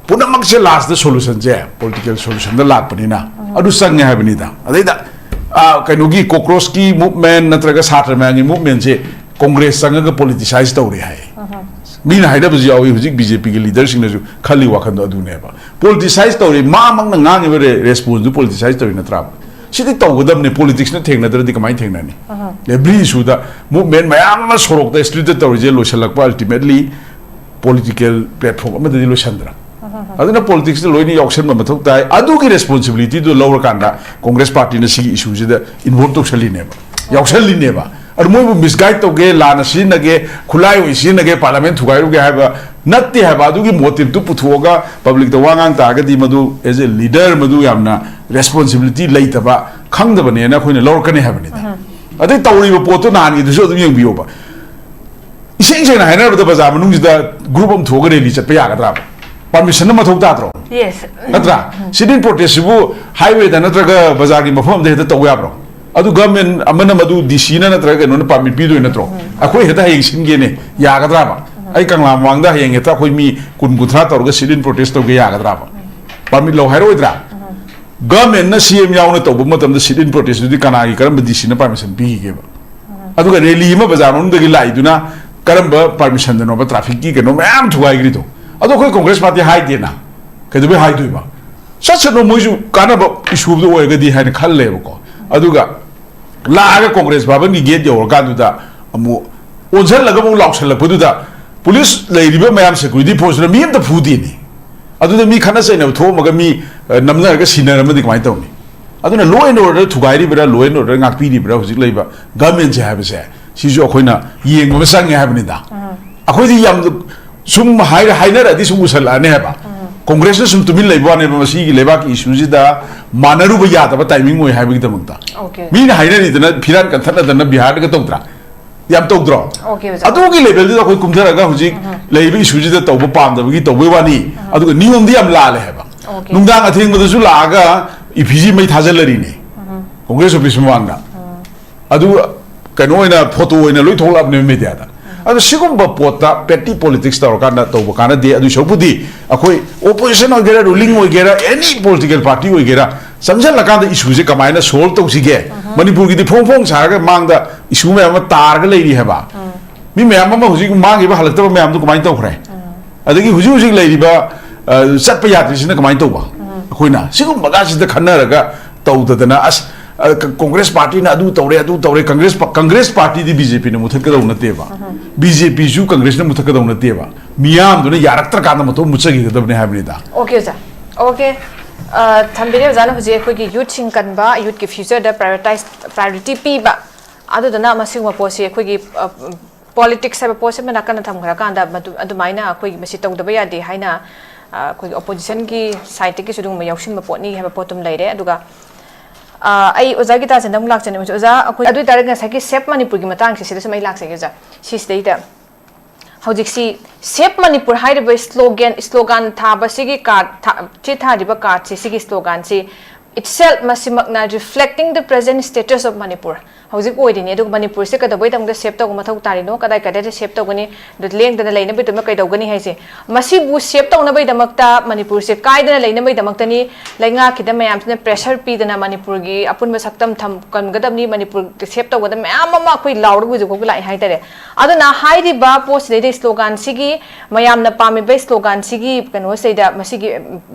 ꯄꯨꯝꯅꯃꯛꯁꯦ ꯂꯥꯁꯇ ꯁꯣꯂꯨꯁꯟꯁꯦ ꯄꯣꯂꯤꯇꯤꯀꯦꯜ ꯁꯣꯂꯨꯁꯟꯗ ꯂꯥꯛꯄꯅꯤꯅ ꯑꯗꯨ ꯆꯪꯉꯦ ꯍꯥꯏꯕꯅꯤꯗ꯫ ꯑꯗꯩꯗ, ꯑ, ꯀꯩꯅꯣꯒꯤ ꯀꯣꯀ꯭ꯔꯣꯁꯀꯤ ꯃꯨꯚꯃꯦꯟ ꯅꯠꯇ꯭ꯔꯒ ꯁꯥꯇ꯭ꯔ ꯃꯌꯥꯝꯒꯤ ꯃꯨꯚꯃꯦꯟꯁꯦ ꯀꯣꯡꯒ꯭ꯔꯦꯁ ꯆꯪꯉꯒ ꯄꯣꯂꯤꯇꯤꯁꯥꯏꯁ ꯇꯧꯔꯦ ꯍꯥꯏ꯫ ꯃꯤꯅ ꯍꯥꯏꯅꯕꯁꯨ ꯌꯥꯎꯏ, ꯍꯧꯖꯤꯛ ꯕꯤ ꯖꯦ ꯄꯤꯒꯤ ꯂꯤꯗꯔꯁꯤꯡꯅꯁꯨ ꯈꯜꯂꯤ ꯋꯥꯈꯜꯗꯣ ꯑꯗꯨꯅꯦꯕ꯫ ꯄꯣꯂꯤꯇꯤꯁꯥꯏꯁ ꯇꯧꯔꯦ, ꯃꯥꯃꯛꯅ ꯉꯥꯡꯉꯤꯕ ꯔꯦ-, ꯔꯦꯁꯄꯣꯟꯁꯇꯨ ꯄꯣꯂꯤꯇꯤꯁꯥꯏꯁ ꯇꯧꯔꯤ ꯅꯠꯇ꯭ꯔꯥꯕ? ꯁꯤꯗꯤ ꯇꯧꯒꯗꯕꯅꯤ, ꯄꯣꯂꯤꯇꯤꯛꯁꯅ ꯊꯦꯡꯅꯗ꯭ꯔꯗꯤ ꯀꯃꯥꯏꯅ ꯊꯦꯡꯅꯅꯤ? ꯑꯦꯕ꯭ꯔꯤ ꯏꯁꯨꯗ ꯃꯨꯚꯃꯦꯟ ꯃꯌꯥꯝ ꯑꯃ ꯁꯣꯔꯣꯛꯇ, ꯁ꯭ꯇ꯭ꯔꯤꯠꯇ ꯇꯧꯔꯤꯁꯦ ꯂꯣꯏꯁꯤꯜꯂꯛꯄ ꯑꯜꯇꯤꯃꯦꯠꯂꯤ ꯄꯣꯂꯤꯇꯤꯀꯦꯜ ꯄ꯭ꯂꯦꯠꯐꯣꯝ ꯑꯃꯗꯗꯤ ꯂꯣꯏꯁꯤꯟꯗ꯭ꯔꯥ? ꯑꯗꯨꯅ ꯄꯣꯂꯤꯇꯤꯛꯁꯇ ꯂꯣꯏꯅ ꯌꯥꯎꯁꯟꯕ ꯃꯊꯧ ꯇꯥꯏ꯫ ꯑꯗꯨꯒꯤ ꯔꯦꯁꯄꯣꯟꯁꯤꯕꯤꯂꯤꯇꯤꯗꯨ ꯂꯧꯔꯀꯥꯟꯗ ꯀꯣꯡꯒ꯭ꯔꯦꯁ ꯄꯥꯔꯇꯤꯅ ꯁꯤꯒꯤ ꯏꯁꯨꯁꯤꯗ ꯏꯟꯚꯣꯜꯕ ꯇꯧꯁꯜꯂꯤꯅꯦꯕ, ꯌꯥꯎꯁꯜꯂꯤꯅꯦꯕ꯫ ꯑꯗꯨ ꯃꯣꯏꯕꯨ ꯃꯤꯁꯒꯥꯏꯗ ꯇꯧꯒꯦ, ꯂꯥꯟꯅ ꯁꯤꯖꯤꯟꯅꯒꯦ, ꯈꯨꯠꯂꯥꯏ ꯑꯣꯏꯅ ꯁꯤꯖꯤꯟꯅꯒꯦ, ꯄꯥꯔꯂꯥꯃꯦꯟ ꯊꯨꯒꯥꯏꯔꯨꯒꯦ ꯍꯥꯏꯕ ꯅꯠꯇꯦ ꯍꯥꯏꯕ꯫ ꯑꯗꯨꯒꯤ ꯃꯣꯇꯤꯞꯇꯨ ꯄꯨꯊꯣꯛꯑꯒ ꯄꯕ꯭ꯂꯤꯛꯇ ꯋꯥ ꯉꯥꯡ ꯇꯥꯔꯒꯗꯤ ꯃꯗꯨ ꯑꯦꯖ ꯑꯦ ꯂꯤꯗꯔ ꯃꯗꯨ ꯌꯥꯝꯅ ꯔꯦꯁꯄꯣꯟꯁꯤꯕꯤꯂꯤꯇꯤ ꯂꯩꯇꯕ, ꯈꯪꯗꯕꯅꯦꯅ ꯑꯩꯈꯣꯏꯅ ꯂꯧꯔꯛꯀꯅꯤ ꯍꯥꯏꯕꯅꯤꯗ꯫ ꯑꯗꯩ ꯇꯧꯔꯤꯕ ꯄꯣꯠꯇꯨ ꯅꯍꯥꯟꯒꯤꯗꯨꯁꯨ ꯑꯗꯨꯝ ꯌꯦꯡꯕꯤꯌꯣꯕ꯫ ꯏꯁꯦꯡ ꯁꯦꯡꯅ ꯍꯥꯏꯅꯔꯕꯗ ꯕꯖꯥꯔ ꯃꯅꯨꯡꯁꯤꯗ ꯒ꯭ꯔꯨꯞ ꯑꯃ ꯊꯣꯛꯑꯒ ꯔꯦꯂꯤ ꯆꯠꯄ ꯌꯥꯒꯗ꯭ꯔꯥꯕ? ꯄꯥꯔꯃꯤꯁꯟ ꯑꯃ ꯃꯊꯧ ꯇꯥꯗ꯭ꯔꯣ? Yes. ꯅꯠꯇ꯭ꯔꯥ? ꯁꯤꯠ ꯏꯟ ꯄ꯭ꯔꯣꯇꯦꯁꯁꯤꯕꯨ ꯍꯥꯏꯋꯦꯗ ꯅꯠꯇ꯭ꯔꯒ ꯕꯖꯥꯔꯒꯤ ꯃꯐꯝ ꯑꯃꯗ ꯍꯦꯛꯇ ꯇꯧ ꯌꯥꯕ꯭ꯔꯣ? ꯑꯗꯨ ꯒꯚꯔꯟꯃꯦꯟ ꯑꯃꯅ ꯃꯗꯨ ꯗꯤ ꯁꯤꯅ ꯅꯠꯇ꯭ꯔꯒ ꯀꯩꯅꯣꯅ ꯄꯥꯔꯃꯤꯠ ꯄꯤꯗꯣꯏ ꯅꯠꯇ꯭ꯔꯣ? ꯑꯩꯈꯣꯏ ꯍꯦꯛꯇ ꯍꯌꯦꯡ ꯁꯤꯟꯒꯦꯅꯦ, ꯌꯥꯒꯗ꯭ꯔꯥꯕ? ꯑꯩ ꯀꯪꯂꯥ ꯃꯃꯥꯡꯗ ꯍꯌꯦꯡ ꯍꯦꯛꯇ ꯑꯩꯈꯣꯏ ꯃꯤ ꯀꯨꯟ ꯀꯨꯟꯊ꯭ꯔꯥ ꯇꯧꯔꯒ ꯁꯤꯠ ꯏꯟ ꯄ꯭ꯔꯣꯇꯦꯁ ꯇꯧꯒꯦ ꯌꯥꯒꯗ꯭ꯔꯥꯕ? ꯄꯥꯔꯃꯤꯠ ꯂꯧ ꯍꯥꯏꯔꯛꯑꯣꯏꯗ꯭ꯔꯥ? ꯒꯚꯔꯟꯃꯦꯟꯅ ꯁꯤ ꯑꯦꯝ ꯌꯥꯎꯅ ꯇꯧꯕ ꯃꯇꯝꯗ ꯁꯤꯠ ꯏꯟ ꯄ꯭ꯔꯣꯇꯦꯁꯇꯨꯗꯤ ꯀꯅꯥꯒꯤ, ꯀꯔꯝꯕ ꯗꯤ ꯁꯤꯅ ꯄꯥꯔꯃꯤꯁꯟ ꯄꯤꯈꯤꯒꯦꯕ? ꯑꯗꯨꯒ ꯔꯦꯂꯤ ꯑꯃ ꯕꯖꯥꯔ ꯃꯅꯨꯡꯗꯒꯤ ꯂꯥꯛꯏꯗꯨꯅ ꯀꯔꯝꯕ ꯄꯥꯔꯃꯤꯁꯟꯗꯅꯣꯕ ꯇ꯭ꯔꯥꯐꯤꯛꯀꯤ ꯀꯩꯅꯣ ꯃꯌꯥꯝ ꯊꯨꯒꯥꯏꯈ꯭ꯔꯤꯗꯣ? ꯑꯗꯣ ꯑꯩꯈꯣꯏ ꯀꯣꯡꯒ꯭ꯔꯦꯁ ꯄꯥꯔꯇꯤ ꯍꯥꯏꯗꯦꯅ, ꯀꯩꯗꯧꯕꯩ ꯍꯥꯏꯗꯣꯏꯕ? ꯆꯠꯁꯅꯨ, ꯃꯣꯏꯁꯨ ꯀꯥꯟꯅꯕ ꯏꯁꯨꯗꯣ ꯑꯣꯏꯔꯒꯗꯤ ꯍꯥꯏꯅ ꯈꯜꯂꯦꯕꯀꯣ꯫ ꯑꯗꯨꯒ ꯂꯥꯛꯑꯒ ꯀꯣꯡꯒ꯭ꯔꯦꯁ ꯚꯕꯟꯒꯤ ꯒꯦꯠ ꯌꯧꯔꯀꯥꯟꯗꯨꯗ ꯑꯃꯨꯛ ꯑꯣꯟꯁꯤꯜꯂꯒ ꯑꯃꯨꯛ ꯂꯥꯎꯁꯜꯂꯛꯄꯗꯨꯗ ꯄꯨꯂꯤꯁ ꯂꯩꯔꯤꯕ ꯃꯌꯥꯝ, ꯁꯦꯀ꯭ꯌꯨꯔꯤꯇꯤ ꯐꯣꯔꯁꯅ ꯃꯤ ꯑꯝꯇ ꯐꯨꯗꯦꯅꯦ꯫ ꯑꯗꯨꯗ ꯃꯤ ꯈꯠꯅ ꯆꯩꯅꯕ ꯊꯣꯛꯑꯝꯃꯒ ꯃꯤ, ꯑ, ꯅꯝꯅꯔꯒ ꯁꯤꯟꯅꯔꯝꯃꯗꯤ ꯀꯃꯥꯏꯅ ꯇꯧꯅꯤ? ꯑꯗꯨꯅ law and order ꯊꯨꯒꯥꯏꯔꯤꯕ꯭ꯔꯥ, law and order ꯉꯥꯛꯄꯤꯔꯤꯕ꯭ꯔꯥ ꯍꯧꯖꯤꯛ ꯂꯩꯕ ꯒꯚꯔꯟꯃꯦꯟꯁꯦ ꯍꯥꯏꯕꯁꯦ, ꯁꯤꯁꯨ ꯑꯩꯈꯣꯏꯅ ꯌꯦꯡꯕ ꯑꯃ ꯆꯪꯉꯦ ꯍꯥꯏꯕꯅꯤꯗ꯫ ꯑꯩꯈꯣꯏꯗꯤ ꯌꯥꯝ ꯁꯨꯝ ꯍꯥꯏꯔ-, ꯍꯥꯏꯅꯔꯗꯤ ꯁꯨꯝ ꯎꯁꯜꯂꯛꯑꯅꯤ ꯍꯥꯏꯕ꯫ ꯀꯣꯡꯒ꯭ꯔꯦꯁꯅ ꯁꯨꯝ ꯇꯨꯃꯤꯟ ꯂꯩꯕ ꯋꯥꯅꯦꯕ, ꯃꯁꯤꯒꯤ ꯂꯩꯕꯥꯛꯀꯤ ꯏꯁꯨꯁꯤꯗ ꯃꯥꯟꯅꯔꯨꯕ ꯌꯥꯗꯕ ꯇꯥꯏꯃꯤꯡ ꯑꯣꯏ ꯍꯥꯏꯕꯒꯤꯗꯃꯛꯇ꯫ Okay. ꯃꯤꯅ ꯍꯥꯏꯅꯔꯤꯗꯅ ꯐꯤꯔꯥꯟ ꯀꯟꯊꯠꯅꯗꯅ ꯕꯤꯍꯥꯔꯗꯒ ꯇꯧꯗ꯭ꯔꯥ? ꯌꯥꯝ ꯇꯧꯗ꯭ꯔꯣ? Okay, ꯑꯣꯖꯥ. ꯑꯗꯨꯒꯤ ꯂꯦꯚꯦꯜꯗꯨꯗ ꯑꯩꯈꯣꯏ ꯀꯨꯝꯊꯔꯒ ꯍꯧꯖꯤꯛ ꯂꯩꯔꯤꯕ ꯏꯁꯨꯁꯤꯗ ꯇꯧꯕ ꯄꯥꯝꯗꯕꯒꯤ ꯇꯧꯕꯩ ꯋꯥꯅꯤ꯫ ꯑꯗꯨꯒ ꯅꯤꯌꯣꯝꯗꯤ ꯌꯥꯝ ꯂꯥꯜꯂꯦ ꯍꯥꯏꯕ꯫ Okay. ꯅꯨꯡꯗꯥꯡ ꯑꯊꯦꯡꯕꯗꯁꯨ ꯂꯥꯛꯑꯒ ꯏꯐꯤꯖꯤ ꯃꯩ ꯊꯥꯖꯤꯜꯂꯔꯤꯅꯦ ꯀꯣꯡꯒ꯭ꯔꯦꯁ ꯑꯣꯐꯤꯁ ꯃꯃꯥꯡꯗ꯫ ꯑꯗꯨ ꯀꯩꯅꯣ ꯑꯣꯏꯅ, ꯐꯣꯇꯣ ꯑꯣꯏꯅ ꯂꯣꯏ ꯊꯣꯛꯂꯛꯑꯕꯅꯦꯕ ꯃꯦꯗꯤꯌꯥꯗ꯫ ꯑꯗꯣ ꯁꯤꯒꯨꯝꯕ ꯄꯣꯠꯇ ꯄꯦꯇꯤ ꯄꯣꯂꯤꯇꯤꯛꯁ ꯇꯧꯔꯀꯥꯟꯗ ꯇꯧꯕ ꯀꯥꯟꯅꯗꯦ꯫ ꯑꯗꯨ ꯁꯔꯨꯛꯄꯨꯗꯤ ꯑꯩꯈꯣꯏ ꯑꯣꯄꯣꯖꯤꯁꯟ ꯑꯣꯏꯒꯦꯔꯥ, ꯔꯨꯂꯤꯡ ꯑꯣꯏꯒꯦꯔꯥ, ꯑꯦꯅꯤ ꯄꯣꯂꯤꯇꯤꯀꯦꯜ ꯄꯥꯔꯇꯤ ꯑꯣꯏꯒꯦꯔꯥ, ꯆꯪꯁꯤꯜꯂꯀꯥꯟꯗ ꯏꯁꯨꯁꯦ ꯀꯃꯥꯏꯅ ꯁꯣꯜꯕ ꯇꯧꯁꯤꯒꯦ? ꯃꯅꯤꯄꯨꯔꯒꯤꯗꯤ ꯐꯣꯡ ꯐꯣꯡ ꯁꯥꯔꯒ ꯃꯥꯡꯗ ꯏꯁꯨ ꯃꯌꯥꯝ ꯑꯃ ꯇꯥꯔꯒ ꯂꯩꯔꯤ ꯍꯥꯏꯕ꯫ ꯃꯤ ꯃꯌꯥꯝ ꯑꯃ ꯍꯧꯖꯤꯛ ꯃꯥꯡꯈꯤꯕ, ꯍꯜꯂꯛꯇꯕ ꯃꯌꯥꯝꯗꯨ ꯀꯃꯥꯏꯅ ꯇꯧꯈ꯭ꯔꯦ? ꯑꯗꯒꯤ ꯍꯧꯖꯤꯛ ꯍꯧꯖꯤꯛ ꯂꯩꯔꯤꯕ, ꯑ, ꯆꯠꯄ ꯌꯥꯗ꯭ꯔꯤꯁꯤꯅ ꯀꯃꯥꯏꯅ ꯇꯧꯕ? ꯑꯩꯈꯣꯏꯅ ꯁꯤꯒꯨꯝꯕꯒꯁꯤꯗ ꯈꯟꯅꯔꯒ ꯇꯧꯗꯗꯅ, ꯑꯁ, ꯑ, ꯀ-, ꯀꯣꯡꯒ꯭ꯔꯦꯁ ꯄꯥꯔꯇꯤꯅ ꯑꯗꯨ ꯇꯧꯔꯦ, ꯑꯗꯨ ꯇꯧꯔꯦ, ꯀꯪꯒ꯭ꯔꯦꯁ ꯄ-, ꯀꯪꯒ꯭ꯔꯦꯁ ꯄꯥꯔꯇꯤꯗꯤ ꯕꯤ ꯖꯦ ꯄꯤꯅ ꯃꯨꯊꯠꯀꯗꯧ ꯅꯠꯇꯦꯕ꯫ ꯕꯤ ꯖꯦ ꯄꯤꯁꯨ ꯀꯪꯒ꯭ꯔꯦꯁꯅ ꯃꯨꯊꯠꯀꯗꯧ ꯅꯠꯇꯦꯕ꯫ ꯃꯤꯌꯥꯝꯗꯨꯅ ꯌꯥꯔꯛꯇ꯭ꯔꯀꯥꯟꯗ ꯃꯇꯣꯝ ꯃꯨꯠꯆꯈꯤꯒꯗꯕꯅꯦ ꯍꯥꯏꯕꯅꯤꯗ꯫ Okay, ꯑꯣꯖꯥ꯫ Okay. ꯑ, ꯊꯝꯕꯤꯔꯦ ꯑꯣꯖꯥꯅ ꯍꯧꯖꯤꯛ ꯑꯩꯈꯣꯏꯒꯤ ꯌꯨꯠꯁꯤꯡ ꯀꯟꯕ, ꯌꯨꯠꯀꯤ ꯐ꯭ꯌꯨꯆꯔꯗ ꯄ꯭ꯔꯥꯏꯌꯣꯔꯤꯇꯥꯏꯁ, ꯄ꯭ꯔꯥꯏꯌꯣꯔꯤꯇꯤ ꯄꯤꯕ꯫ ꯑꯗꯨꯗꯨꯅ ꯃꯁꯤꯒꯨꯝꯕ ꯄꯣꯠꯁꯤ ꯑꯩꯈꯣꯏꯒꯤ, ꯑ, ꯄꯣꯂꯤꯇꯤꯛꯁ ꯍꯥꯏꯕ ꯄꯣꯠꯁꯤꯃ ꯅꯥꯀꯟꯗ ꯊꯝꯈ꯭ꯔꯀꯥꯟꯗ ꯃꯗꯨ, ꯑꯗꯨꯃꯥꯏꯅ ꯑꯩꯈꯣꯏꯒꯤ ꯃꯁꯤ ꯇꯧꯗꯕ ꯌꯥꯗꯦ ꯍꯥꯏꯅ, ꯑ, ꯑꯩꯈꯣꯏꯒꯤ ꯑꯣꯄꯣꯖꯤꯁꯟꯒꯤ ꯁꯥꯏꯠꯇꯒꯤꯁꯨ ꯑꯗꯨꯒꯨꯝꯕ ꯌꯥꯎꯁꯤꯟꯕ ꯄꯣꯠꯅꯤ ꯍꯥꯏꯕ ꯄꯣꯠꯇꯨꯝ ꯂꯩꯔꯦ꯫ ꯑꯗꯨꯒ, ꯑ, ꯑꯩ ꯑꯣꯖꯥ ꯒꯤꯇꯥꯆꯟꯗ ꯑꯃꯨꯛ ꯂꯥꯛꯆꯅꯤꯡꯕꯁꯦ꯫ ꯑꯣꯖꯥ, ꯑꯩꯈꯣꯏ ꯑꯗꯨ ꯑꯣꯏꯇꯥꯔꯗꯤ ꯉꯁꯥꯏꯒꯤ ꯁꯦꯐ ꯃꯅꯤꯄꯨꯔꯒꯤ ꯃꯇꯥꯡꯁꯦ ꯁꯤꯗ ꯁꯨꯝ ꯑꯩ ꯂꯥꯛꯆꯒꯦ ꯑꯣꯖꯥ꯫ ꯁꯤꯁꯤꯗꯩꯗ ꯍꯧꯖꯤꯛꯁꯤ Save Manipur ꯍꯥꯏꯔꯤꯕ slogan slogan ꯊꯥꯕꯁꯤꯒꯤ card ꯊꯥ- ꯆꯦ ꯊꯥꯔꯤꯕ cardꯁꯤ, ꯁꯤꯒꯤ sloganꯁꯤ itself ꯃꯁꯤꯃꯛꯅ reflecting the present status of Manipur ꯍꯧꯖꯤꯛ ꯑꯣꯏꯔꯤꯅꯤ꯫ ꯑꯗꯨꯒ ꯃꯅꯤꯄꯨꯔꯁꯦ ꯀꯩꯗꯧꯕꯩꯗꯃꯛꯇ save ꯇꯧꯕ ꯃꯊꯧ ꯇꯥꯔꯤꯅꯣ, ꯀꯗꯥꯏ ꯀꯗꯥꯏꯗ save ꯇꯧꯒꯅꯤ, ꯑꯗꯨ ꯂꯦꯡꯗꯅ ꯂꯩꯅꯕꯒꯤꯗꯃꯛ ꯀꯩꯗꯧꯒꯅꯤ ꯍꯥꯏꯁꯦ, ꯃꯁꯤꯕꯨ save ꯇꯧꯅꯕꯒꯤꯗꯃꯛꯇ, ꯃꯅꯤꯄꯨꯔꯁꯦ ꯀꯥꯏꯗꯅ ꯂꯩꯅꯕꯒꯤꯗꯃꯛꯇꯅꯤ ꯂꯩꯉꯥꯛꯀꯤꯗ ꯃꯌꯥꯝꯁꯤꯅ pressure ꯄꯤꯗꯅ ꯃꯅꯤꯄꯨꯔꯒꯤ ꯑꯄꯨꯟꯕ ꯁꯛꯇꯝ ꯊꯝ ꯀꯟꯒꯗꯕꯅꯤ, ꯃꯅꯤꯄꯨꯔ save ꯇꯧꯒꯗꯕ ꯃꯌꯥꯝ ꯑꯃ ꯑꯩꯈꯣꯏ ꯂꯥꯎꯔꯒ ꯍꯧꯖꯤꯛ ꯐꯥꯎꯕ ꯂꯥꯛꯑꯦ ꯍꯥꯏꯇꯥꯔꯦ꯫ ꯑꯗꯨꯅ ꯍꯥꯏꯔꯤꯕ ꯄꯣꯠꯁꯤꯗꯩꯗ sloganꯁꯤꯒꯤ, ꯃꯌꯥꯝꯅ ꯄꯥꯝꯃꯤꯕ sloganꯁꯤꯒꯤ ꯀꯩꯅꯣꯁꯤꯗꯩꯗ ꯃꯁꯤꯒꯤ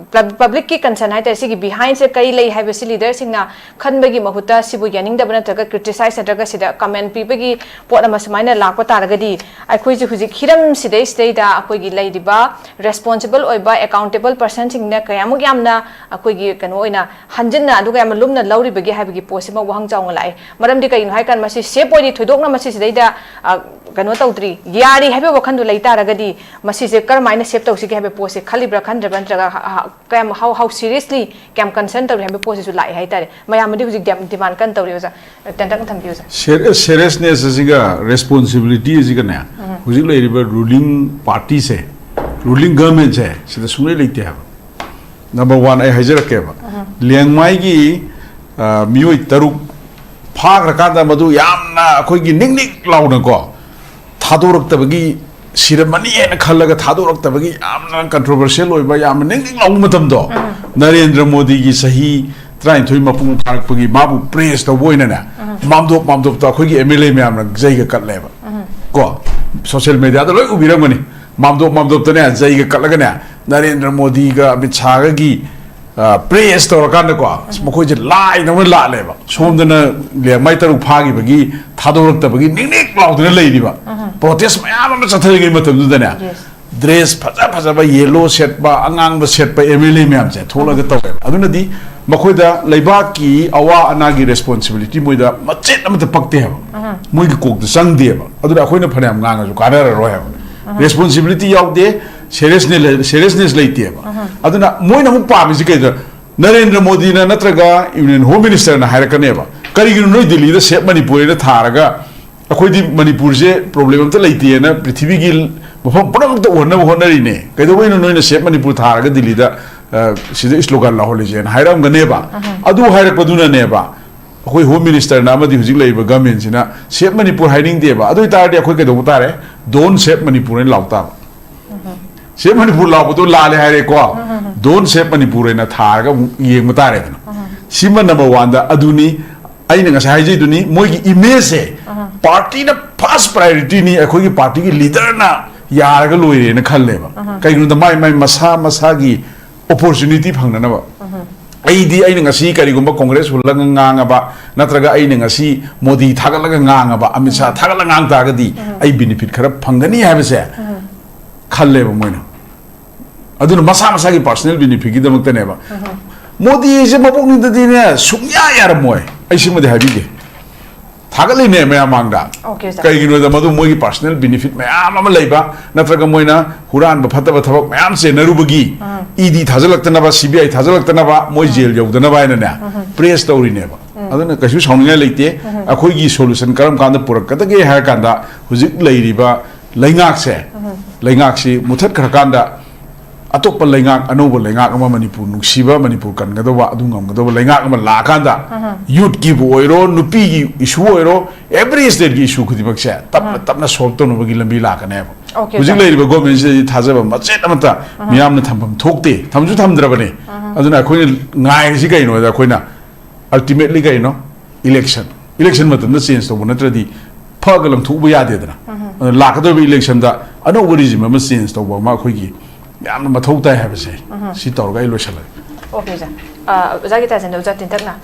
ꯄꯕ꯭ꯂꯤꯛꯀꯤ concern ꯍꯥꯏꯇꯥꯔꯦ, ꯁꯤꯒꯤ behindꯁꯦ ꯀꯔꯤ ꯂꯩ ꯍꯥꯏꯕꯁꯤ leaderꯁꯤꯡꯅ ꯈꯟꯕꯒꯤ ꯃꯍꯨꯠꯇ ꯁꯤꯕꯨ ꯌꯥꯅꯤꯡꯗꯕ ꯅꯠꯇ꯭ꯔꯒ criticize ꯅꯠꯇ꯭ꯔꯒ ꯁꯤꯗ comment ꯄꯤꯕꯒꯤ ꯄꯣꯠ ꯑꯃ ꯁꯨꯃꯥꯏꯅ ꯂꯥꯛꯄ ꯇꯥꯔꯒꯗꯤ, ꯑꯩꯈꯣꯏꯁꯦ ꯍꯧꯖꯤꯛ ꯍꯤꯔꯝꯁꯤꯗꯩꯁꯤꯗꯩꯗ ꯑꯩꯈꯣꯏꯒꯤ ꯂꯩꯔꯤꯕ responsible ꯑꯣꯏꯕ accountable personꯁꯤꯡꯅ ꯀꯌꯥꯃꯨꯛ ꯌꯥꯝꯅ ꯑꯩꯈꯣꯏꯒꯤ ꯀꯩꯅꯣ ꯑꯣꯏꯅ ꯍꯟꯖꯤꯟꯅ ꯑꯗꯨꯒ ꯌꯥꯝꯅ ꯂꯨꯝꯅ ꯂꯧꯔꯤꯕꯒꯦ ꯍꯥꯏꯕꯒꯤ ꯄꯣꯠꯁꯤꯃ ꯋꯥꯍꯪ ꯆꯥꯎꯅ ꯂꯥꯛꯑꯦ꯫ ꯃꯔꯝꯗꯤ ꯀꯩꯒꯤꯅꯣ ꯍꯥꯏꯀꯥꯟꯗ ꯃꯁꯤ save ꯑꯣꯏꯔꯤ, ꯊꯣꯏꯗꯣꯛꯅ ꯃꯁꯤ ꯁꯤꯗꯩꯗ, ꯑ, ꯀꯩꯅꯣ ꯇꯧꯗ꯭ꯔꯤ, ꯌꯥꯔꯤ ꯍꯥꯏꯕ ꯋꯥꯈꯟꯗꯣ ꯂꯩ ꯇꯥꯔꯒꯗꯤ ꯃꯁꯤꯁꯦ ꯀꯔꯝꯍꯥꯏꯅ save ꯇꯧꯁꯤꯒꯦ ꯍꯥꯏꯕ ꯄꯣꯠꯁꯦ ꯈꯜꯂꯤꯕ꯭ꯔꯥ ꯈꯟꯗ꯭ꯔꯕ꯭ꯔꯥ, ꯅꯠꯇ꯭ꯔꯒ ꯍ- ꯍ- ꯀꯌꯥꯝ, how, how seriously, ꯀꯌꯥꯝ concern ꯇꯧꯔꯤ ꯍꯥꯏꯕ ꯄꯣꯠꯁꯤꯁꯨ ꯂꯥꯛꯑꯦ ꯍꯥꯏꯇꯥꯔꯦ꯫ ꯃꯌꯥꯝꯅꯗꯤ ꯍꯧꯖꯤꯛ ꯌꯥꯝ demand ꯀꯟꯅ ꯇꯧꯔꯤ ꯑꯣꯖꯥ꯫ ꯇꯦꯟꯇꯛꯅ ꯊꯝꯕꯤꯌꯨ ꯑꯣꯖꯥ꯫ Ser- seriousness ꯑꯁꯤꯒ responsibility ꯑꯁꯤꯒꯅꯦ, ꯍꯧꯖꯤꯛ ꯂꯩꯔꯤꯕ ruling partyꯁꯦ, ruling governmentꯁꯦ, ꯁꯤꯗ ꯁꯨꯡꯂꯩ ꯂꯩꯇꯦ ꯍꯥꯏꯕ꯫ Number one ꯑꯩ ꯍꯥꯏꯖꯔꯛꯀꯦꯕ, ꯂꯦꯡꯃꯥꯏꯒꯤ, ꯑ, ꯃꯤꯑꯣꯏ ꯇꯔꯨꯛ ꯐꯥꯈ꯭ꯔꯀꯥꯟꯗ ꯃꯗꯨ ꯌꯥꯝꯅ ꯑꯩꯈꯣꯏꯒꯤ ꯅꯤꯛ ꯅꯤꯛ ꯂꯥꯎꯅꯀꯣ, ꯊꯥꯗꯣꯔꯛꯇꯕꯒꯤ, ꯁꯤꯔꯝꯃꯅꯤ ꯍꯥꯏꯅ ꯈꯜꯂꯒ ꯊꯥꯗꯣꯔꯛꯇꯕꯒꯤ ꯌꯥꯝꯅ controversial ꯑꯣꯏꯕ, ꯌꯥꯝꯅ ꯅꯤꯡ ꯅꯤꯡ ꯂꯥꯎꯕ ꯃꯇꯝꯗꯣ, ꯅꯔꯦꯟꯗ꯭ꯔ ꯃꯣꯗꯤꯒꯤ ꯆꯍꯤ ꯇꯔꯥꯅꯤꯊꯣꯏ ꯃꯄꯨꯡ ꯐꯥꯔꯛꯄꯒꯤ ꯃꯥꯕꯨ praise ꯇꯧꯕ ꯑꯣꯏꯅꯅꯦ, ꯃꯥꯝꯗꯣꯞ ꯃꯥꯝꯗꯣꯞꯇ ꯑꯩꯈꯣꯏꯒꯤ M L A ꯃꯌꯥꯝꯅ ꯖꯩꯒ ꯀꯠꯂꯦꯕ꯫ ꯀꯣ, social mediaꯗ ꯂꯣꯏ ꯎꯕꯤꯔꯝꯒꯅꯤ꯫ ꯃꯥꯝꯗꯣꯞ ꯃꯥꯝꯗꯣꯞꯇꯅꯦ ꯖꯩꯒ ꯀꯠꯂꯒꯅꯦ, ꯅꯔꯦꯟꯗ꯭ꯔ ꯃꯣꯗꯤꯒ ꯑꯃꯤꯠ ꯁꯥꯍꯒꯒꯤ, ꯑ, praise ꯇꯧꯔꯀꯥꯟꯗꯀꯣ, ꯑꯁ, ꯃꯈꯣꯏꯁꯦ ꯂꯥꯏꯗꯧꯅ ꯂꯥꯠꯂꯦꯕ꯫ ꯁꯣꯝꯗꯅ ꯂꯦꯡꯃꯥꯏ ꯇꯔꯨꯛ ꯐꯥꯈꯤꯕꯒꯤ ꯊꯥꯗꯣꯔꯛꯇꯕꯒꯤ ꯅꯤꯛ ꯅꯤꯛ ꯂꯥꯎꯗꯅ ꯂꯩꯔꯤꯕ꯫ Protest ꯃꯌꯥꯝ ꯑꯃ ꯆꯠꯊꯔꯤꯉꯩ ꯃꯇꯝꯗꯨꯗꯅꯦ, dress ꯐꯖ ꯐꯖꯕ, yellow ꯁꯦꯠꯄ, ꯑꯉꯥꯡꯕ ꯁꯦꯠꯄ M L A ꯃꯌꯥꯝꯁꯦ ꯊꯣꯛꯂꯒ ꯇꯧꯋꯦꯕ꯫ ꯑꯗꯨꯅꯗꯤ ꯃꯈꯣꯏꯗ ꯂꯩꯕꯥꯛꯀꯤ ꯑꯋꯥ ꯑꯅꯥꯒꯤ responsibility ꯃꯣꯏꯗ ꯃꯆꯦꯠ ꯑꯃꯠꯇ ꯄꯛꯇꯦ ꯍꯥꯏꯕ꯫ ꯃꯣꯏꯒꯤ ꯀꯣꯛꯇ ꯆꯪꯗꯦꯕ꯫ ꯑꯗꯨꯅ ꯑꯩꯈꯣꯏꯅ ꯐꯅꯌꯥꯝ ꯉꯥꯡꯉꯁꯨ ꯀꯥꯟꯅꯔꯔꯣꯏ ꯍꯥꯏꯕ꯫ Responsibility ꯌꯥꯎꯗꯦ, seriousness ꯂꯩ- seriousness ꯂꯩꯇꯦꯕ꯫ ꯑꯗꯨꯅ ꯃꯣꯏꯅ ꯑꯃꯨꯛ ꯄꯥꯝꯃꯤꯁꯤ ꯀꯩꯗ, ꯅꯔꯦꯟꯗ꯭ꯔ ꯃꯣꯗꯤꯅ ꯅꯠꯇ꯭ꯔꯒ Union Home Ministerꯅ ꯍꯥꯏꯔꯛꯀꯅꯦꯕ, "ꯀꯔꯤꯒꯤꯅꯣ ꯅꯣꯏ ꯗꯤꯜꯂꯤꯗ Save Manipur ꯍꯥꯏꯅ ꯊꯥꯔꯒ ꯑꯩꯈꯣꯏꯗꯤ ꯃꯅꯤꯄꯨꯔꯁꯦ ꯄ꯭ꯔꯣꯕ꯭ꯂꯦꯝ ꯑꯝꯇ ꯂꯩꯇꯦꯅ ꯄ꯭ꯔꯤꯊꯤꯕꯤꯒꯤ ꯃꯐꯝ ꯄꯨꯝꯅꯃꯛꯇ ꯎꯍꯟꯅꯕ ꯍꯣꯠꯅꯔꯤꯅꯦ꯫ ꯀꯩꯗꯧꯕꯩꯅꯣ ꯅꯣꯏꯅ ꯁꯦꯞ ꯃꯅꯤꯄꯨꯔ ꯊꯥꯔꯒ ꯗꯤꯜꯂꯤꯗ, ꯑ, ꯁꯤꯗ ꯁ꯭ꯂꯣꯒꯥꯟ ꯂꯥꯎꯍꯜꯂꯤꯁꯦꯅ ꯍꯥꯏꯔꯝꯒꯅꯦꯕ꯫ ꯑꯗꯨ ꯍꯥꯏꯔꯛꯄꯗꯨꯅꯅꯦꯕ ꯑꯩꯈꯣꯏ ꯍꯣꯝ ꯃꯤꯅꯤꯁꯇꯔꯅ ꯑꯃꯗꯤ ꯍꯧꯖꯤꯛ ꯂꯩꯔꯤꯕ ꯒꯃꯦꯟꯁꯤꯅ ꯁꯦꯞ ꯃꯅꯤꯄꯨꯔ ꯍꯥꯏꯅꯤꯡꯗꯦꯕ꯫ ꯑꯗꯨ ꯑꯣꯏꯇꯥꯔꯗꯤ ꯑꯩꯈꯣꯏ ꯀꯩꯗꯧꯕ ꯇꯥꯔꯦ? "Don't save ꯃꯅꯤꯄꯨꯔ" ꯍꯥꯏꯅ ꯂꯥꯎ ꯇꯥꯕ꯫ ꯁꯦꯞ ꯃꯅꯤꯄꯨꯔ ꯂꯥꯎꯕꯗꯣ ꯂꯥꯜꯂꯦ ꯍꯥꯏꯔꯦꯀꯣ꯫ "Don't save ꯃꯅꯤꯄꯨꯔ" ꯍꯥꯏꯅ ꯊꯥꯔꯒ ꯑꯃꯨꯛ ꯌꯦꯡꯕ ꯇꯥꯔꯦꯗꯅ꯫ ꯁꯤꯃ ꯅꯝꯕꯔ ꯋꯥꯟꯗ꯫ ꯑꯗꯨꯅꯤ ꯑꯩꯅ ꯉꯁꯥꯏ ꯍꯥꯏꯖꯩꯗꯨꯅꯤ, ꯃꯣꯏꯒꯤ ꯏꯃꯦꯖꯁꯦ ꯄꯥꯔꯇꯤꯅ ꯐꯥꯔꯁ ꯄ꯭ꯔꯥꯏꯌꯣꯔꯤꯇꯤꯅꯤ, ꯑꯩꯈꯣꯏꯒꯤ ꯄꯥꯔꯇꯤꯒꯤ ꯂꯤꯗꯔꯅ ꯌꯥꯔꯒ ꯂꯣꯏꯔꯦꯅ ꯈꯜꯂꯦꯕ꯫ ꯀꯩꯒꯤꯅꯣꯗ ꯃꯥꯏ ꯃꯥꯏ ꯃꯁꯥ ꯃꯁꯥꯒꯤ ꯑꯣꯄꯣꯔꯆꯨꯅꯤꯇꯤ ꯐꯪꯅꯅꯕ꯫ ꯑꯩꯗꯤ, ꯑꯩꯅ ꯉꯁꯤ ꯀꯔꯤꯒꯨꯝꯕ ꯀꯣꯡꯒ꯭ꯔꯦꯁ ꯍꯨꯜꯂꯒ ꯉꯥꯡꯉꯕ, ꯅꯠꯇ꯭ꯔꯒ ꯑꯩꯅ ꯉꯁꯤ ꯃꯣꯗꯤ ꯊꯥꯒꯠꯂꯒ ꯉꯥꯡꯉꯕ, ꯑꯃꯤꯠ ꯁꯥ ꯊꯥꯒꯠꯂꯒ ꯉꯥꯡ ꯇꯥꯔꯒꯗꯤ ꯑꯩ ꯕꯤꯅꯤꯐꯤꯠ ꯈꯔ ꯐꯪꯒꯅꯤ ꯍꯥꯏꯕꯁꯦ ꯈꯜꯂꯦꯕ ꯃꯣꯏꯅ꯫ ꯑꯗꯨꯅ ꯃꯁꯥ ꯃꯁꯥꯒꯤ ꯄꯥꯔꯁꯣꯅꯦꯜ ꯕꯤꯅꯤꯐꯤꯠꯀꯤꯗꯃꯛꯇꯅꯦꯕ꯫ ꯃꯣꯗꯤꯁꯦ ꯃꯄꯨꯛꯅꯤꯡꯗꯗꯤꯅꯦ ꯁꯨꯡꯌꯥ ꯌꯥꯔꯝꯃꯣꯏ꯫ ꯑꯩ ꯁꯤꯃꯗꯤ ꯍꯥꯏꯕꯤꯒꯦ, ꯊꯥꯒꯠꯂꯤꯅꯦ ꯃꯌꯥꯝ ꯃꯥꯡꯗ꯫ Okay, sir. ꯀꯩꯒꯤꯅꯣꯗ ꯃꯗꯨ ꯃꯣꯏꯒꯤ ꯄꯥꯔꯁꯣꯅꯦꯜ ꯕꯤꯅꯤꯐꯤꯠ ꯃꯌꯥꯝ ꯑꯃ ꯂꯩꯕ, ꯅꯠꯇ꯭ꯔꯒ ꯃꯣꯏꯅ ꯍꯨꯔꯥꯟꯕ ꯐꯠꯇꯕ ꯊꯕꯛ ꯃꯌꯥꯝ ꯆꯦꯟꯅꯔꯨꯕꯒꯤ ꯏ ꯗꯤ ꯊꯥꯖꯤꯜꯂꯛꯇꯅꯕ, ꯁꯤ ꯕꯤ ꯑꯥꯏ ꯊꯥꯖꯤꯜꯂꯛꯇꯅꯕ, ꯃꯣꯏ ꯖꯦꯜ ꯌꯧꯗꯅꯕ ꯍꯥꯏꯅꯅꯦ ꯄ꯭ꯔꯦꯁ ꯇꯧꯔꯤꯅꯦꯕ꯫ ꯑꯗꯨꯅ ꯀꯩꯁꯨ ꯁꯥꯎꯅꯤꯡꯉꯥꯏ ꯂꯩꯇꯦ꯫ ꯑꯩꯈꯣꯏꯒꯤ ꯁꯣꯂꯨꯁꯟ ꯀꯔꯝ ꯀꯥꯟꯗ ꯄꯨꯔꯛꯀꯗꯒꯦ ꯍꯥꯏꯔ ꯀꯥꯟꯗ, ꯍꯧꯖꯤꯛ ꯂꯩꯔꯤꯕ ꯂꯩꯉꯥꯛꯁꯦ, ꯂꯩꯉꯥꯛꯁꯤ ꯃꯨꯊꯠꯈ꯭ꯔꯀꯥꯟꯗ ꯑꯇꯣꯞꯄ ꯂꯩꯉꯥꯛ, ꯑꯅꯧꯕ ꯂꯩꯉꯥꯛ ꯑꯃ, ꯃꯅꯤꯄꯨꯔ ꯅꯨꯡꯁꯤꯕ, ꯃꯅꯤꯄꯨꯔ ꯀꯟꯒꯗꯧꯕ, ꯑꯗꯨ ꯉꯝꯒꯗꯧꯕ ꯂꯩꯉꯥꯛ ꯑꯃ ꯂꯥꯛꯑꯀꯥꯟꯗ ꯌꯨꯠꯀꯤꯕꯨ ꯑꯣꯏꯔꯣ, ꯅꯨꯄꯤꯒꯤ ꯏꯁꯨ ꯑꯣꯏꯔꯣ, ꯑꯦꯚ꯭ꯔꯤ ꯁ꯭ꯇꯦꯠꯀꯤ ꯏꯁꯨ ꯈꯨꯗꯤꯡꯃꯛꯁꯦ ꯇꯞꯅ ꯇꯞꯅ ꯁꯣꯜꯕ ꯇꯧꯅꯕꯒꯤ ꯂꯝꯕꯤ ꯂꯥꯛꯀꯅꯦꯕ꯫ Okay, ꯍꯧꯖꯤꯛ sir. ꯂꯩꯔꯤꯕ ꯒꯣꯔꯃꯦꯟꯁꯤꯗꯗꯤ ꯊꯥꯖꯕ ꯃꯆꯦꯠ ꯑꯃꯠꯇ ꯃꯤꯌꯥꯝꯅ ꯊꯝꯐꯝ ꯊꯣꯛꯇꯦ, ꯊꯝꯁꯨ ꯊꯝꯗ꯭ꯔꯕꯅꯤ꯫ ꯑꯗꯨꯅ ꯑꯩꯈꯣꯏꯅ ꯉꯥꯏꯔꯤꯁꯤ ꯀꯩꯅꯣꯗ, ꯑꯩꯈꯣꯏꯅ ꯑꯜꯇꯤꯃꯦꯠꯂꯤ ꯀꯩꯅꯣ? ꯏꯂꯦꯛꯁꯟ꯫ ꯏꯂꯦꯛꯁꯟ ꯃꯇꯝꯗ ꯆꯦꯟꯖ ꯇꯧꯕ ꯅꯠꯇ꯭ꯔꯗꯤ ꯐꯒ ꯂꯪꯊꯣꯛꯎꯕ ꯌꯥꯗꯦꯗꯅ꯫ ꯑꯗꯨꯅ ꯂꯥꯛꯀꯗꯧꯔꯤꯕ ꯏꯂꯦꯛꯁꯟꯗ ꯑꯅꯧꯕ ꯔꯤꯖꯤꯝ ꯑꯃ ꯆꯦꯟꯖ ꯇꯧꯕ ꯑꯃ ꯑꯩꯈꯣꯏꯒꯤ ꯌꯥꯝꯅ ꯃꯊꯧ ꯇꯥꯏ ꯍꯥꯏꯕꯁꯦ ꯁꯤ ꯇꯧꯔꯒ ꯑꯩ ꯂꯣꯏꯁꯜꯂꯒꯦ꯫ Okay, sir. ꯑ, ꯑꯣꯖꯥꯒꯤ ꯇꯥꯏꯁꯟꯗ ꯑꯣꯖꯥ ꯇꯤꯟꯇꯛꯅ